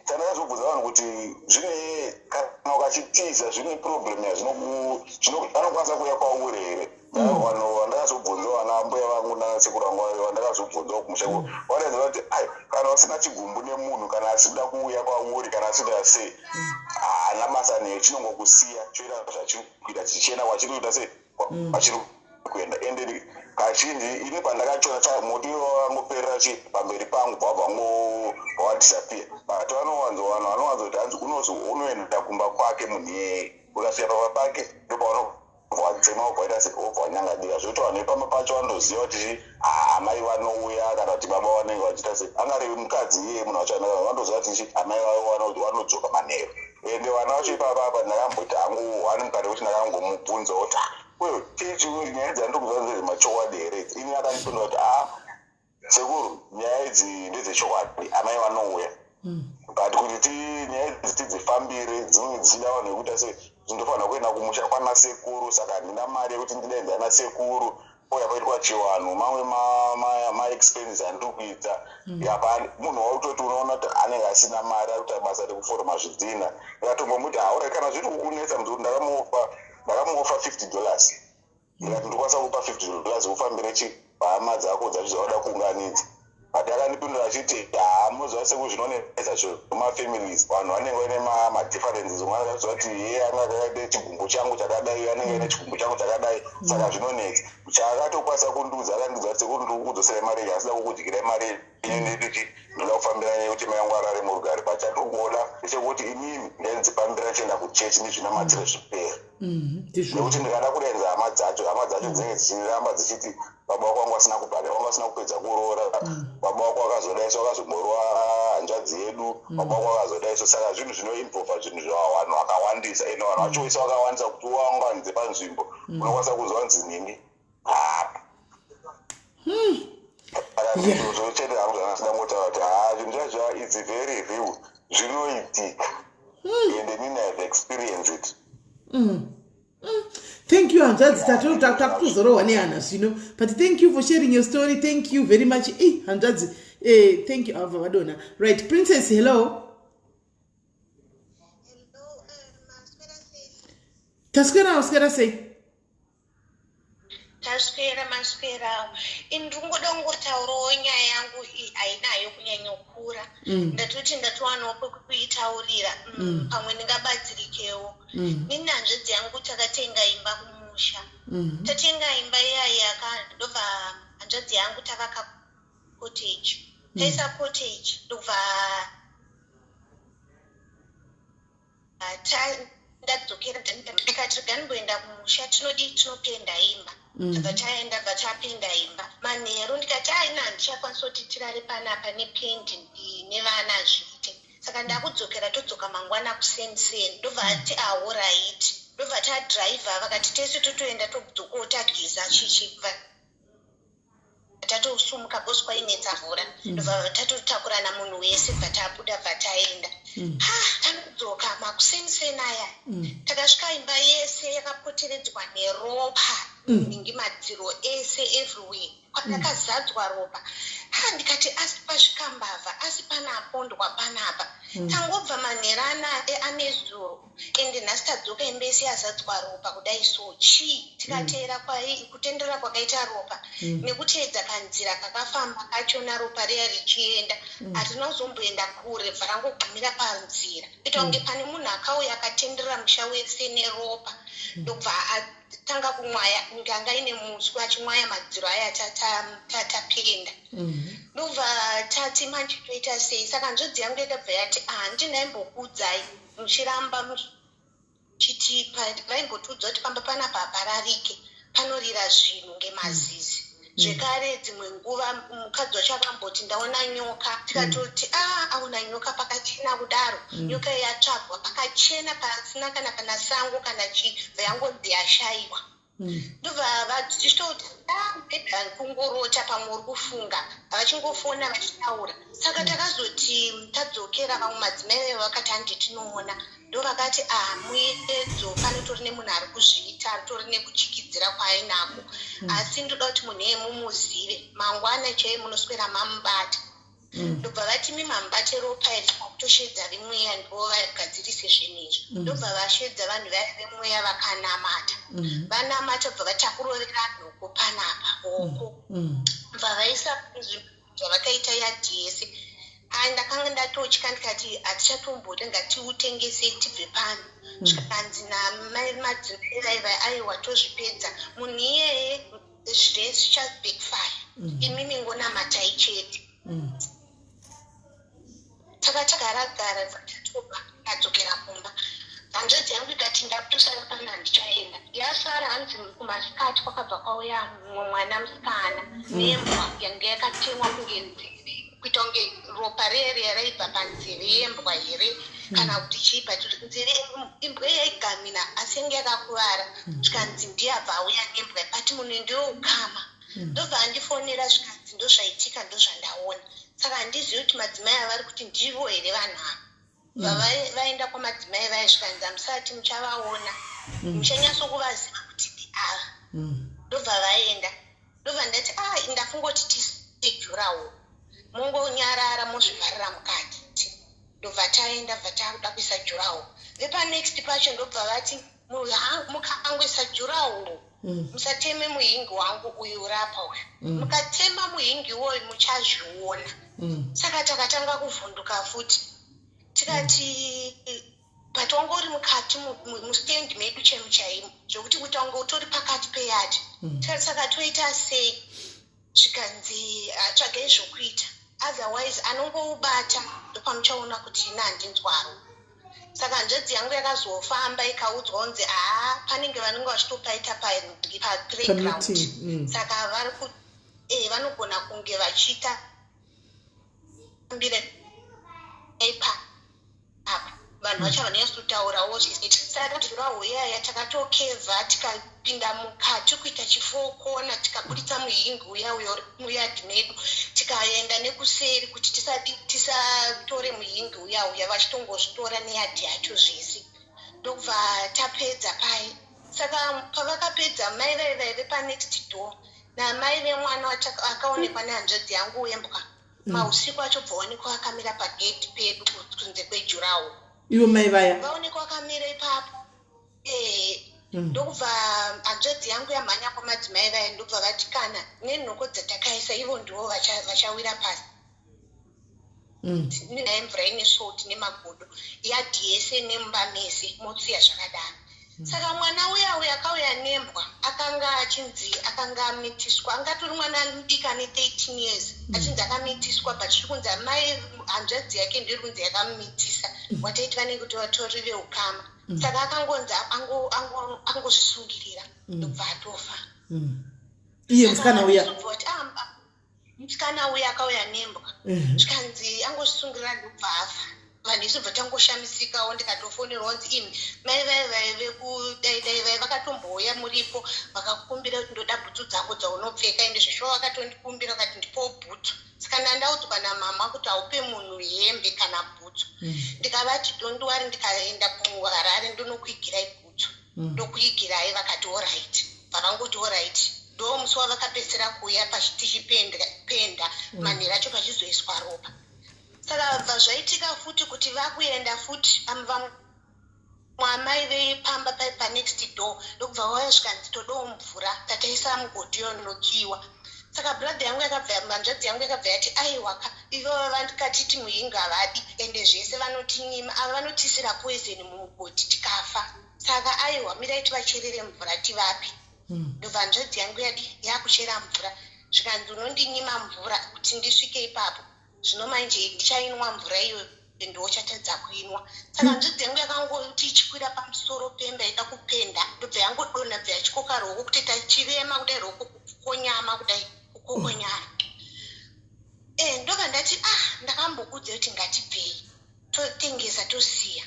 chandakazobvunza vanhu kuti zvine, kana ukachitiza zvine problem yazvinokwanisa kuuya kwauri here? Vanhu vandakazobvunza, vana mbuya vangu nanasekuru vangu vandakazobvunzawo kumusha, vanoziva kuti ai, kana usina chigumbu nemunhu, kana asida kuuya kwauri, kana asida sei, haana basa neyo, chinongokusiya choita zvachiri kuita, chichienda kwachiri kuita sei, kwachiri kuenda. Ende kazhinji ini pandakachiona, muti wangoperera chi pamberi pangu, bwabva wadisappear. But vanowanzo, vanhu vanowanzoti hanzi unoenda kumba kwake munhu iyeye, ukasvika pamba pake ndopaunobva wadzema, wobva waita se wobva wanyangadika, zvokuti vanhu vepamba pacho vanotoziva kuti amai vanouya, kana kuti baba vanenge vachiita se angari mukadzi iyeye munhu wacho, vanotoziva kuti amai vavo vanodzoka manheru. Ende vana vacho ipapa apa ndakamboti hangu wani mukati wekuti ndakangomubvunza kuti, "Wewe, chichi nyaya dzandiri kuzwa ndezvemachokwadi here?" Ini akandipindura kuti, "A, sekuru, nyaya idzi ndedzechokwadi, amai vanouya, but kuti ti nyaya idzi tidzifambire dzinenge dzichida vanhu vekuita se ndinofanira kuenda kumusha kwana sekuru, saka handina mari yekuti ndidaidza ana sekuru ouya paitwa chivanhu, mamwe maexpenses andiri kuita apa." Munhu wautoti unoona kuti anenge asina mari, ari kuita basa rekuforoma zvidhina. Ndikatombomuti, "Haura, kana zviri kukunetsa muzukuru," ndakamuofa $50. Ndikati, "Ndikwanisa kupa $50 ufambire chi hama dzako dzacho dzauda kuunganidza." But akandipindura achiti, "Haa, munoziva seku zvinonetsa zvemafamilies, vanhu vanenge vaine madifferences. Umwe akaziva kuti iye anga akaita chigumbu changu chakadai, anenge aine chigumbu changu chakadai, saka zvinonetsa." Chaakatokwanisa kundiudza, akandiudza kuti, "Sekuru, ndiri kukudzosera mari yenyu, asida kukudyira mari yenyu, ndekuti ndoda kufambira nyaya yekuti mai vangu arare murugare. Pachatogona ndechekuti inini ndaidzifambira chienda kuchechi, ndizvinamatire zvipera, nekuti ndikada kudaidza hama dzacho, hama dzacho dzinenge dzichiramba dzichiti baba wako wanga asina kubhadhara, wanga asina kupedza kuroora, baba wako akazodaiso, akazomborowa hanzvadzi yedu, baba wako akazodaiso." Saka zvinhu zvinoinvolva zvinhu zvavanhu vakawandisa, ende vanhu vacho vese vakawandisa kuti uvaunganidze panzvimbo, unokwanisa kunzwa nzi nini hapa. Saka ndizvozvo chete hangu zvandasida ngotaura kuti haa, zvinhu zvacho its very real, zvinoitika, ende inini have experienced it. Thank you, hanzvadzi. Takutozorohwa nehana zvino, but thank you for sharing your story. Thank you very much. E, hanzvadzi, thank you. Avha vadona. Right, Princess, hello. Hello, maswera sei? Taswera, waswera sei? Taswera, maswera. Ini ndiri kungoda kungotaurawo nyaya yangu iyi, hainayo kunyanyokura. Ndatoti ndatowanawo pekuitaurira, pamwe ndingabatsirikewo. Nini hanzvadzi yangu takatenga imba kumusha. Tatenga imba iyaya, ndobva hanzvadzi yangu tavaka cottage. Taisa cottage, ndobva ndadzokera, ndikati rega ndimboenda kumusha, tinodii, tinopenda imba. Tabva taenda, bva tapenda imba manheru. Ndikati aina, handichakwanisa kuti tirare panapa nependi nevana, hazviite, saka ndakudzokera, todzoka mangwana kuseni seni. Ndobva ati, "Alright." Ndobva tadhiraivha, vakati tese totoenda, todzokawo tageza chichi, tatosumuka because kwainetsa mvura. Ndobva tatotakurana munhu. Munhu wese bva tabuda, bva taenda. Ha, tanodzoka makuseniseni aya. Takasvika imba yese yakapoteredzwa neropa, ningi madziro ese, everywhere kwakazadzwa ropa. Ha, ndikati, asi pasvika mbavha, asi pana apondwa panapa. Tangobva manhero anezuro, ende nhasi tadzoka, imba yese yazadzwa ropa kudai. So chii? Tikateera kutendera kwakaita ropa nekuteedza kanzira kakafamba kachona ropa riya richienda, hatina kuzomboenda kure, bva rangogumira panzira, kuita kunge pane munhu akauya akatenderera musha wese neropa, ndobva atanga kumwaya kunge anga ine muswe, achimwaya madziro aya tapenda. Ndobva tati, manje toita sei? Saka hanzvadzi yangu yakabva yati, ah, ndinaimbokuudzai muchiramba muchiti vaimbotiudza kuti pamba panapa hapararike, panorira zvinhu ngemazizi. Zvekare dzimwe nguva mukadzi wacho akamboti, ndaona nyoka. Tikatoti, a, aona nyoka pakachena kudaro? Nyoka yatsvagwa pakachena, pasina kana sango kana chii, bva yangonzi yashayiwa. Ndobva vachitoti, maybe kungorota, pamwe uri kufunga. Vachingofona vachitaura. Saka takazoti tadzokera, vamwe madzimai vaiva vakati, handi tinoona. Ndo vakati, a, muedzo, panotori nemunhu ari kuzviita, aritori nekuchikidzira kwaainako, asi ndoda kuti munhu iyeye mumuzive, mangwana chaiye munoswera mamubata. Ndobva vati, mi mamubate ropa iri, kwakutoshedza vemweya, ndo vagadzirise zvinhu izvi. Ndobva vashedza vanhu vaya vemweya, vakanamata. Vanamata, bva vati, takurovera nhoko panapa, hoko. Bva vaisa zvavakaita yadhi yese. Ai, ndakanga ndatotya, ndikati, hatichatombodi, ngatiutengesei tibve pano. Zvikanzi namai madzimai vaiva, aiwa, tozvipedza, munhu iyeye zvese zvichabackfire, imimi ngonamatai chete. Saka tagara gara, tatoba tadzokera kumba. Hanzvadzi yangu ikati, ndakutosara pano, handichaenda. Yasara hanzi kumasikati kwakabva kwauya mumwe mwana musikana nembwa yanga yakatemwa kunge nzeve, kuita kunge ropa rere raibva panzeve yembwa here kana kuti chii, but nzeve imbwa yaigamina, asi yange yakakuvara. Zvikanzi ndiye abva auya nembwa, but munhu ndeweukama. Ndobva andifonera, zvikanzi ndozvaitika, ndozvandaona. Saka handizivi kuti madzimai avari kuti ndivo here vanhu ava. Vaenda kwamadzimai vaya, zvikanzi hamusati muchavaona, muchanyatsokuvaziva kuti ndiava. Ndobva vaenda. Ndobva ndati, a, ndafungoti tise durawall, mongonyarara, mozvivharira mukati. Ndobva taenda, bva takuda kuisa durawall. Vepanext pacho ndobva vati, mukangoisa durawall, musateme muhingi wangu uyu urapa uyu. Mukatema muhingi iwoyu, muchazviona. Saka takatanga kuvhunduka futi, tikati, but wanga uri mukati mustendi medu chemu chaimo, zvokuti kuti wanga utori pakati peyadhi. Tikati, saka toita sei? Zvikanzi, tsvagai zvokuita, otherwise anongoubata, ndopamuchaona kuti ina handinzwaro. Saka hanzvadzi yangu yakazofamba, ikaudzwa kunzi, haa, panenge vanenge vachitopaita paplayground. Pameeting. Saka vari ku vanogona kunge vachiita mbira ipa apa, vanhu vacho vanonyatsotaurawo. Saka durawall yaya takatokevha, tikapinda mukati kuita chifokona, tikabuditsa muhingi uya uyo uri muyadhi medu, tikaenda nekuseri kuti tisatore muhingi uya uya, vachitongozvitora neyadhi yacho zvese. Ndokubva tapedza pai. Saka pavakapedza, mai vai vaive panext door namai vemwana akaonekwa nehanzvadzi yangu wembwa, mausiku acho bva waonekwa akamira pagate pedu kunze kwedurawall. Ivo mai vaya? Vaonekwa akamira ipapo. Ndokubva hanzvadzi yangu yamhanya kwamadzimai vaya, ndobva vati, kana nenhoko dzatakaisa, ivo ndivo vachawira pasi naye, mvura ine salt nemagodo, yadhi yese nemumba mese motsiya zvakadaro. Saka mwana uya uya akauya nembwa akanga achinzi akanga amitiswa, angatori mwana mudiki ane 13 years, achinzi akamitiswa, but zviri kunzi amai, hanzvadzi yake ndiyo iri kunzi yakamumitisa. Wataiti vanenge kuti vatori veukama. Saka akangonzi angozvisungirira, ndobva atofa. Iye musikana uya? Ndobva kuti, "Ah, ah, musikana uya akauya nembwa, zvikanzi angozvisungirira, ndobva afa." Vanhu isu bva tangoshamisikawo, ndikatofonerwa kunzi, "Imi mai vai vaive kudai dai vai vakatombouya muripo, vakakumbira kuti ndoda bhutsu dzako dzaunopfeka." Ende zveshuwa vakatondikumbira, vakati ndipowo bhutsu. Saka ndandaudzwa namama kuti haupe munhu hembe kana bhutsu. Ndikavati, "Don't worry, ndikaenda kuHarare ndonokuigirai bhutsu." Ndokuigirai. Vakati, "Alright." Vakangoti, "Alright." Ndo musi wavakapedzisira kuuya tichipenda manheru acho pachizoiswa ropa. Saka bva zvaitika futi kuti vakuenda futi, vamwe amai vepamba pai panext door ndokubva vauya, zvikanzi, "Todawo mvura, tataisa mugodhi yonokiwa." Saka brother yangu yakabva, hanzvadzi yangu yakabva yati, "Aiwaka, ivo vakatiti muhinga havadi, ende zvese vanotinyima ava, vanotisira poison mumugodhi tikafa. Saka aiwa, mirai tivacherere mvura tivape." Ndobva hanzvadzi yangu yadi yakuchera mvura, zvikanzi, "Unondinyima mvura kuti ndisvike ipapo, zvino manje ndichainwa mvura iyoyo, ndochatadza kuinwa." Saka hanzvadzi yangu yakangoti ichikwira pamusoro pemba ida kupenda, ndobva yangodonha, bva yatyoka ruoko, kutoita chirema kudai, ruoko kukonyama kudai, kukokonyara. Ndobva ndati, "Ah, ndakambokudza kuti ngatibvei totengesa tosiya."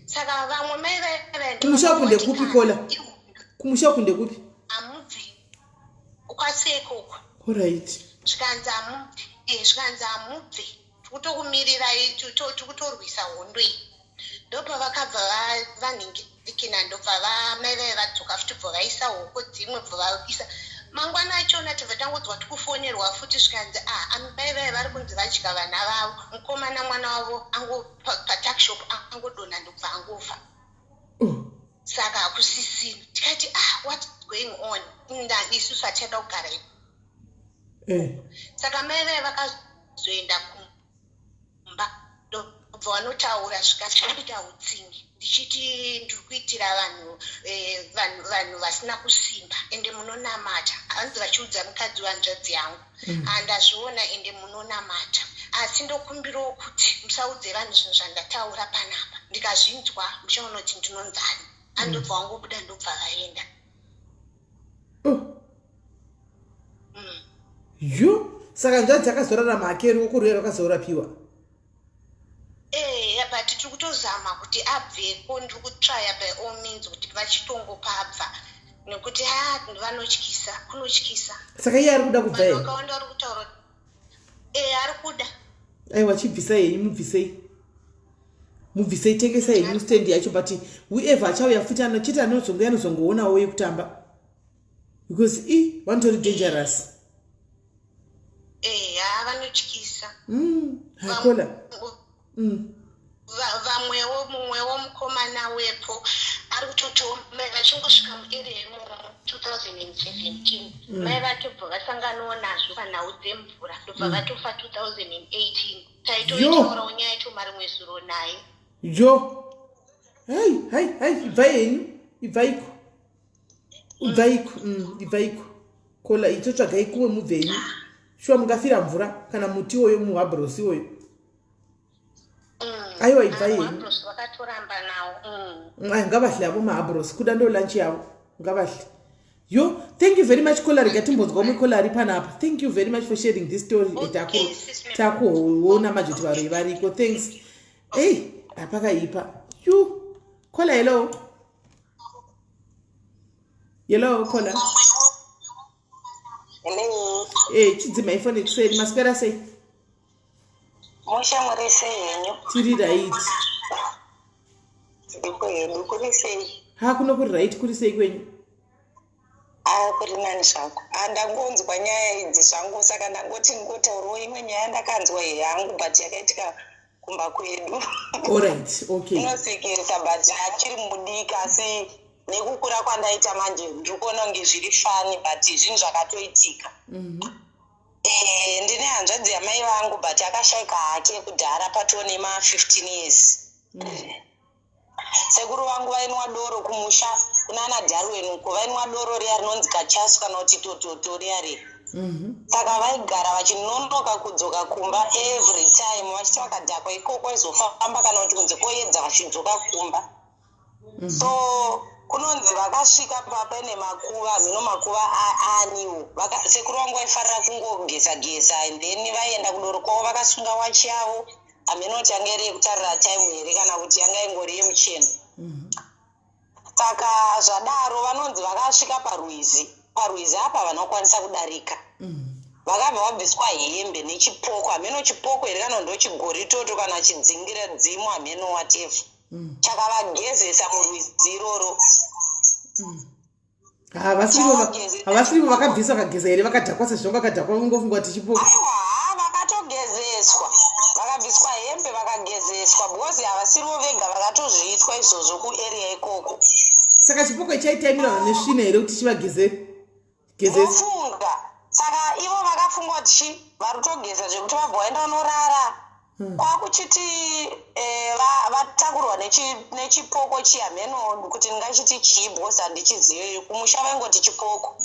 Saka vamwe mai vaya Kumusha uku ndekupi, Kola? Kumusha uku ndekupi? Hamubvi kwaseko uko. Alright. Zvikanzi hamubvi, zvikanzi hamubvi, tikutokumirirai, tikutorwisa hondo iyi. Ndopavakabva vanhingirikina, ndobva vamai vaiva vadzoka futi, bva vaisa hoko dzimwe, bva vaisa. Mangwana achona tibva tangodzwa tikufonerwa futi, zvikanzi, "Ah, amai vaiva vari kunzi vadya vana vavo, mukomana mwana wavo ango patuckshop angodonha, ndobva angofa." Saka hakusisina. Tikati, "Ah, what's going on?" Nda isusu hatichada kugara iko. Saka mai vaya vakazoenda kumba, ndobva vanotaura, zvikati, "Utsinye, ndichiti ndiri kuitira vanhu vanhu vasina kusimba, ende munonamata." Hanzi vachiudza mukadzi wehanzvadzi yangu, "Handazviona, ende munonamata, asi ndokumbirawo kuti musaudze vanhu zvinhu zvandataura panapa. Ndikazvinzwa muchaona kuti ndinonzani." Andobva wangobuda, ndobva vaenda. Oh. Yo, saka hanzvadzi akazorarama hake, ruoko ruya rwakazorapiwa? Eya, but tiri kutozama kuti abveko. Ndiri kutraya by all means kuti vachitongopabva, nekuti ha, vanotyisa, kunotyisa. Saka iye ari kuda kubva Vanhu here? vakawanda vari kutaura, e, ari kuda. Aiwa, chibvisai henyu, mubvisei, mubvisei, tengesai henyu stendi yacho. But whoever achauya futi chete anozonge anozongoonawo yekutamba, because i vanotori dangerous. Eya, vanotyisa. Hakola. Vamwewo, mumwewo mukomana wepo ari kutotiwo mai vachingosvika muarea imomo 2017, mai vatobva vasanganawo nazvo panhau dzemvura, ndobva vatofa 2018. Taitoitaurawo nyaya yacho marimwe zuro naye. Yo, hai hai hai, ibvai henyu, ibvaiko, ibvaiko, ibvaiko Kola, itotsvagai kumwe mubve henyu. Shuwa mungafira mvura kana muti iwoyo, muhabrosi iwoyo? Aiwa, ibvai henyu. Muhabrosi vakatoramba nawo. Ai, ngavahle avo mahabrosi, kuda ndo lunch yavo, ngavahle. Yo, thank you very much, Kola. Rega timbonzwa umwe Kola ari panapa. Thank you very much for sharing this story. Okay, sis ma'am. Takuona manje kuti varoi variko. Thanks. Ei, apakaipa. Yu Kola, hello, hello Kola. Hello. Chidzimai foni kuseri. Maswera sei? Mushe, muri sei henyu? Tiri right. Ndiko hedu, kuri sei? Ha, kuno kuri right. Kuri sei kwenyu? A, kuri nani zvako. Ndangonzwa nyaya idzi zvangu, saka ndangoti ngotaurawo imwe nyaya ndakanzwa yangu, but yakaitika kumba kwedu. Alright, okay. Inosekeresa, but achiri mudiki, asi nekukura kwandaita manje ndiri kuona kunge zviri funny, but zvinhu zvakatoitika. Ndine hanzvadzi yamai vangu, but akashaika hake kudhara, patoo nema15 years. Sekuru vangu vainwa doro kumusha kunana Darwin uko, vainwa doro riya rinonzi kachasu kana kuti tototo riya riya. Saka vaigara vachinonoka kudzoka kumba every time, vachiti vakadhakwa ikoko vaizofamba kana kuti kunze koedza vachidzoka kumba. So kunonzi vakasvika paine makuva, mhino makuva aniwo. Sekuru vangu vaifarira kungogeza geza, and then vaienda kudoro kwavo vakasunga wachi yavo. Hameno kuti yanga iri yekutarira time here kana kuti yanga ingori yemucheno. Saka zvadaro vanonzi vakasvika parwizi. Parwizi apa havana kukwanisa kudarika. Vakabva vabviswa hembe nechipoko. Hameno chipoko here kana ndochigoritoto kana chidzingira dzimu hameno whatever. Chakavagezesa murwizi iroro. Havasirivo vakabvisa vakageza here vakadhakwa sezvo vakadhakwa vongofunga kuti chipoko. Aiwa, vakatogezeswa. Vakabviswa hembe vakagezeswa because havasirivo vega vakatozviitwa izvozvo kuarea ikoko. Saka chipoko chaitaimirana nesvina here kuti chivageze? Gezese. Vofunga. Saka ivo vakafunga kuti chi vari kutogeza zvekuti vabva vaenda vanorara. Kwakuchiti vatakurwa nechipoko chiya mheno kuti ndingachiti chii because handichizivi. Kumusha vaingoti chipoko.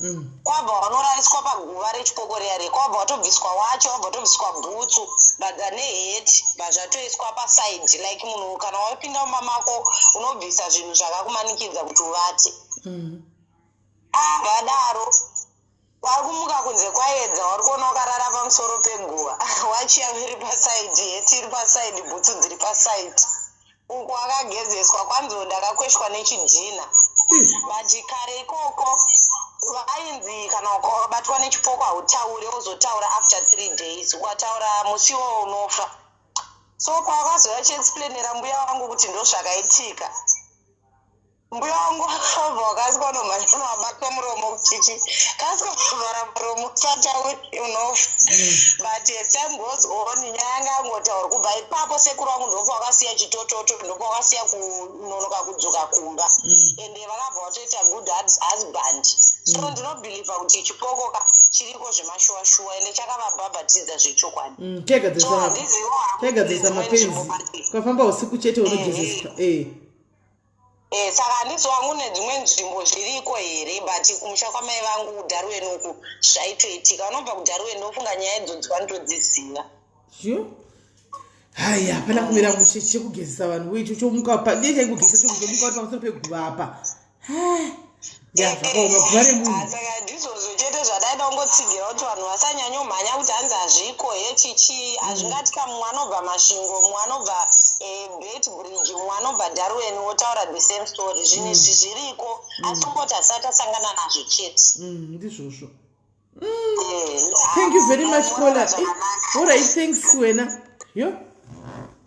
Kwabva vanorariswa paguva rechipoko riya riya. Kwabva watobviswa wacho, wabva watobviswa bhutsu, badza neheti, bva zvatoiswa paside. Like munhu kana wapinda mumba mako unobvisa zvinhu zvakakumanikidza kuti uvate. Vadaro vari kumuka kunze kwaedza, vari kuona wakarara pamusoro peguva. Wachiya iri paside, heti iri paside, bhutsu dziri paside. Uku akagezeswa kwanzi ndakakweshwa nechidhina. But kare ikoko vainzi kana ukabatwa nechipoko hautauri, wozotaura after 3 days. Ukataura musi iwowo unofa. So pavakazouya chiexplainera mbuya vangu kuti ndo zvakaitika. Mbuya wangu akabva wakaswa nomhanya wabatwa muromo chichi kaswa kuvhara muromo usatauri unofa. But as time goes on nyaya yanga yangotaurwa kubva ipapo sekuru vangu ndopa wakasiya chitototo ndopa wakasiya kunonoka kudzoka kumba. Ende vakabva vatoita good husband. So ndinobhilivha kuti chipoko ka chiriko zvemashuwa-shuwa ende chakavabhabhatidza zvechokwadi. Chegadzirisa So handizivo hangu chegadzirisa dzimwe mapenzi. nzvimbo, but Ukafamba usiku chete unogezeswa. Saka handizi wangu nedzimwe nzvimbo zviriko here, but kumusha kwamai vangu kuDarwen uku zvaitoitika. Vanobva kuDarwen ndofunga nyaya idzodzo vanotodziziva. Sure. Hai, hapana kumira mushe chekugezesa vanhu icho chomuka pa ndiye chaikugezesa chokuzomuka uri pamusoro peguva apa. Ya zvakaoma guva remunhu. Saka ndizvozvo chete zvadaida kungotsigira kuti vanhu vasanyanyomhanya kuti hanzi hazviko hechichi hazvingati ka mumwe anobva Masvingo, mumwe anobva Beitbridge, mumwe anobva Darwen wotaura the same story. Zvinhu izvi zviriko asi kungoti hasati tasangana nazvo chete. Ndizvozvo. Thank you very much, Paula. All right, thanks wena. Yo.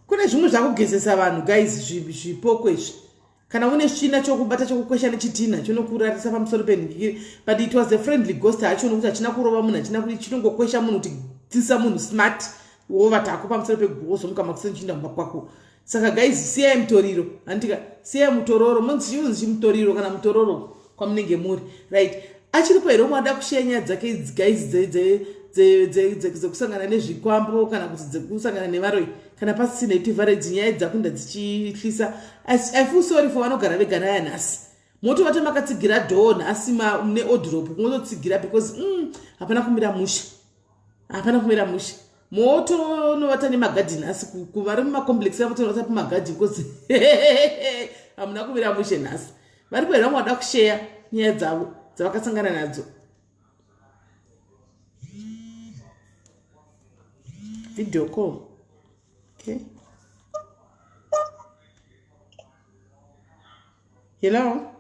Kune zvimwe zvakugezesa vanhu guys zvipoko izvi. Kana une svina chokubata chokukwesha nechitinha chinokurarisa pamusoro penhikiri, but it was a friendly ghost hacho nokuti hachina kurova munhu, hachina kuti chinongokwesha munhu kuti tsisa munhu smart wovatako pamusoro peguva wozomuka makuseni chiinda kumba kwako. Saka guys siyai mutoriro, handika siyai mutororo, monzi chinonzi chimutoriro kana mutororo kwamunenge muri. Right. Achiripo here umwe ada kusheya nyaya dzake idzi guys dzekusangana nezvikwambo kana kuti dzekusangana nevaroyi? Kana pasina tivhare dzinyaya dzakunda dzichihlisa. I feel sorry for vanogara vega naya nhasi. Motovata makatsigira door nhasi neodrop kumototsigira because hapana kumira mushe. Hapana kumira mushe. Motonovata nemagadhi nhasi kuvari mumacomplex votonovata pamagadhi because hamuna kumira mushe nhasi. Varipo here vamwe vada kusheya nyaya dzavo dzavakasangana nadzo? Video call. Okay. Hello.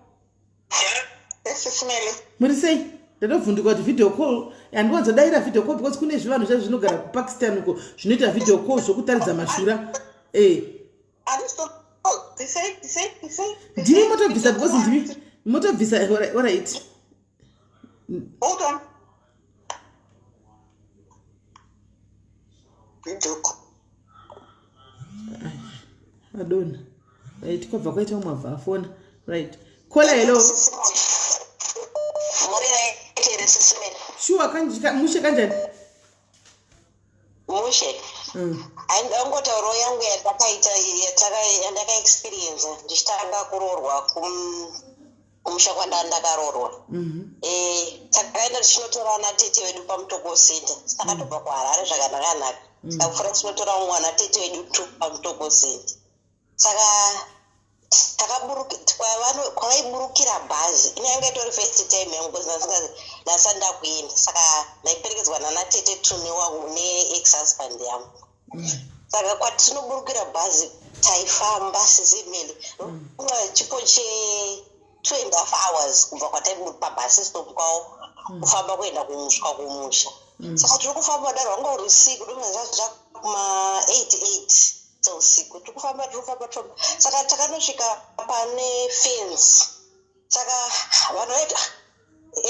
Muri sei? Ndadovhunduka kuti video call handiwanzodaira video call because kune zvivanhu zvacho zvinogara kuPakistan uko zvinoita video call zvokutaridza mashura. Ndimi motobvisa because ndimi motobvisa. Alright. Hold on. Video call. Adona. Right, kwabva kwaita umwe abva afona. Right. Caller, hello. Muri right here sisimeni? Sure, mushe kanjani? Mushe. Aindangotaurawo yangu yandakaita yandakaexperience ndichitanga kuroorwa kumusha kwandandakaroorwa. Takaenda tichinotora ana tete vedu paMutoko Center. Takatobva kuHarare zvakanaka-naka. Tikapfuura tichinotora mumwe ana tete vedu tu paMutoko Center. Saka kwavaiburukira bhazi ine yanga itori first time yangu because ndasati ndakuenda, saka ndaiperekedzwa nana tete tune wangu neex husband yangu. Saka kwatinoburukira bhazi taifamba sizimele chipo che 2.5 hours kubva kwataiburuka pabhasi stop kwavo kufamba kuenda kumusha kumusha. Saka tiri kufamba daro, wanga uri usiku, domazva kuma 88 dzeusiku. Tiri kufamba, tiri kufamba, tiri saka takanosvika pane fence. Saka vanhu vaiti, "Ah,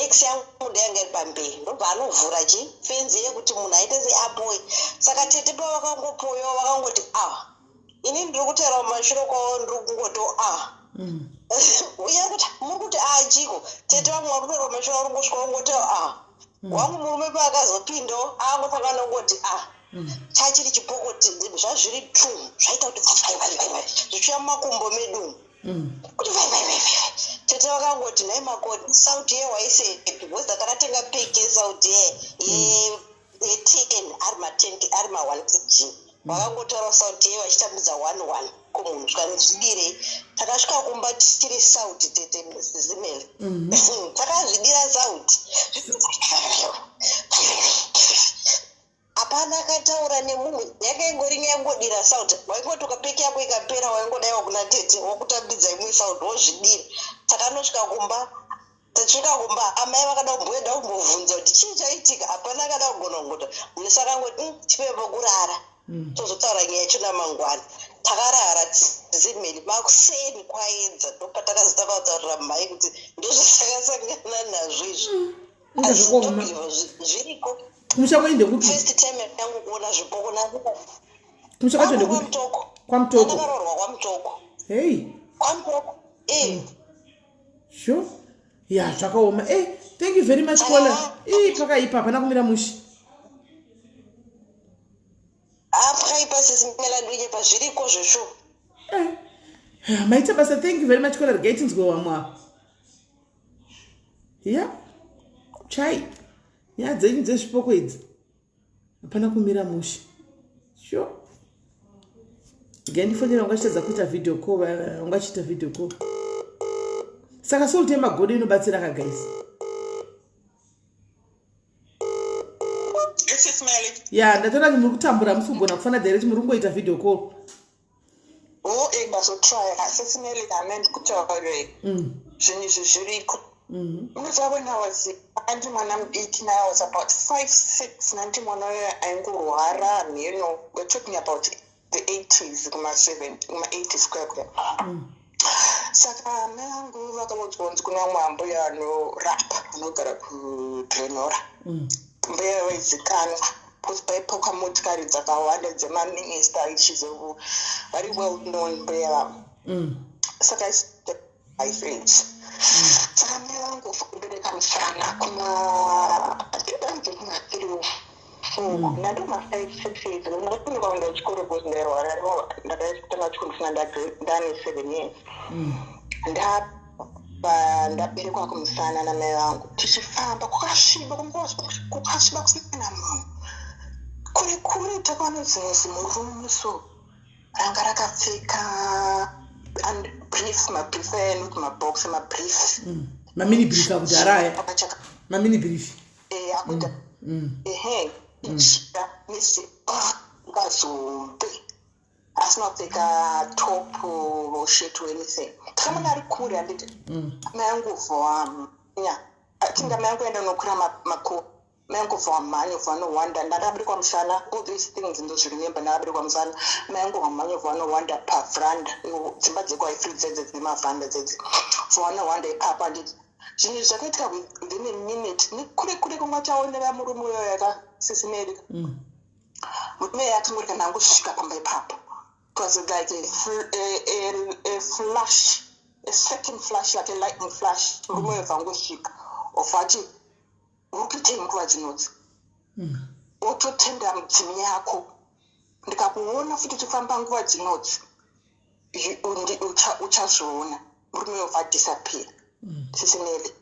ex yangu ndeyanga iri pamberi," ndobva anovhura chi fenzi yekuti munhu aite seapoye. Saka tete pavakangopoyawo vakangoti, "Ah." Ini ndiri kutaura mumashure kwavo, ndiri kungoto, "Ah." Uye kuti muri kuti, "Ah, chiko?" Tete vamwe vari kutaura mumashure, vari kungosvika vangoti, "Ah." Wangu murume paakazopindawo angotanga nongoti, "Ah." Chachiri chipokoti, zvazviri two zvaita kuti vai vai vai vai zvichiuya mumakumbo medu kuti vai vai vai vai. Tete vakangoti, "Nhai makoti, sauti ye waisepi?" Because takatenga pack yesauti ye10 ari ma10 ari ma1 kg. Vakangotaura sauti ye vachitambidza one one kumunhu, zvikanzvidirei. Takasvika kumba tiri sauti, tete zimele, takazvidira sauti. Hapana akataura nemumwe, yakaingori yangodira sauti. Waingoti ukapack yako ikapera, waingodaiwa kuna tete wokutambidza imwe sauti wozvidira. Takanosvika kumba, tasvika kumba amai vakada kumboenda kumbobvunza kuti chii chaitika. Hapana akada kugona kungota munhu. Saka angoti, chipepo kurara, tozotaura nyaya yacho namangwana." Takarara zimheni, makuseni kwaedza ndopatakazotanga kutaurira mhai kuti ndozvatakasangana nazvo izvi. Inga Asi zvakaoma. ndobelieva zviriko. Kumusha kwenyu ndekupi? First time yangu kuona zvipoko. Kumusha kwacho ndekupi? Kwamutoko. Kwamutoko. Ndakaroorwa kwaMutoko. Hei. KwaMutoko, e. Sure, ya, zvakaoma. E, thank you very much, caller. Ii, pakaipa, hapana kumira mushe. Apakaipa, sisimelandunyepa, zviriko zvesho. Eh, maita basa, thank you very much, caller. Regai tinzwe wamwe apa. Ya, chai, nyaya dzenyu dzezvipoko idzi, hapana kumira mushe. Sure, regai ndifonera ungachitadza kuita video call, ungachiita video call. Saka salt yemagodo inobatsira ka, guys? This is Melly. Ya, ndatoona kuti muri kutambura, musi kugona kufana direct, muri kungoita video call. Oh, ndazotry. Sisi Melly, amen kutaure. Zvinhu izvi zviriko. Unoziva, when I was andi mwana mudiki, now I was about 5, 6, nandi mwana uyo aingorwara mheno. We're talking about the 80s, kuma-7, kuma-80s kuya kuya. Saka amai angu vakaudzwa kunzi kuna vamwe ambuya anorapa anogara kuGlen Norah. Mbuya vaizikanwa because paipakwa motikari dzakawanda dzemaminista ichizo, vari well known mbuya vavo. Saka age, saka mai vangu kubereka musana kuma anze kuma 3 or 4, ndando ma 5, 6 years. Ndakatanga kuenda chikoro because ndairwara. Ndakatanga chikoro ndisina ndane 7 years. Ndabva ndaberekwa kumusana namai vangu, tichifamba kwakasviba, kwakasviba kusina munhu. Kure kure takaona zimwe zimurume so ranga rakapfeka and brief, mabrief aya anoti mabox, mabrief. Mamini brief akudhara aya, mamini brief. Akuita ehe ichira nesi kazombe, asina kupfeka top or shirt or anything. Takamona ari kure, handiti? Mai angu vhamnya, tinga mai angu aenda nokwira mako, mai angu vhamhanya vanohwanda. Ndakaberekwa musana, all these things ndozviremember. Ndakaberekwa musana, mai angu vhamhanya vanohwanda paveranda, dzimba dzekwaifri dzedze dzemavhanda dzedze, vanohwanda ipapo, handiti? Zvinhu zvakaitika within a minute. Nekure kure kungachaonera murume uyoyo yakasisimeri. Murume yakangori kana angosvika pamba ipapo, it was like a flash, a second flash, like a lightning flash. Murume uyo bva angosvika, obva ati, "Uri kuitei nguva dzinodzi? Ototenda mudzimu yako. Ndikakuona futi uchifamba nguva dzinodzi, uchazviona." Murume uyo bva adisappear. Sisimeli,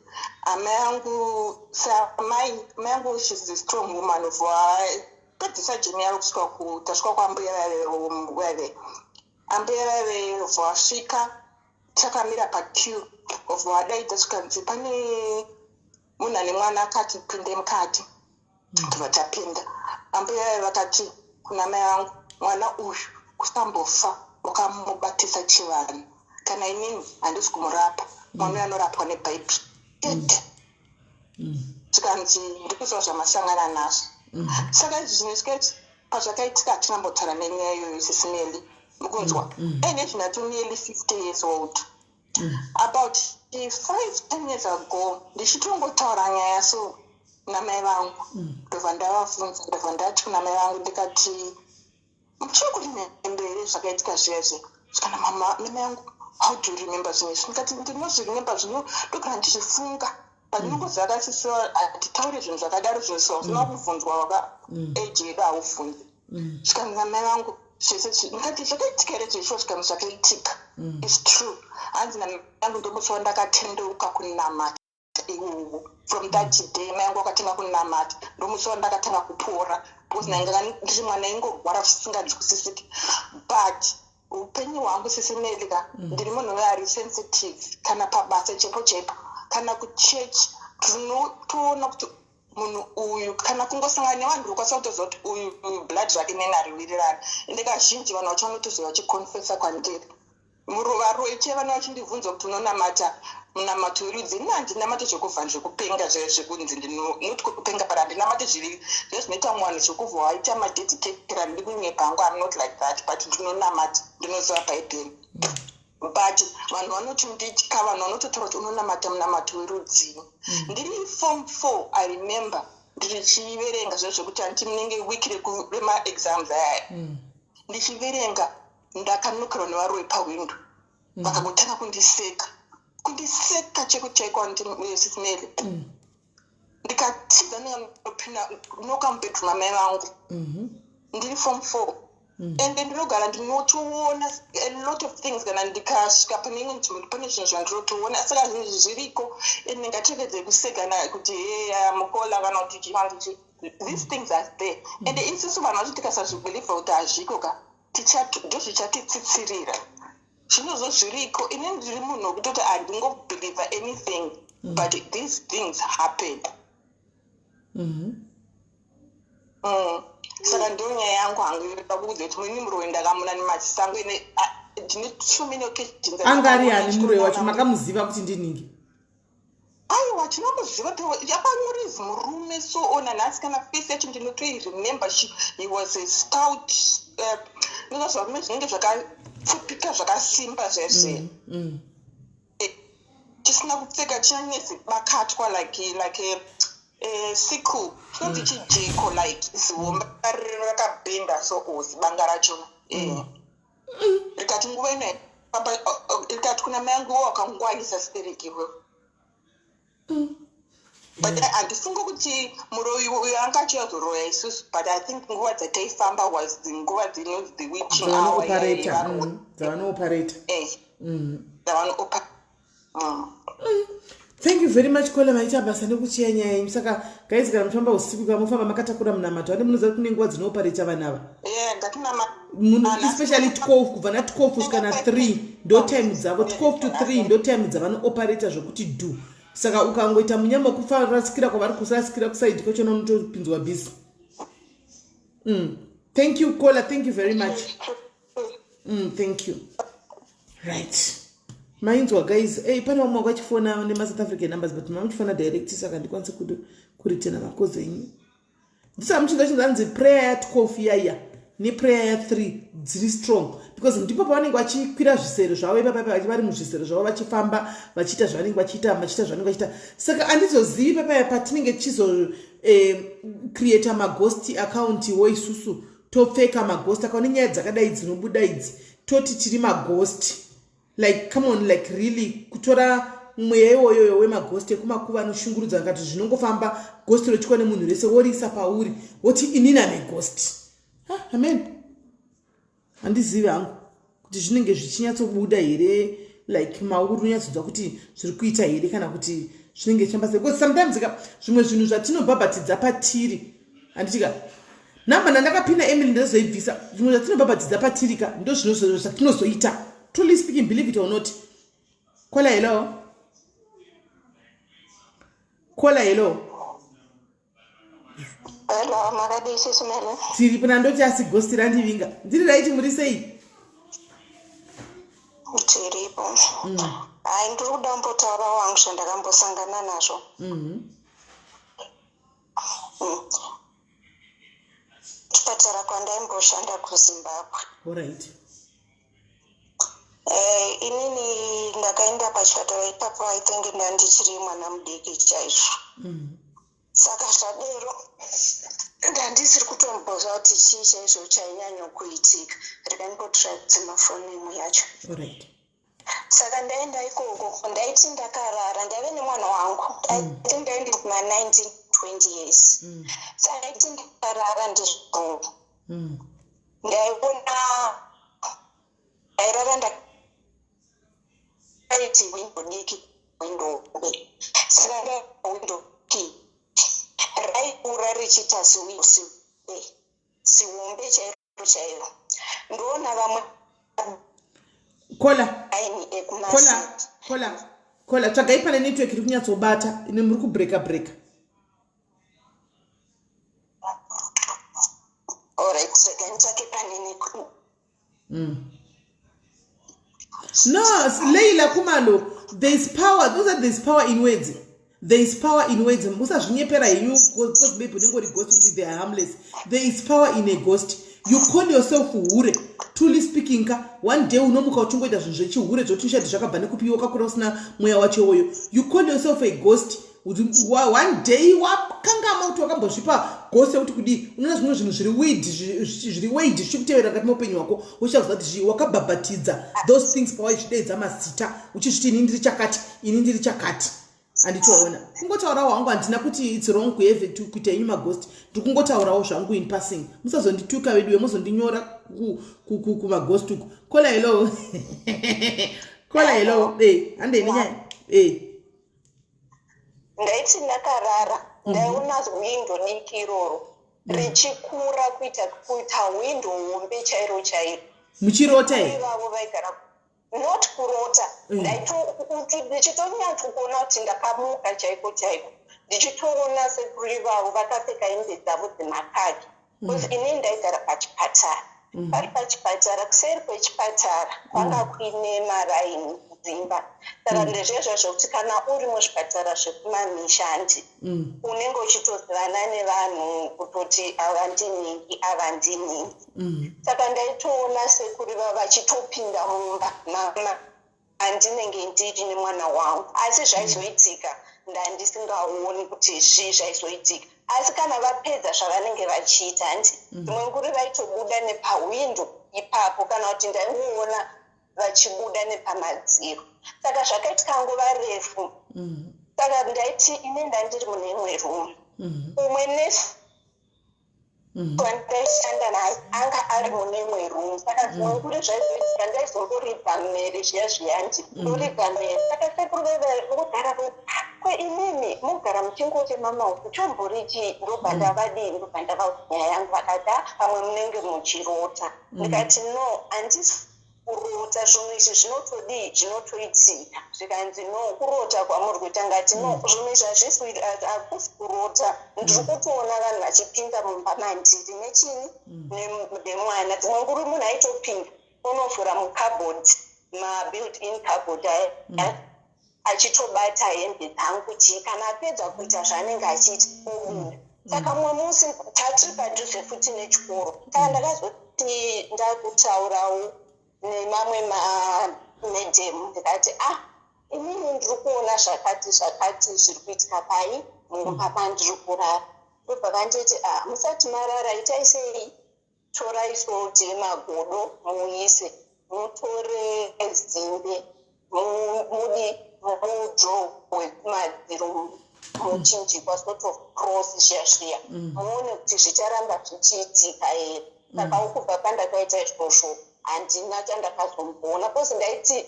amai angu saamai, mai angu, she's a strong woman, obva pedzisa journey yavo kusvika tasvika kwambuya vaive. Ambuya vaive vasvika, takamira paqueue, obva vadaidza, zvikanzi pane munhu ane mwana akati pinde mukati. Tobva tapinda. Ambuya vaive vakati kuna mai vangu, Mwana uyu kusambofa wakamubatisa chivanhu. Kana inini handisi kumurapa mwana uyu, anorapwa nebhaibheri chete. Zvikanzi ndikuziva zvamasangana nazvo. Saka izvi zvinhu zvikati pazvakaitika, hatinambotaura nenyaya iyoyo, Sis Melly, mukunzwa? Ene zvinato nearly 50 years old. About 5, 10 years ago, ndichitongotaura nyaya so namai vangu, ndobva ndavabvunza, ndobva ndati kuna mai vangu, ndikati, "Muchiri kuremember here zvakaitika zviya zviya?" Zvikana mama namai vangu, "How do you remember zvinhu izvi?" Ndikati, "Ndinozviremember, zvino ndogara ndichifunga." But ndinongoziva kasisiwa hatitaure zvinhu zvakadaro, zvinhu usina kubvunzwa, waka age yedu haubvunzi. Zvikanzi namai vangu, zvese ndikati, "Zvakaitika here zveshuwa?" Zvikanzi, "Zvakaitika, is true." Hanzi namai vangu, ndomusi wandakatendeuka kunamata iwowo. From that day mai vangu vakatanga kunamata, ndomusi wandakatanga kupora, because ndainga ndiri mwana aingorwara zvisinganzwisisiki. But upenyu hwangu, Sis Melly ka, ndiri munhu ari sensitive. Kana pabasa chepo chepo, kana kuchechi, tinotoona kuti munhu uyu, kana kungosangana nevanhu, ndinokwanisa kutoziva kuti uyu blood rake neni hariwirirani. Ende kazhinji vanhu vacho vanotoziva vachiconfessa kwandiri. Varoyi che vana vachindibvunza kuti, "Unonamata munamato werudzi?" Ini handinamati zvekuvha zvekupenga zve zvekunzi not kupenga, but handinamati zviri zve zvinoita mwanhu zvekuvha waita madedicatera. Ndiri kunyepa hangu, am not like that, but ndinonamata, ndinoziva Bhaibheri. But vanhu vanoti nditya, vanhu vanototaura kuti, "Unonamata munamato werudzii?" Ndiri form 4, I remember ndichiverenga zvo zvekuti hanti munenge wiki remaexams ayaya, ndichiverenga, ndakanokerwa nevaroyi pahwindo. Vakangotanga kundiseka, kundiseka cheko chaiko, Sis Melly. Ndikatiza, ndinganopinda noka mubedroom amai vangu. Ndiri form 4, ende ndinogara ndinotoona a lot of things. Kana ndikasvika pane imwe nzvimbo, pane zvinhu zvandinotoona. Saka zvinhu izvi zviriko, ende ngatiregedzei kusekana kuti heya mukola kana kuti chivandichi. These things are there, ende isusu vanhu vacho tikasazvibhilivha kuti hazviko ka, ndozvichatitsitsirira zvinozvo zviriko. Ini ndiri munhu wekutoti handingobhilivha anything, but these things happen. Saka ndo nyaya yangu hangu inoda kuudza kuti muini muroyi ndakamuna nemaziso angu. Ine ndine too many occasions. Anga ari ani muroyi wacho? Makamuziva kuti ndiningi? Aiwa, tinomuziva. Yakanyorizi murume so ona nhasi, kana face yacho ndinotoiremember. He was a stout, ndinoziva varume zvinenge zvakapfupika, zvakasimba zvese. Chisina kupfeka, chine zibakatwa like a sickle, chinonzi chijeko, like zihomba rakabhenda so, o zibanga rachona. Rikati nguva ino rikati kuna mai angu, "Iwe wakangwarisa sipereki iwewe." But handifungi kuti muroyi uyu anga achiyazoroya isusu, but I think nguva dzataifamba was nguva dzinonzi the witching hour. Dzavanooperator. Dzavanooperator. Dzavanooperator. Thank you very much, Kola. Maita basa nekuchiya nyaya yenyu. Saka guys, kana muchifamba usiku, kana mufamba makatakura munamato, ande munoziva kune nguva dzinoopareta vanhu ava. Yeah, ngatinama. Munhu especially 12, kubva na12 kusvika na3, ndo time dzavo. 12 to 3 ndo time dzavanoopareta zvokuti dhu. Saka ukangoita munyama wekufarasikira kwavari kusarasikira kusaidi kwachona, unotopinzwa busy. Thank you, Kola. Thank you very much. Thank you. Right, mainzwa guys. Hey, pane vamwe vakachifona nemaSouth African numbers, but mamuchifona direct, saka ndikwanise kuritena makozi enyu. Ndisaka muchinzwa chinzi anzi prayer ya12 iyaiya neprayer ya3 dziri strong, because ndipo pavanenge vachikwira zvisero zvavo ipapa, vari muzvisero zvavo, vachifamba vachiita zvavanenge vachiita, vachiita zvavanenge vachiita. Saka handizozivi papaya patinenge tichizocreata maghost account wo, isusu topfeka maghost account nenyaya dzakadai dzinobuda idzi, toti tiri maghost. Like, come on, like really, kutora mweya iwoyoyo wemaghost ekumakuva anoshungurudza, ngati zvinongofamba, ghost rochikwa nemunhu rese, woriisa pauri, woti, "Inini ame ghost." Ah, amen. Handizivi hangu kuti zvinenge zvichinyatsobuda here, like mauri unonyatsodzwa kuti zviri kuita here, kana kuti zvinenge zvichamba sei, because sometimes ka zvimwe zvinhu zvatinobhabhatidza patiri, handitika namba ndandakapinda Emily, ndazoibvisa. Zvimwe zvatinobhabhatidza patiri ka, ndo zvino zvatinozoita. Truly speaking, believe it or not. Kola, hello. Kola, hello. Hello, makadii sisi Mele? Tiri pana ndoti asi ghost randivinga. Ndiri right, muri sei? Tiripo. Hai, ndiri kuda kumbotaura wangu zvandakambosangana nazvo. Chipatara kwandaimboshanda kuZimbabwe. Alright. Inini ndakaenda pachipatara ipapo, I think ndandichiri mwana mudiki chaizvo. Saka zvadero ndandisiri kutomboziva kuti chii chaizvo chainyanya kuitika. Rega ndimbotry kudzima foni imwe yacho. Alright. Saka ndaenda ikoko, ndaiti ndakarara, ndaive nemwana wangu. I think ndaindi kuma 19 20 years. Saka ndaiti ndakarara ndizvo, ndaiona, ndairara ndakaiti window diki, window hombe. Saka ndai window diki raikura richiita siwombe, siwombe chairo chairo. Ndoona vamwe Caller. Aini Caller. ekumasiti. Caller. Caller, tsvagai pane network iri kunyatsobata. Ine muri kubreka breka. Alright, rega nditsvake pane No, Leila Kumalo, there is power. Those are, there is power in words. There is power in words. Musazvinyepera henyu because maybe unenge uri ghost kuti they are harmless. There is power in a ghost. You call yourself hure. Truly speaking ka, one day unomuka uchingoita zvinhu zvechihure zvoti ushati zvakabva nekupiwa, wakakura usina mweya wacho iwoyo. You call yourself a ghost. One day wakangama kuti wakambozvipa ghost yekuti kudii, unoona zvimwe zvinhu zviri weird, zviri weird zvichikutevera mukati meupenyu hwako. Uchaziva kuti zvii wakabhabhatidza those things pawaizvideedza mazita uchizviti ini ndiri chakati, ini ndiri chakati. Handitoona kungotaurawo hangu, handina kuti it's wrong kuhave kuita henyu maghost. Ndiri kungotaurawo zvangu in passing. Musazondituka veduwe, muzondinyora kumaghost uku. Caller, hello. Caller, hello. Handei nenyaya. Ndaiti ndakarara, ndaiona windo diki iroro richikura kuita windo hombe chairo chairo. Muchirota here? Ivavo vaigara, not kurota. Ndichitonyatsokuona kuti ndakamuka chaiko chaiko, ndichitoona sekuru ivavo vakapfeka hembe dzavo dzemakaki, because inini ndaigara pachipatara. Pari pachipatara, kuseri kwechipatara kwanga kuine maraini dzimba. Saka ndezvezvo zvokuti kana uri muzvipatara zvekumamisha, handi, unenge uchitozivana nevanhu kutoti ava ndinhingi, ava ndinhingi. Saka ndaitoona sekuru vava vachitopinda mumba mama handinenge ndiri nemwana wangu, asi zvaizoitika ndandisingaoni kuti zvii zvaizoitika. Asi kana vapedza zvavanenge vachiita, handi, dzimwe nguri vaitobuda nepahwindo ipapo, kana kuti ndaimuona vachibuda nepamadziro. Saka zvakaitika nguva refu. Saka ndaiti ine ndandiri mune imwe room, umwe nesi wandaishanda naye anga ari mune imwe room. Saka dzimwe nguri zvaizoitika ndaizongoridza mhere zviya zviyandi, ndoridza mhere. Saka sekuru vekugara, "Kwe imimi mugara muchingoti mama uku chombori chii?" Ndobva ndavadii, ndobva ndavaudza nyaya yangu. Vakati, "Ah, pamwe munenge muchirota." Ndikati, "No, handisi kurota, zvinhu izvi zvinotodii, zvinotoitika." Zvikanzi, "No, kurota kwamuri kuita." Ngati, "No, zvinhu izvi hazvisi, hakusi kurota. Ndiri kutoona vanhu vachipinda mumba mandiri nechini, nemwana." Dzimwe nguri munhu aitopinda unovhura mucupboard, mabuilt in cupboard aya, achitobata hembe dzangu chii. Kana apedza kuita zvaanenge achiita, obuda. Saka mumwe musi tatiri padhuze futi nechikoro, saka ndakazoti ndakutaurawo nemamwe mamedhemu, ndikati, "Ah, inini ndiri kuona zvakati zvakati zviri kuitika pai mumba pandiri kurara." Ndobva vanditi, "Ah, musati marara itai sei, torai salt yemagodo muise, mutore zimbe mudi mudrowe kumadziro muchinjikwa, sort of cross zviya zviya, muone kuti zvicharamba zvichiitika here." Saka ukubva pandakaita izvozvo handina chandakazomboona, because ndaiti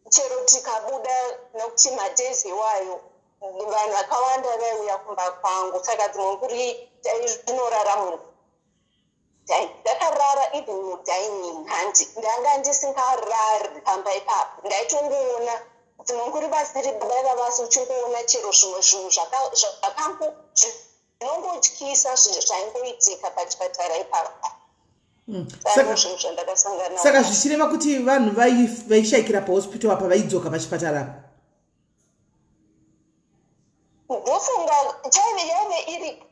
chero tikabuda, nokuti madays iwayo vanhu vakawanda vaiuya kumba kwangu. Saka dzimwe nguri tainorara munhu, ndakarara even mudining, handi, ndanga ndisingarari pamba ipapo. Ndaitongoona dzimwe nguri vasiri baba vavasi, uchingoona chero zvimwe zvinhu zvakango. Zvinongotyisa zvinhu zvaingoitika pachipatara ipapa. Saka Zvinhu zvandakasangana. Saka zvichireva kuti vanhu vaishayikira pahospital apa vaidzoka pachipatara apa? Ndofunga chaive yaive iri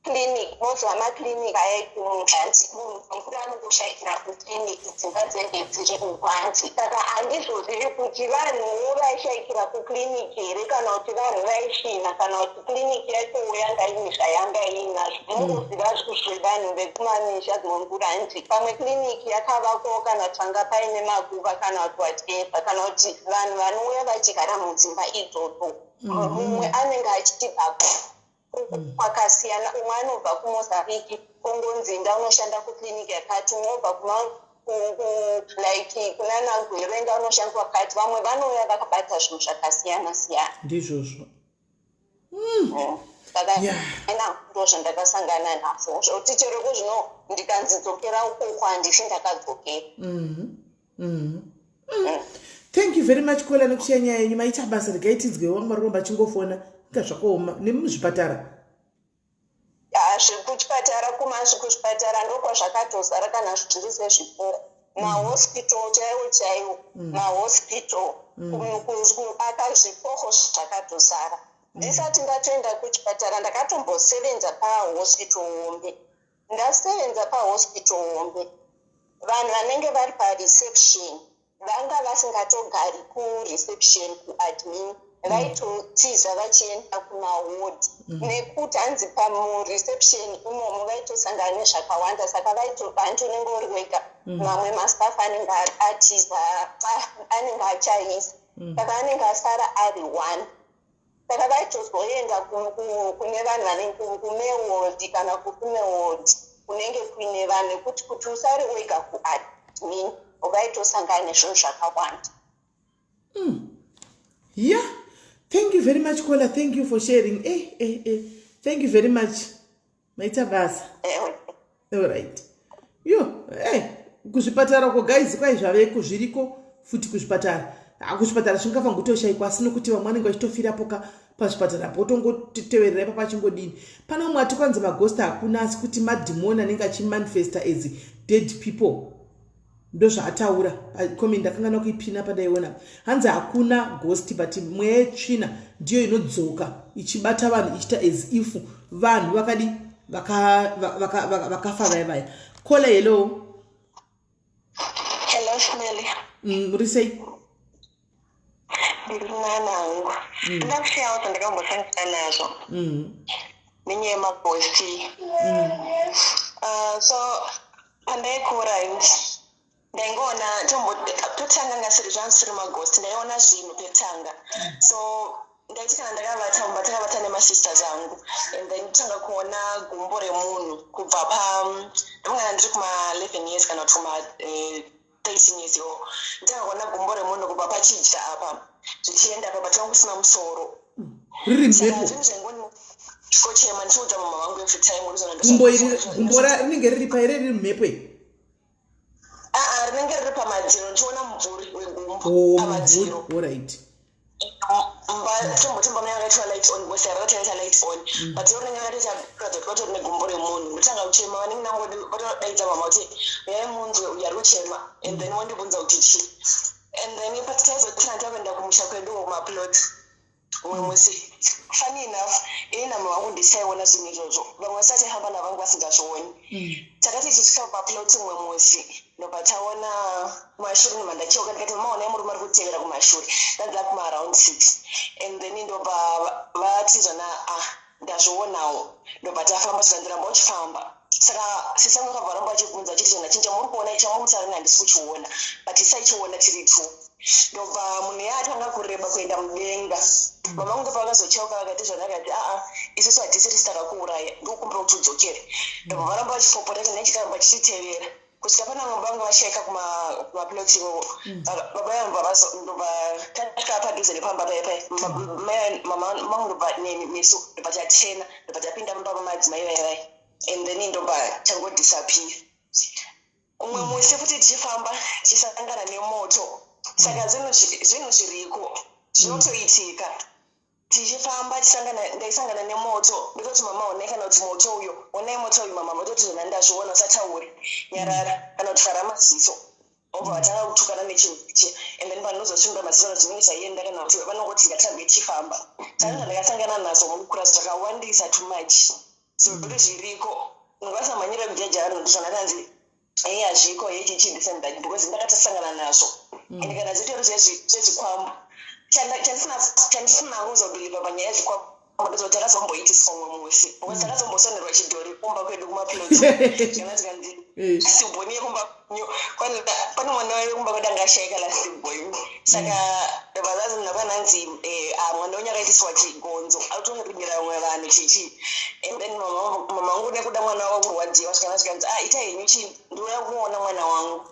clinic, moziva maclinic aya ekuhanzi munhu mukuru anongoshayikira kuclinic, dzimba dzinenge dziri kuhwanzi. Saka handizozivi kuti vanhuwo vaishayikira kuclinic here, kana kuti vanhu vaisvina, kana kuti clinic yacho yanga ine zvayanga iinazvo. Mungoziva zvevanhu vekumamisha, dzimwe nguva hanzi pamwe clinic yakavakwawo kana tanga paine makuva kana kuti whatever, kana kuti vanhu vanouya vachigara mudzimba idzodzo, mumwe anenge achibva kwakasiyana, umwe anobva kuMozambique, ongonzi enda unoshanda kuclinic yakati, umwe obva kuma like kunana Gweru, enda unoshanda kwakati. Vamwe vanouya vakabata zvinhu zvakasiyana siyana. Ndizvozvo. Saka ena ndo zvandakasangana nazvo, zvokuti chero kuzvino ndikanzi dzokera ukoko, handifi ndakadzokera. Thank you very much, caller, nekushiya nyaya yenyu. Maita basa. Regai tinzwe vamwe vari kuramba chingofona. Inga zvakaoma nemuzvipatara. Zvekuchipatara, kuzvipatara ndokwazvakatozara. Kana zviri sezvipoko, mahospital chaiwo chaiwo, mahospital akazvipoko zvakatozara. Ndisati ndatoenda kuchipatara, ndakatombosevenza pahospital hombe. Ndasevenza pahospital hombe, vanhu vanenge vari pareception vanga vasingatogari kureception, kuadmin, vaitotiza vachienda kumaward, nekuti hanzi pamureception imomo vaitosangana nezvakawanda. Saka vaitohanti unenge uri wega, mamwe mastaff anenge atiza, anenge achaisa, saka anenge asara ari one. Saka vaitozoenda kune vanhu vanenge kumeward kana kufemale ward kunenge kuine vanhu, nekuti kuti usare wega kuadmin vaitosangana nezvinhu zvakawanda. Yeah, thank you very much, caller. Thank you for sharing. Eh. Thank you very much. Maita basa. Alright. Yo, kuzvipatara uko, guys, kwai zvaveko, zviriko futi kuzvipatara. Ah, kuzvipatara zvingafa ngutoshayikwa, asi nokuti vamwe vanenge vachitofirapo ka pazvipatara po, tongoteverera ipapo achingodini. Pane umwe ati kwanzi maghost hakuna, asi kuti madhimoni anenge achimanifesta as dead people. Ndozvaataura comment, ndakangana kuipina pandaiona. Hanzi hakuna ghost, but mweya yetsvina ndiyo inodzoka ichibata vanhu, ichiita as if vanhu vakadi vakafa vaya vaya. Caller, hello. Hello, Smelly. Muri sei? Ndiri nanangu. Ndoda kushayawo zvandakambosangana nazvo nenyaya yemaghost. So pandaikura ndaingoona, pekutanga ngasiri zvanzisiri maghost, ndaiona zvinhu pekutanga. So ndaiti kana ndakavata mumba, takavata nemasisters angu, and then tanga kuona gumbo remunhu kubva pa, ndimungana ndiri kuma-11 years kana kuti kuma 13 years iwo, nditanga kuona gumbo remunhu kubva pachidya apa zvichienda apa, but kusina musoro. Riri mhepo? Zvinhu zvaingonikochema ndichiudza mama vangu every time. Gumbo iri, gumbo rinenge riri paire, riri mhepo iri? Aa, rinenge riri pamadziro, ndichiona mumvuri wegumbo pamadziro. Alright. Tombotimba mune yakaitwa light on, because yakatoita light on, but iro rinenge rakatoita kuratidza kuti patori negumbo remunhu. Ndotanga kuchema, vanenge nangu votodaidza mama kuti uyai munzwe uyu ari kuchema, and then wondibvunza kuti chii. And then pataizotina takuenda kumusha kwedu kumaplot umwe musi, funny enough, ini namama vangu ndisaiona zvinhu izvozvo, vamwe vasati hamba navangu vasingazvioni. Takati tichisvika paplot umwe musi, ndobva taona kumashure, ndobva ndacheuka ndikati, "Mama, onai murume ari kutevera kumashure." Ndanzi kumaaround 6, and then ndobva vati zvana, "Ah, ndazvionawo." Ndobva tafamba, tikandiramba uchifamba. Saka sisi vangu vakabva varamba vachibvunza vachiti, "Zvona chinhu chamuri kuona, chamuri kutaura, handisi kuchiona," but isaichiona tiri two. Ndobva munhu iye atanga kureba kuenda mudenga. Mama vangu ndobva vakazocheuka vakati zvona, akati, "Aa, isusu hatisiri takakuuraya, ndikukumbira kuti udzokere." Ndobva varamba vachipopota kuti nechikaramba chichitevera kusvika pana baba vangu vashaika kumaplot ivovo. Baba vangu ndobva tasvika padhuze nepamba paya paya, mama vangu ndobva nesu ndobva tachena, ndobva tapinda mumba mamadzimai vaya vaya, and then ndobva tangodisappear. Umwe musi futi tichifamba tichisangana nemoto. Saka zvinhu zviriko, zvinotoitika. Tichifamba tichisangana, ndaisangana nemoto, ndototi, "Mama, onai," kana kuti, "Moto uyo, onai moto uyu, mama." Mototi, "Zvona ndazviona, usataure, nyarara," kana kuti, "Vhara maziso." Obva vatanga kutukana nechinhu ichi, and then panozosvinura maziso chinenge chaienda, kana kuti vanongoti, "Ngatirambei tichifamba." Saka zvandakasangana nazvo mukukura zvakawandisa, too much. Zvekuti zviriko, unokwanisa mhanyira kujaja vanhu kuti zvanakanzi, "Ei, hazviko, yechichi, this and that," because ndakatosangana nazvo. And kana zvitori zvezvikwambo, chandisina kuzobelieva panyaya yezvikwambo ndozoti takazomboitiswa umwe musi, because takazombosonerwa chidhori kumba kwedu kumaplots. Kana tikanzi last born yekumba kwenyu, pane mwana wekumba kwedu anga ashayika, last born. Saka vazazi navananzi, "Mwana wenyu akaitiswa chigonzo, autoringira vamwe vanhu chichi." And then mama wangu, nekuda mwana wavo kurwadziwa, zvikana zvikanzi, "Ah, ita henyu chi, ndouya kuona mwana wangu."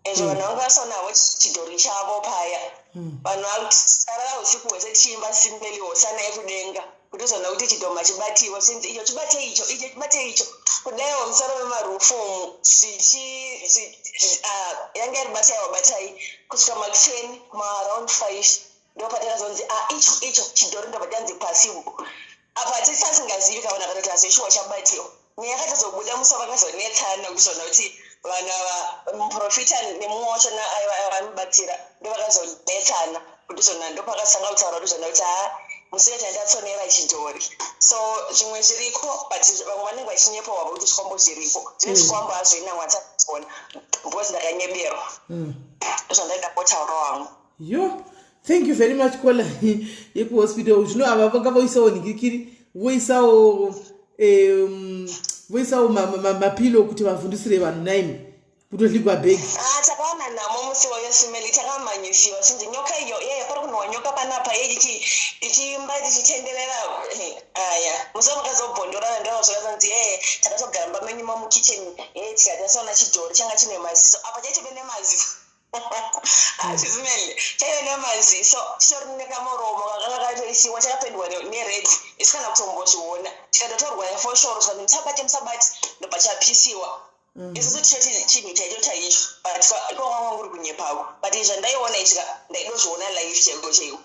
Ezvo vanhu vanga vasonawo chidhori chavo paya. Vanhu vakarara usiku hwese tichiimba simeli hosana yekudenga, kuti uzona kuti chidhoma chibatiwa, chinzi, "Icho chibate, icho, icho chibate, icho." Kudaiwo musoro wemarufu umu zvichi yanga iri batai wabatai kusvika makuseni, maaround 5, ndo patakazonzi, "A, icho, icho chidhori." Ndobva tanzi pasiwo apa, tisasingazivi kavanhu akatoti hazveshuwa chabatiwa. Nyaya yakatozobuda musi wavakazonetsana, kuzona kuti vanhu ava, muprofita nemumwe wachona aiva vanobatsira, ndo vakazonetsana kuti zona, ndo pakasanga kutaura kuti zona, kuti, "Ha, musi tandatsonera chidhori." So zvimwe zviriko, but vamwe vanenge vachinyepawa kuti zvikwambo zviriko. Zvine zvikwambo hazvoina mwatsaona, because ndakanyeberwa. Zvandaida kutaura wangu. Yo, thank you very much, caller yekuhospital. Zvino ava vanga voisawo nhingirikiri, voisawo mapilo kuti vavhundisire vanhu naimi kutohligwa bhegi. Ah, takaona namo musi wayo, simeli, takamhanyisiwa chinzi nyoka iyo yeye, pari kunhuwa nyoka panapa, ye ichiimba tichitenderera. Aya musi wamakazobhondorana, ndava zvakazonzi, yeye, takazogara mumba menyu mumukitchen, ye, tikatasaona chidhori changa chine maziso. Apa chaitove nemaziso, chisimeli, chaive nemaziso, chitori nekamuromo kakanga katoisiwa, chakapendwa nered. Isu kana kutombozviona, tikatotorwa nefoshoro, tikati, "Musabate, musabate." Ndobva chapisiwa. Isusu tichoti chinhu chaicho chaicho, but kwanga kuri kunyepako. But zvandaiona ichika, ndaidozviona live chaiko chaiko,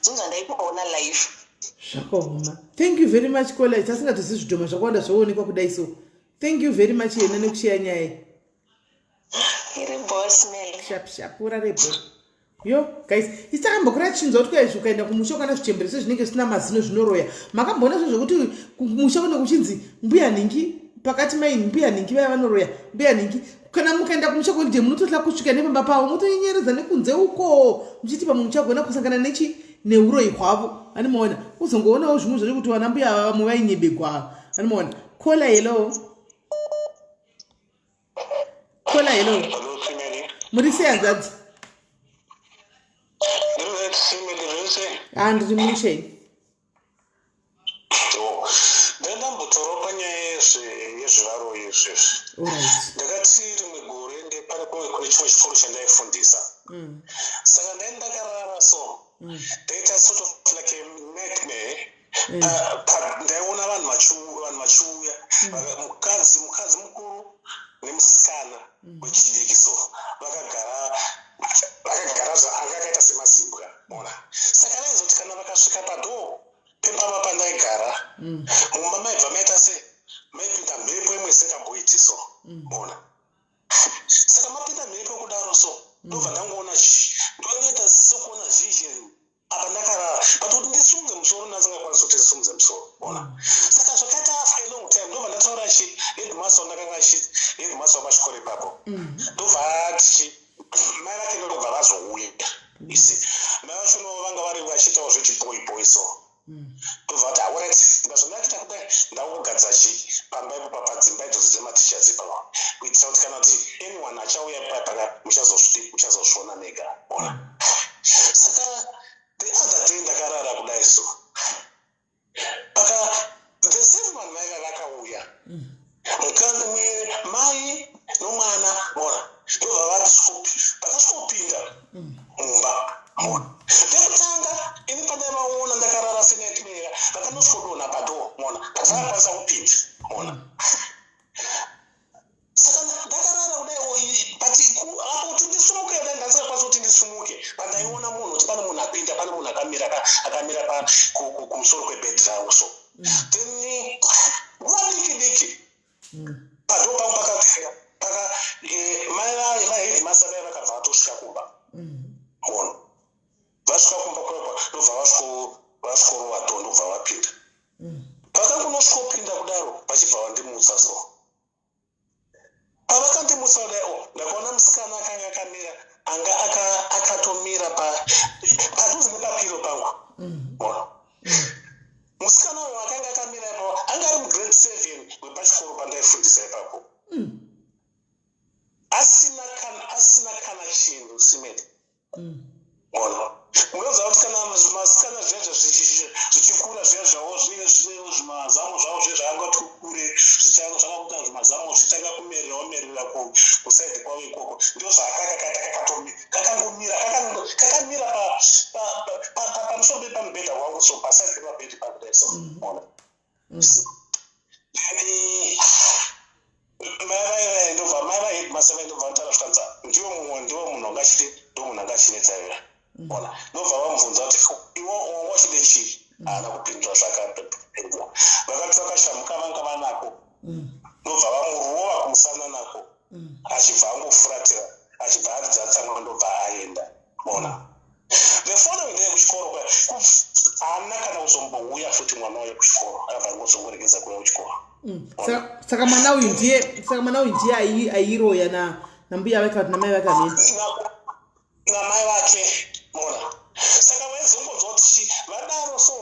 zvinhu zvandaitoona live. Zvakaoma. Thank you very much, caller. Tasingatozivi zvidhoma zvakawanda zvaonekwa kudai. So thank you very much yena nekushiya nyaya. Iri boss, Mel. Sharp sharp, urarebo. Yo guys, isi takambokura tichinzwa kuti kwaizvi ukaenda kumusha ukana zvichembere sezvinenge zvisina mazino zvinoroya. Makamboona zvo zvokuti kumusha kune kuchinzi mbuya nhingi pakati, mai mbuya nhingi vaya vanoroya, mbuya nhingi? Kana mukaenda kumusha kwende, munototya kusvika nepamba pavo, motonyenyeredza nekunze uko, muchiti pamwe muchagona kusangana nechi neuroyi hwavo. Animaona uzongoonawo zvimwe zvacho kuti vana mbuya ava vamwe vainyebegwa. Animaona. Caller, hello. Caller, hello. Hello, Simeli. Muri sei, hanzvadzi? Ndiri Simeli, zviri sei? Ha, ndiri mushei. Oh, ndandambotaurawo panyaya yezvivaroyi izvezvi. Ndakati rimwe gore ndepane kumwe kune chimwe chikoro chandaifundisa. Saka ndai ndakarara so, ndaita sort of like a nightmare. Ndaiona vanhu vachiuya, mukadzi mukuru nemusikana wechidiki, so vakagara anga akaita semazimbwa ona. Saka vaizoti kana vakasvika padoor pepamba pandaigara, mumba maibva maita se maipinda mhepo imwe isingamboiti so ona. Saka mapinda mhepo kudaro so, ndobva ndangoona, ndongoita sekuona vision apa ndakarara, but kuti ndisimudze musoro ndasingakwanisi kuti ndisimudze musoro ona. Saka zvakaita for a long time. Ndobva ndataura chi headmaster wandakanga chi headmaster wapachikoro ipapo, ndobva ati chi mai vake ndobva vazouya isi mai vachono vanga vari vachiitawo zvechiboyboy, so ndobva vati, "Alright, ndazvandakuita kudai, ndakugadzira chi pamba ipo padzimba idzodzo dzematichers ipapo, kuitira kuti kana kuti anyone achauya ipapa, muchazozviona mega." Ona, saka the other day ndakarara kudai so, paka the same vanhu vaiva vakauya, mukadzi mai nomwana ona, ndobva vakasvikopinda mumba mona. Pekutanga ini pandaivaona ndakarara senightmare, vakanosvikodonha padoor mona, but vakakwanisa kupinda mona. Saka ndakarara kudai, but apo kuti ndisumuke dai ndasingakwanisi kuti ndisumuke, but ndaiona munhu, kuti pane munhu apinda. pane munhu akamira akamira kumusoro kwebhedhi rangu. So then nguva diki diki padoor pangu pakapfeka paka mai vaheadmaster vai vakabva vatosvika kumba. Ona, vasvika kumba kwakwa, ndobva vasvikorova door, ndobva vapinda. Pakangunosvikopinda kudaro, vachibva vandimutsa. So pavakandimutsa kudai, o, ndakaona musikana akanga akamira, anga akatomira padhuze nepapillow pangu. Ona, musikana uyo akanga akamira ipapo anga ari mugrade 7 wepachikoro pandaifundisa ipapo, asina kana chinhu simedi. Ona, munoziva kuti kana masikana zviya zvichikura zviya, zvavo zvinenge zvinewo zvimazamo zvavo zviya zvaangati kure, zvakakuta zvimazamo zvichitanga kumererawo merera kuside kwavo ikoko. Ndo zvaakakakaita, kakangomira, kakamira pamusoro pepamubhedha wangu, so paside pepabhedhi pakudai. So ona, then mai vai ndobva mai vaheadmaster vai ndobva vataura, zvikanzi ndiwo mumwe, ndiwo munhu anga achiti, ndo munhu anga achinetsa iwe. Ona, ndobva vamubvunza kuti, "Iwe wanga uchide chii?" Haana kupindura. Zvakapedza, vakati vakashamuka vanga vanako, ndobva vamurova kumusana nako, achibva angofuratira, achibva aridza tsamwa, ndobva aenda. Ona, the following day kuchikoro haana kana kuzombouya futi mwana uyo kuchikoro, akabva angozongoregedza kuuya kuchikoro. Saka mwana uyu ndiye airoya nambuya vake, kuti namai vake amene? Namai vake. Mona, saka vaizongonzwa kuti chi vadaro. So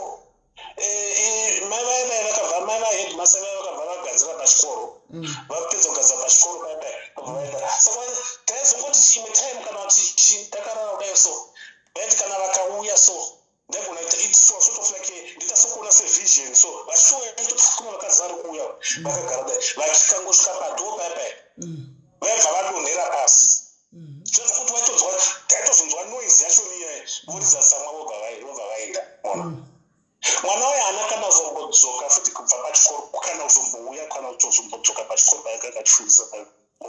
mai vai vai vakabva, mai vaheadmaster vai vakabva vagadzira pachikoro. Vapedza kugadzira pachikoro paipai, vabva vaenda. Saka taizongoti imwe time kana kuti chi takarara kudai, so vaiti kana vakauya, so ndaigona ita, it's sort of like ndiita sokuona sevision. So vachitouya, kune vakadzi vari kuuya vakagara dai, vachikangosvika padoor paipai, vaibva vadonhera pasi, zvezvokuti vaitonzwa, taitozonzwa noise yacho niya, voridza tsamwa, vobva vaenda. Ona, mwana uyo haana kana kuzombodzoka futi kubva pachikoro, kana kuzombouya, kana kutozombodzoka pachikoro paakanga achifundisa.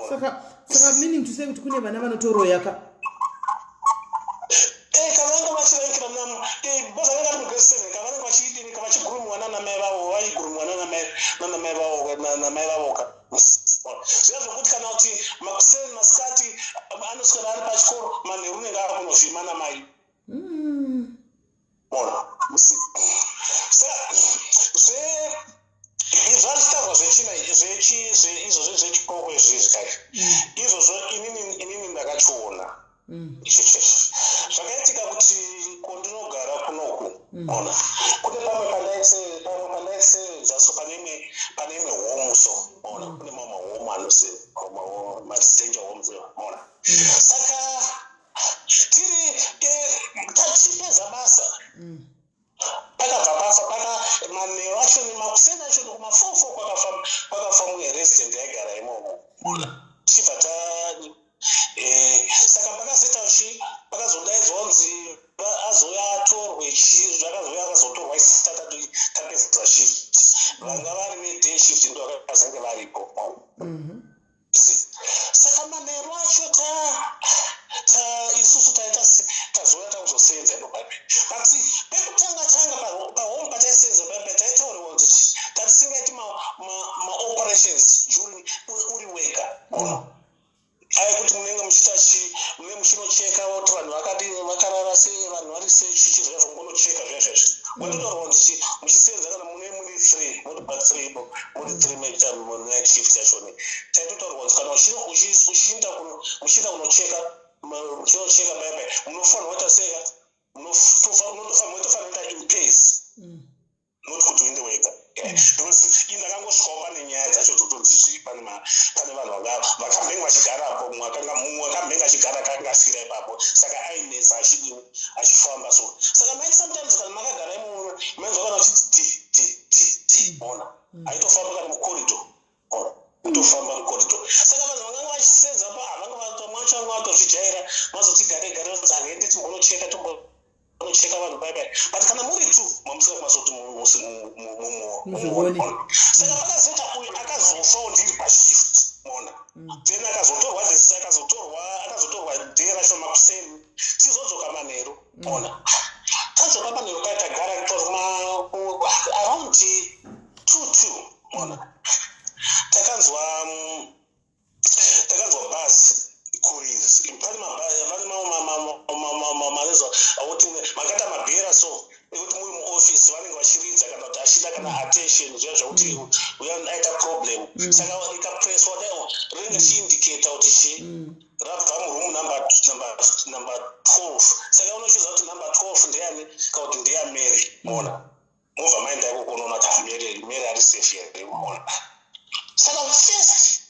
Saka meaning to say kuti kune vana vanotoroya ka? Kana vanga vachiraikira, because anga ari mugrade 7, ka vanenge vachidini, ka vachigurumiwa nanamai vavo, vaigurumiwa nanamai vavo, namai vavoka. Zviya zvokuti kana kuti makuseni, masikati anoswera ari pachikoro, manheru unenge akunovhima namai. Ona, saka izvo achitaurwa zvechina izvozvo zvechipoko izvizvi kai, izvozvo inini ndakachiona zvakaitika kuti kondinogara kunoku. Ona, kune pamwe pandaisevenza, so pane imwe home. So ona, kune mamwe home anose maresidential homes. Ona, saka tiri tachipedza basa, pakabva pafa paka manheru acho, makuseni acho, kuma4 4, kwakafa mumwe resident yaigara imomo. Tichibva ta saka pakazoita chi pakazodaidzwa kunzi azouya atorwe chi, zvakazouya akazotorwa isati tapedza shift. Vanga vari veday shift ndo vakazenge varipo. Saka manheru acho ta isusu taita tazouya takuzosenza ipo paipi, but pekutanga tanga pahome pataisenza paipi, taitauriwa kuti tatisingaiti maoperations during uri wega. Ai, kuti munenge muchiita chi, munenge muchinocheka kuti vanhu vakadini, vakarara sei, vanhu vari sei, chichi zviya zvongonocheka zviya zvezvi. Watotaurwa kuti chi muchisenza, kana mune muri three, muri pathree ipo, muri three, maita night shift yachoni, taitotaurwa kuti kana uchiinda muchienda kunocheka, muchinocheka paipai, munofanirwa kuita seka, unotofanira kuita in pairs, not kuti uende wega, because ii ndakangosvikawo pane nyaya dzacho dzotonzi zviri pane vanhu vakambenge vachigarapo, mumwe akambenge achigara akanga asvira ipapo, saka ainetsa achidini, achifamba. So saka maiti sometimes kana makagara imomo, mainzwa kana uchiti ti ti ti ti. Ona, aitofamba kana mucorridor, ona, kutofamba mucorridor. Saka vanhu vanganga vachisenza pa havanga mwacho vanga vatozvijaira, mazoti gare gare aende timbonocheka, tombonocheka vanhu pai pai. But kana muri two, mamusika kumasoti Muzvione. Saka pakazoita uyu akazofawo ndiri pashift. Mona, then akazotorwa this akazotorwa day racho makuseni, tizodzoka manheru. Ona, Manheru, pamanheru paya tagara, it was around 2:02, mona takanzwa bhazi kuridza. Pane mabhazi, vane mareza akuti makaita mabhera, so ekuti muri muofisi vanenge vachiridza kana kuti achida kana attention, zviya zvakuti uya aita problem. Saka rikapreswa dai, rinenge richiindicata kuti chi rabva muroom number 12. Saka unochiziva kuti number 12 ndeyani, kana kuti ndeyaMary, mona mobva maenda ikoko, unoona kuti, ah, Mary ari safe here, mona. Saka first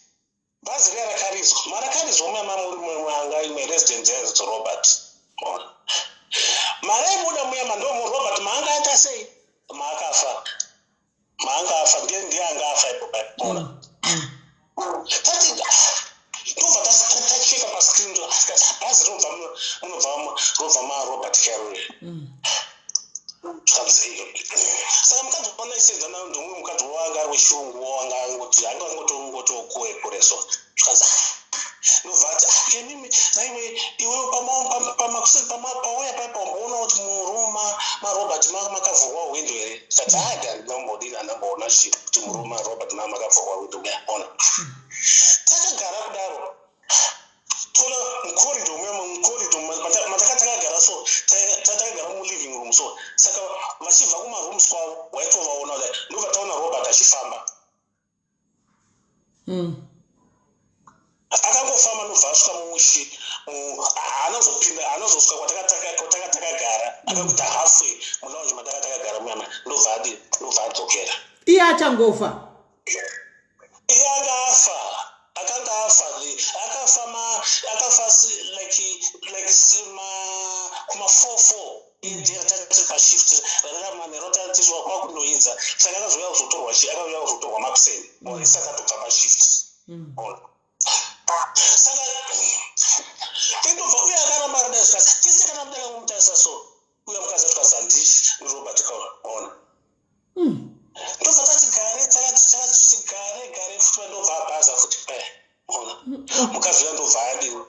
bhazi riya rakaridzwa, marakaridzwa muya mamuri anga imwe resident yainzi Robert, mona mari aibuda muya mandomo Robert maanga aita sei, maakafa, maanga afa, ndiye anga afa ipo mona. Tati tobva tacheka pascreen, tikati bhazi rinobva munobva robva maRobert Carol. Saka mukadzi wandaisenza nayo ndomumwe mukadzi wanga ari wechirungu, wanga angoti anga angotongotokure kure, so zvikanzi ndobva ati, "Ah, emimi naiwe iwe pauya paipa umboona kuti muroom maRobert makavhurwa hwindo here?" Tikati, "Hadi, handinambodini, handamboona chi kuti muroom maRobert makavhurwa hwindo." Ona takagara kudaro, toona mucorridor muya, mucorridor mataka takagara, so takagara muliving room, so saka vachibva kumarooms kwavo waitovaona kudai, ndobva taona Robert achifamba. Akangofamba, ndobva asvika mumushi, haana kuzopinda, haana kuzosvika kwataka takagara. Akakuita halfway mulounge mataka takagara muyama, ndobva adi, ndobva adzokera. Iye achangofa? Iye anga afa, akanga afa, akafa ma akafa like ma kuma 4:04 tati pashift manheru tatiswa kwakundoidza. Saka akazouya kuzotorwa chi, akauya kuzotorwa makuseni isati atobva pashift. Ona. Saka indobva uye akaramba akadai, zvikasi tese kana muda kangomutarisa, so uya mukadzi atikazi handi Robert kaona. Ndobva tati gare, takati gare gare futi, ndobva abhaza futi paya, ona mukadzi uya ndobva adini,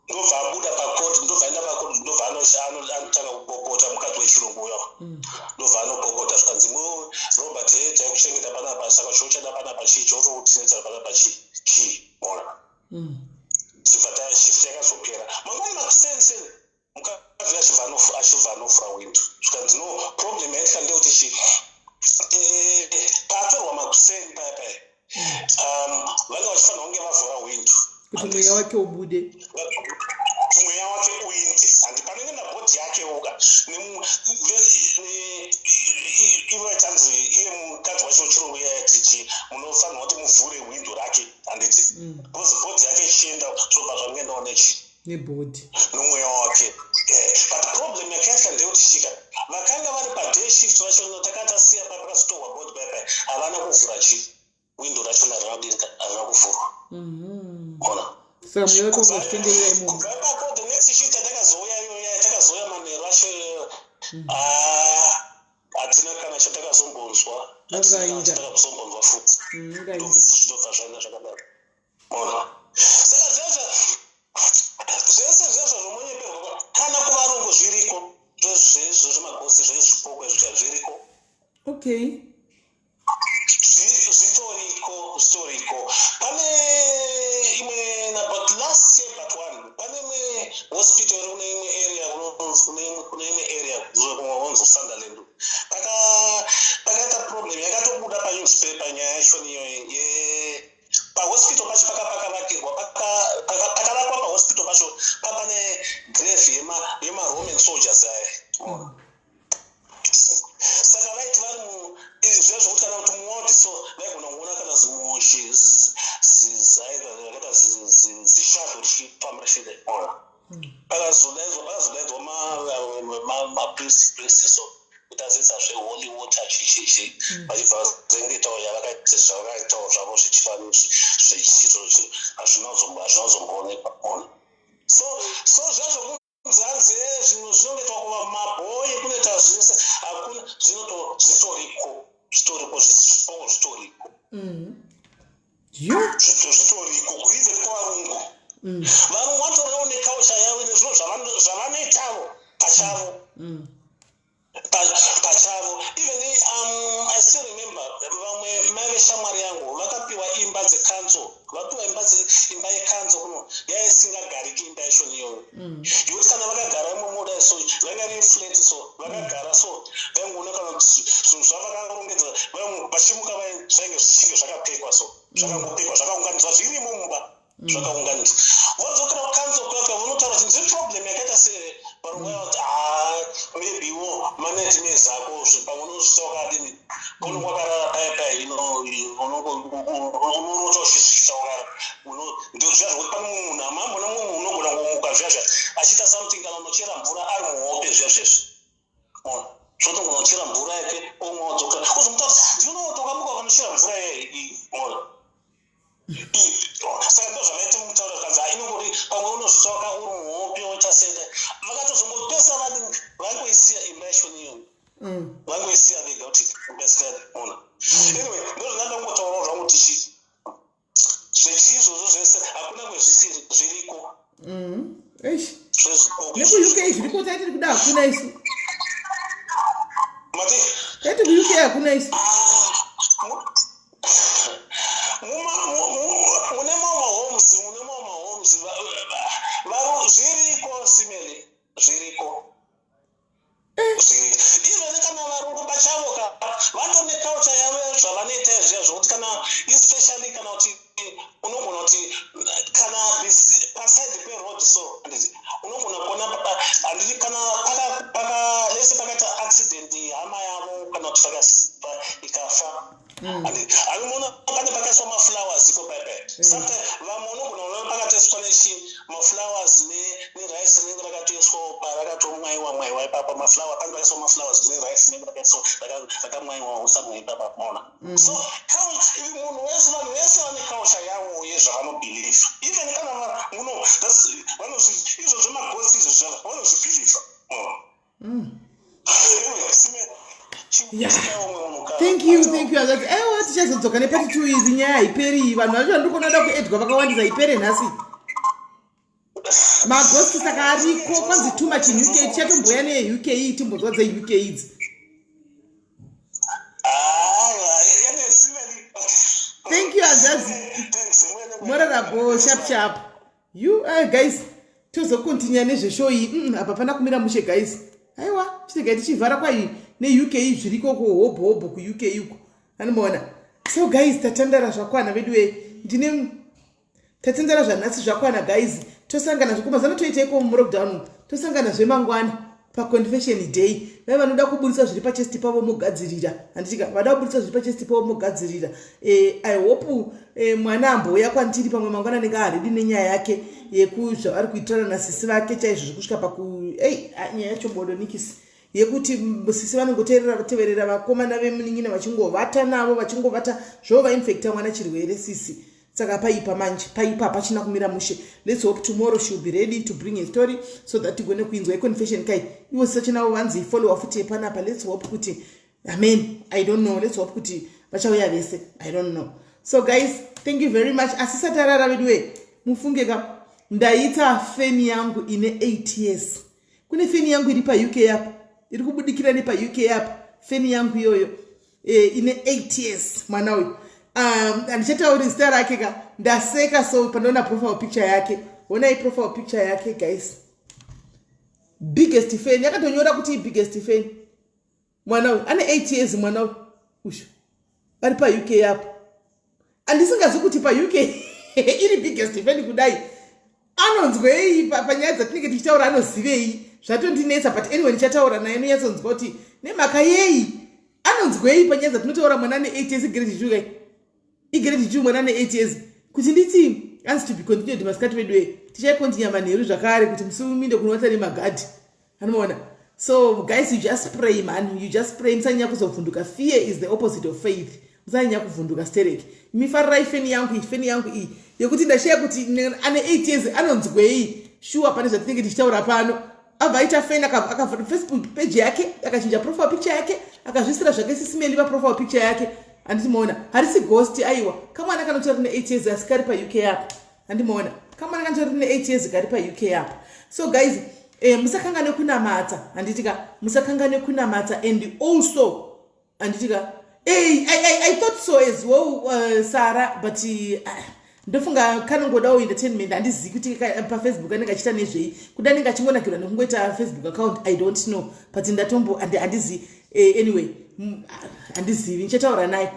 ndobva abuda pakoti, ndobva aenda pakoti, ndobva anotanga kupopota. Mukadzi wechirungu uya ndobva anopopota, zvikanzi, "Mu Robert e taikuchengeta panapa, saka chouchada panapa chii, chautokutinetsera panapa chii chii?" Ona chibva ta shift yakazopera. Mangwani makuseni mukadzi achibva anovhura window, zvikanzi, "No, problem yaitika ndeyekuti chi paatorwa makuseni paya paya, vanga vachifanira kunge vavhura window kuti mweya wake ubude. Kuti mweya wake uinde, handi panenge nabody yake uka ivo chanzi iye mukadzi wacho wechirungu iyayatichi, munofanirwa kuti muvhure window rake, handiti? Because body yake ichienda, zvobva zvangoendawo nechi nebody. Nomweya wake. But problem yakaitika ndeyekuti chika vakanga vari paday shift vacho takatasiya pa pakazotorwa body paipai, havana kuvhura chi window rachona, harina kuvhurwa. Ona. Saka mweya wake wanga uchitenderera imomo. Kubva ipapo, the next shift yatakazouya iyoya, takazouya manheru acho, ah, hatina kana chatakazombonzwa. Hatina kana Vakaenda. chatakazombonzwa futi. Vakaenda. Zvinobva zvaenda zvakadaro, ona. Saka zvezvo zvese zvezvo zvomonyeperwa kana kuvarungu zviriko, zvezvo zvemagosi, zvezvipoko izvo zviriko. Zvitoriko, zvitoriko. Pane imwe about last year but one, pane imwe hospital iri kune imwe area, kune imwe area kunonzi Sunderland. Pakaita problem yakatobuda panewspaper, nyaya yachoni iyoyo ye pahospital pacho pakavakirwa, pakavakwa pahospital pacho papane grave yemaRoman soldiers aya. Saka vaiti vari mu zviya zvokuti kana kuti muward, so vaigona kuona kana zimushi zai rakaita zishadow richifamba richiona. Pakazodaidzwa mapriest priest, so kuti azoita zveholy water, chichichi, vachibva vazengetawo zvavakaitawo zvavo zvechivanhu zvechiito, hazvina kuzomboonekwa, ona. So zvazvo kunzi hanzi zvinhu zvinongoitwa kuva mabhoyi, kunoita zvese, hakuna zvitoriko, zvitoriko, zvipoko zvitoriko. Yo. Zvitoriko even kuvarungu. Varungu vatoriwo neculture yavo nezvinhu zvavanoitavo pachavo. iyoyo yekuti kana vakagara imomo dai so, vanga iri flat so, vakagara so, vaingoona kana kuti zvinhu zvavakarongedza, vachimuka zvainge zvichinge zvakapekwa so, zvakangopekwa, zvakaunganidzwa, zvirimo mumba, zvakaunganidzwa. Vodzokera kucouncil kwaka, vonotaura kuti ndiri problem yakaita se varungu vaya, kuti ha, maybe wo manightmares ako, pamwe unozvita wakadini, unonge wakarara paya paya, unorota uchizviita wakara. Ndo zviya zvokuti pane mumwe munhu amambona, mumwe munhu unogona kungomuka zviya zviya achiita something, kana unochera mvura ari muhope zviya zvezvi, zvotongona kuchera mvura yake, omwe wadzoka uzomutaura, ndinoona kuti wakamuka wakanochera mvura yai. Saka ndo zvavaiti mutaura, zvikanzi inongori pamwe unozvita waka uri muhope, woita sede. Vakatozongopesa vadini, vangoisiya imba yacho niyo, vangoisiya vega kuti imba isikaona. Anyway, ndo zvandanda kungotaurawo zvangu tichi zvechiizvozvo zvese hakuna kwezvisiri, zviriko. Eish, nekuUK zviriko, taitiri kuda hakuna isu. Mati? Taiti kuUK hakuna isu. Mune mamwe mahomes, mune mamwe mahomes zviriko, simele zviriko. Even kana varungu pachavo ka vatone culture yavo zvavanoita zviya zvokuti kana especially kana kuti unogona kuti kana paside peroad so, handiti unogona kuona, handiti kana paka lese pakaita accident, hama yavo kana kuti ikafa, anoona pane pakaiswa maflowers ipo paipai. Sometimes vamwe unogona kuona pakatoiswa nechi maflowers nerice rinenge rakatoiswa parakatomwaiwa mwaiwa ipapa maflower, pane pakaiswa maflowers nerice rinenge rakaiswa rakamwaiwa somewhere ipapa, maona. So munhu wese, vanhu vese vane culture yavo yezvavanobhilivha, even kana muno izvo zvemaghost izvo zvava vanozvibhilivha. Yeah. Thank you, thank you. Akati aiwa, tichazodzoka nepart two. Idzi nyaya haiperi, vanhu vacho vandiri kuona da kuedwa vakawandisa, ipere nhasi. Maghost saka ariko, kwanzi too much in UK. Tichatomboya neUK, timbonzwa dzeUK idzi. Thank you, azazi morarabo, sharp sharp. You guys, tozokontinya nezveshow iyi. Apa pana kumira mushe, guys. Aiwa, chitegai tichivhara kwai neUK zviriko kuhobho hobho kuUK uko, anomaona. So guys, tatandara zvakwana vedu we, ndine tatandara zvanhasi zvakwana, guys. Tosangana zvekumazana toiteiko mulockdown, tosangana zvemangwana paconfession day. Vai vanoda kuburisa zviri pachest pavo mogadzirira, handitika? Vada kuburisa zviri pachest pavo mogadzirira. I hope mwana ambouya kwandiri pamwe mangwana anenge aready nenyaya yake yekuzvavari kuitirana nasisi vake chaizvo, zvekusvika paku ei nyaya yacho bodonikisi yekuti sisi vanongoteerera teverera vakomana vemunin'ina, vachingovata navo, vachingovata zvavo, vainfecta mwana chirwere sisi. Saka paipa manje, paipa pachina kumira mushe. Let's hope tomorrow she will be ready to bring a story so that tigone kuinzwa iconfession kai. Ivo sisachinavo vanzi follower futi yepanapa. Let's hope kuti, amen, I don't know, let's hope kuti vachauya vese, I don't know. So guys, thank you very much. Asi satarara vedu we, mufunge ka, ndaita fan yangu ine 8 years. Kune fan yangu iri paUK apa, iri kubudikira nepaUK apa, fan yangu iyoyo ine 8 years. Mwana uyu, handichatauri zita rake ka, ndaseka so pandaona profile picture yake. Honai profile picture yake, guys. Biggest fan, yakatonyora kuti biggest fan. Mwana uyu ane 8 years, mwana uyu ushu ari paUK apo. Handisingazi kuti paUK iri biggest fan kudai, anonzwei panyaya dzatinenge tichitaura, anozivei? Zvatondinetsa, but anyway, ndichataura naye nonyatsonzwa kuti nemhaka yei, anonzwei panyaya dzatinotaura. Mwana ane 8 years, igrade 2 kai, igrade 2, mwana ane 8 years. Kuti nditi anzi to be continued masikati vedu e, tichaikontinya manheru zvakare kuti musi kunovata nemagadhi, anomaona. So guys, you just pray, man, you just pray. Musanyanya kuzovhunduka. Fear is the opposite of faith. Musanyanya kuvhunduka stereki. Mifarirai fan yangu iyi, fan yangu iyi yekuti ndashiya kuti ane 8 years anonzwei shuwa pane zvatinenge tichitaura pano. Abva aita fan, akavhura Facebook page yake, akachinja profile picture yake, akazvisira zvake sisimeli paprofile picture yake, handiti? Harisi ghost, aiwa, kamwana kanotori ne8 years, asi kari paUK apa, handimaona? Kamwana kanotori ne8 years kari paUK apa. So guys, musakangane kunamata, handitika? Musakangane kunamata. And also, handitika, hey, I thought so as well, Sarah, but Ndofunga kanongodawo entertainment. Handizivi kuti paFacebook anenge achiita nezvei, kuda anenge achingonakirwa nekungoita Facebook account, I don't know, but ndatombo handizivi. Anyway, handizivi, ndichataura naye.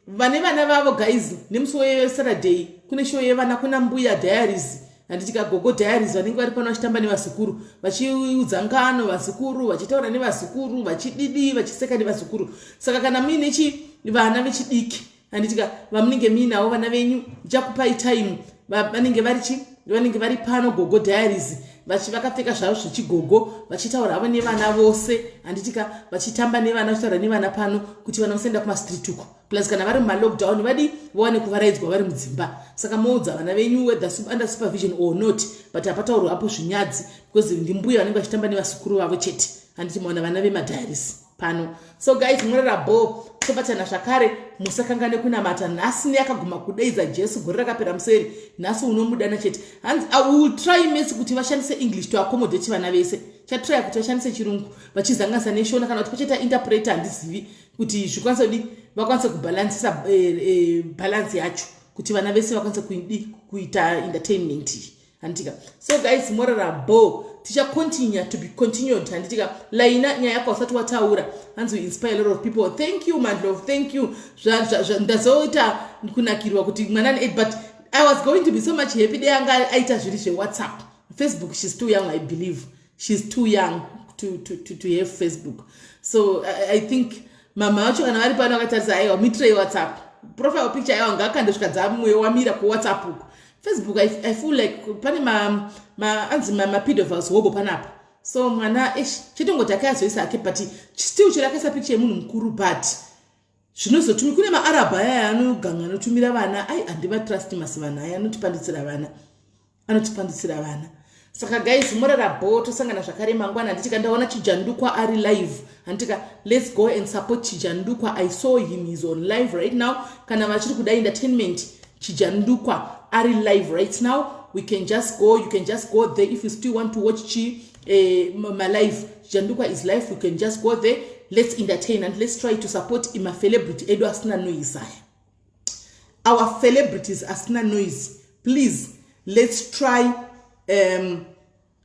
Vane vana vavo, guys, nemusi weSaturday kune show yevana kuna Mbuya Diaries, handiti kaGogo Diaries, vanenge vari pano vachitamba nevazukuru, vachiudza ngano vazukuru, vachitaura nevazukuru, vachididi, vachiseka nevazukuru. Saka kana muine chi vana vechidiki, handitika, vamunenge muinavo vana venyu, ndichakupai time. Vanenge vari chi vanenge vari pano, Gogo Diaries, vakapfeka zvavo zvechigogo, vachitaura havo nevana vose, handitika, vachitamba nevana, vachitaura nevana pano, kuti vana vasaenda kumastreet uko. Plus kana vari mumalockdown, vadi vawane kuvaraidzwa vari mudzimba. Saka moudza vana venyu, whether under supervision or not, but hapataurwa hapo zvinyadzi, because ndimbuya vanenge vachitamba nevasukuru vavo chete, handiti? Maona vana vemadiaries pano. So guys, murara bo, tobatana zvakare. Musakangane kunamata nhasi. Neyakaguma kudeidza Jesu gore rakapera museri, nhasi unomudana chete. Hanzi I will try mesi kuti vashandise English to accommodate vana vese. Chatrya kuti vashandise Chirungu vachizanganisa neShona, kana kuti pachaita interpreter, handizivi, kuti zvikwanise kudi vakwanise kubhalansisa balance yacho, kuti vana vese vakwanise kuita entertainment iyi, handitika? So guys, morara bo, tichacontinue, to be continued, handitika? Laina, nyaya yako usati wataura. Hanzi we inspire a lot of people. Thank you, Mandlove, thank you. Ndazoita kunakirwa kuti mwana ne, but I was going to be so much happy dei anga aita zviri zveWhatsApp. Facebook, she's too young, I believe she's too young to have Facebook. So I think mama vacho kana vari pano vakatarisa, aiwa, muitirei WhatsApp profile picture. Aiwa, ngakandosvika dzamweyo wamira kuWhatsApp uko. Facebook, I feel like pane anzi mapedophiles hobo panapa. So mwana ish chitongoti akazoisa hake, but still chero akaisa picture yemunhu mukuru, but zvinozotumi kune maArabhu aya anoganga anotumira vana. Ai, handivatrust masi vanhu aya anotipanditsira vana, anotipanditsira vana. Saka guys, morara bo, tosangana zvakare mangwana, handitika? Ndaona Chijandukwa ari live, handitika? Let's go and support Chijandukwa. I saw him, is on live right now. Kana vachiri kuda entertainment, Chijandukwa ari live right now. We can just go, you can just go there if you still want to watch chi malive. Chijandukwa is live, you can just go there. Let's entertain and let's try to support imacelebrity edu asina noise aya, our celebrities asina noise. Please, let's try.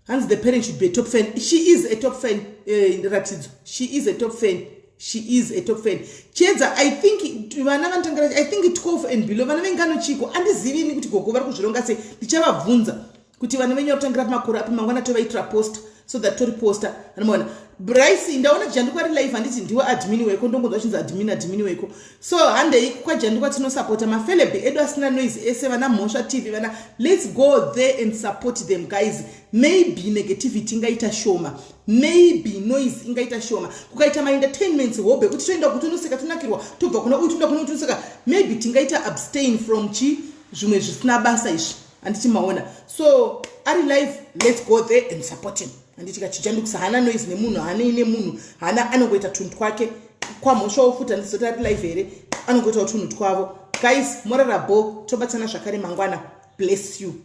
Hanzi the parent should be a top fan. She is a top fan, Ratidzo, she is a top fan, she is a top fan. Chiedza, I think vana vanotangira, I think, 12 and below. Vana vengano chiko, handizivini kuti gogo vari kuzvironga sei. Ndichavabvunza kuti vana venyu vari kutangira pamakore api. Mangwana tovaitira poster, so that tori poster anomaona. Bryce, ndaona Jandukwa ri live, handiti? Ndiwe admin weko, ndongonzwa chinzi admin, admin weko. So handei kwaJandukwa, tinosapota maceleb edu asina noise ese, vana Mhosva TV, vana. Let's go there and support them, guys. Maybe negativity ingaita shoma, maybe noise ingaita shoma kukaita maentertainments hobe, kuti toenda kuti unoseka, tonakirwa, tobva kuna uyu toenda kuna uyu, tonoseka. Maybe tingaita abstain from chi zvimwe zvisina basa izvi, handiti? Maona? So ari live, let's go there and support him, handiti? Kachichandukisa haana noise nemunhu, haanei nemunhu, haana, anongoita tunhu twake. Kwamhosvawo futi, handizoti ari live here, anongoitawo tunhu twavo. Guys, morara bo, tobatsana zvakare mangwana. Bless you.